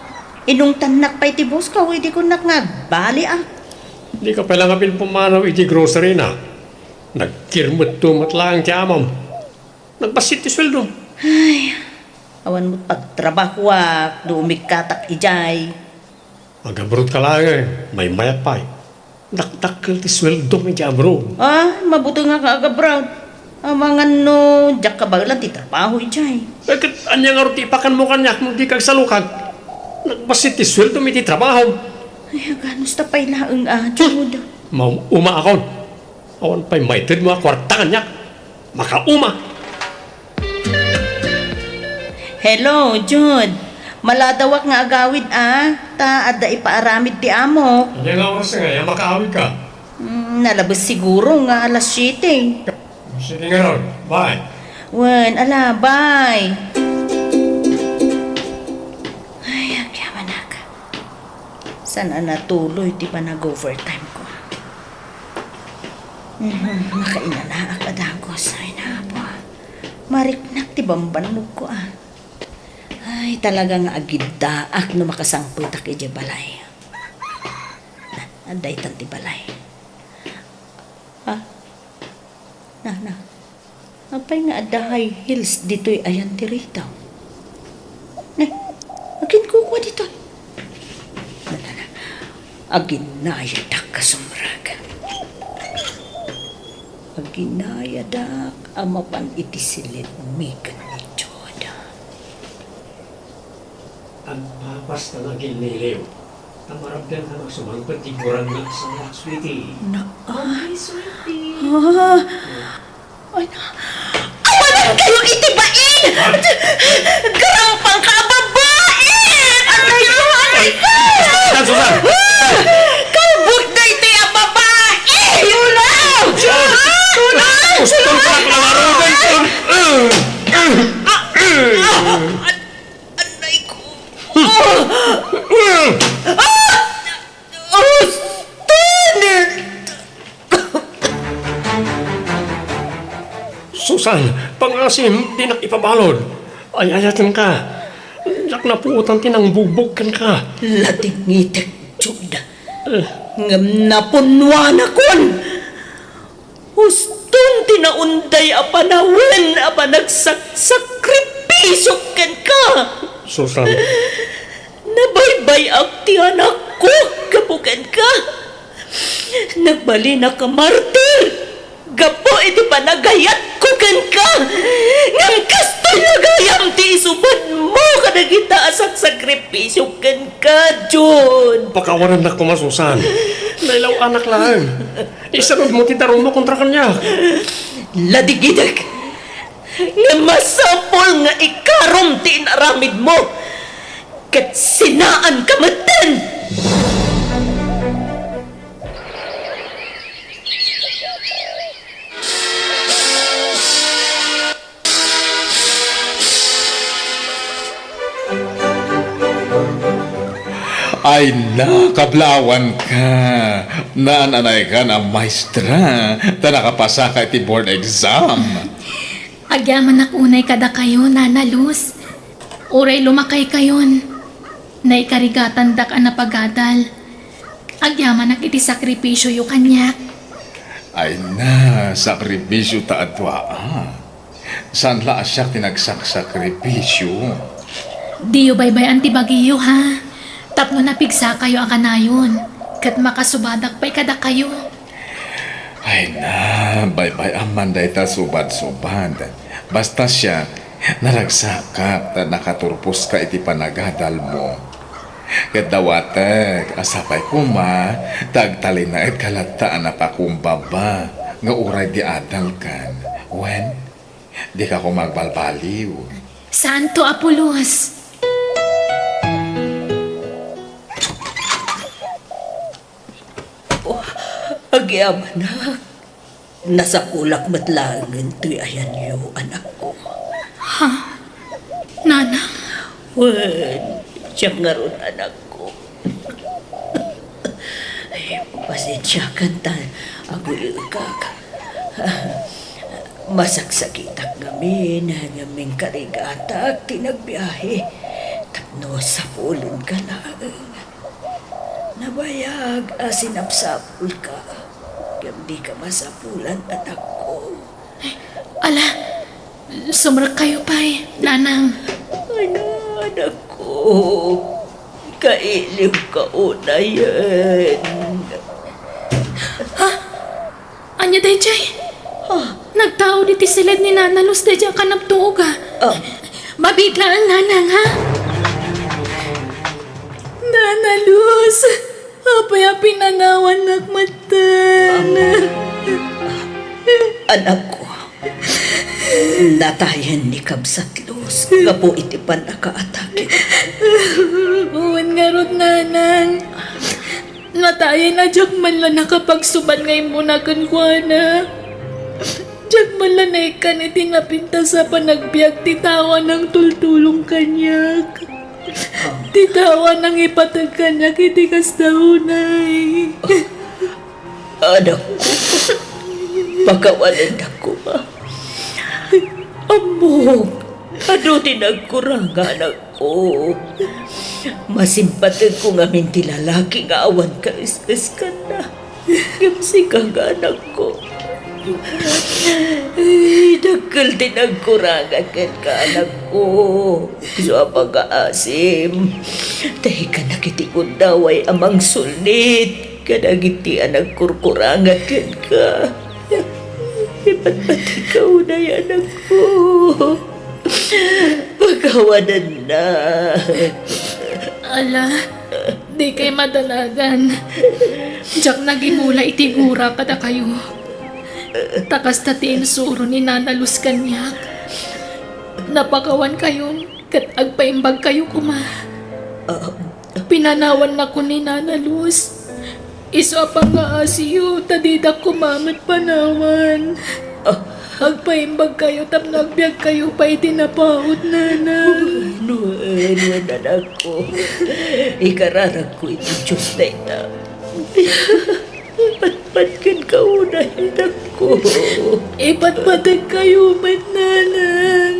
Inungtannak pay ti boss ko, idi kunak nga agbaliak. Dika pay la nga pin pumanaw iti grocery na. Nagkirmetto met laeng ti amom. Nagbassit ti sueldom. Ay, awan met pagtrabahoak, no umikkatak idiay. Agabroad ka laeng, maymayat pay. Dakdakkel ti sueldom iti abroad. Ah, mabutengak nga agabroad. Amangan no diak kabaelan ti trabaho idiay. Eh, ket ania ngarud ti ipakanmo kaniak no dika agsalukag? Nagbassit ti sueldom iti trabahom. Ay, aganusta pay laeng a, Jude. Maum-umaakon. Awan pay maitedmo a kuarta kaniak. Makauma. Hello, Jude. Maladawak nga agawid a, ta adda ipaaramid ti amok. Ania nga oras ngay a makaawid ka? Mm, nalabes siguro nga alas siete. Sige ngarud, bye. Wen, ala, bye. Ay, agyamanak. Saan a natuloy ti panag-overtime ko? Mhm, makainanaak a dagus. Ay, napo. Mariknak ti bambannog ko, ah. Ay, talaga nga agiddaak no makasangpetak idiay balay. Na, adda itan ti balay. Ah, na, na. Apay nga adda high heels ditoy ayan ti ritaw? Ne, aginkukua ditoy. Na, na, na. Aginayadak a sumrek. Aginayadak a mapan iti silidmi ken ni Jude. Agpapas ta nga aginniliw. Ta maragdan ka nga sumangpet ti gurang nga asawa, sweetie. Na, ah. Okay, sweetie. Ah. Ay, na. Awanan kayo iti bain! Garampang ka a babae! Aray ko, aray ko! Susan, Susan! Ah! Kalbut na iti a babae! Tuna! Tuna! Gusto ko lang langarugan, Tuna! Ah! Ah! Aray ko! Ah! Ah! Austin! Susan, pangasim, dinak ipabalud. Ay-ayatenka. Diak napuotan ti nangbugbog kenka. Ladingitek, Jude. Eh. Ngem napunnuanakon. Uston ti naunday a panawen a panagsaksakripisio kenka. Susan. Nabaybay-ak ti anakko gapu kenka. Nagbalinak a martir gapu iti panagayatko kenka. Ngem kastoy nga gayam ti isubadmo kadagita a saksakripisio kenka, Jude. Pakawanannak koma, Susan. Nailaw-anak laeng. Isanudmo ti tarummo kontra kaniak. Ladingidek. Ngem masapul nga ikarom ti inaramidmo, ket sinaanka metten. Ay na, kablawanka. Naan-anaykan a maestra, ta nakapasaka iti board exam. Agyamanak unay kadakayo, Nana Luz. Uray lumakaykayon, naikarigatandak a napagadal. Agyamanak iti sakripisioyo kaniak. Ay na, sakripisio ta a dua, ah. Saan la a siak ti nagsaksakripisio? Diyo baybay-an ti bagiyo, ha? Tapno napigsakayo a kanayon, ket makasubadak pay kadakayo. Ay na, baybay-am man dayta subad-subad. Basta siak, naragsakak ta nakaturposka iti panagadalmo. Ket dawatek a sapay koma ta agtalinaedka latta a napakumbaba nga uray di adalkan. Wen, dika koma agbalbaliw. Santo Apolos! Oh, agyamanak. Nasapulak met laengen toy ayanyo, anakko. Ha? Nanang? Wen, siak ngarud, anakko. Ay, pasensiakan ta aguy-ekak. Masaksakitak ngamin ngem inkarigatak ti nagbiahe tapno sapulonka laeng. Nabayag a sinapsapulka, ngem dika masapulan, anakko. Ala, sumrekkayo pay, nanang. Ay na, anakko. Kailiwka unayen. Ha? Ania daydiay? Ah. Nagtaud iti siled ni Nana Luz daydiay a kanabtuog, a. Ah. Mabiit laeng, nanang, ha? Nana Luz, apay a pinanawannak metten? Anakko, natayen ni Kabsat Luz gapu iti pannakaatake. Wen ngarud, nanang. Natayen a diak man la nakapagsubad nga immuna kenkuana. Diak man la naikkan iti napintas a panagbiag ti tao a nangtultulong kaniak. Ti tao a nangipateg kaniak iti kasta unay. Anakko, pakawanennak koma. Ammok, adu ti nagkuranga, anak. Oh, masimpategko ngamin ti lalaki nga awan kaes-eskanna. Ngem sika nga anakko. Ay, dakkel ti nagkuranga kenka, anakko. Isu a pangngaasim, ta ikkanak iti gundaway a mangsulnit kadagiti a nagkurkuranga kenka. Ipatpategka unay, anakko. Pakawanenna. Ala, dikay madanagan. Diak nagimula iti gura kadakayo. Ta kasta ti insuro ni Nana Luz kaniak. Napakawankayon ket agpaimbagkayo koma. Ah, Pinanawannakon ni Nana Luz. Isu a pangngaasim ta didak koma met panawan. Ah. Agpaimbagkayo tapno agbiagkayo pay iti napaut, nanang. Wen, wen, wen, anakko. Ikararagko iti Dios dayta. Ipatpat kenka unay, anakko. Ipatpategkayo met, nanang.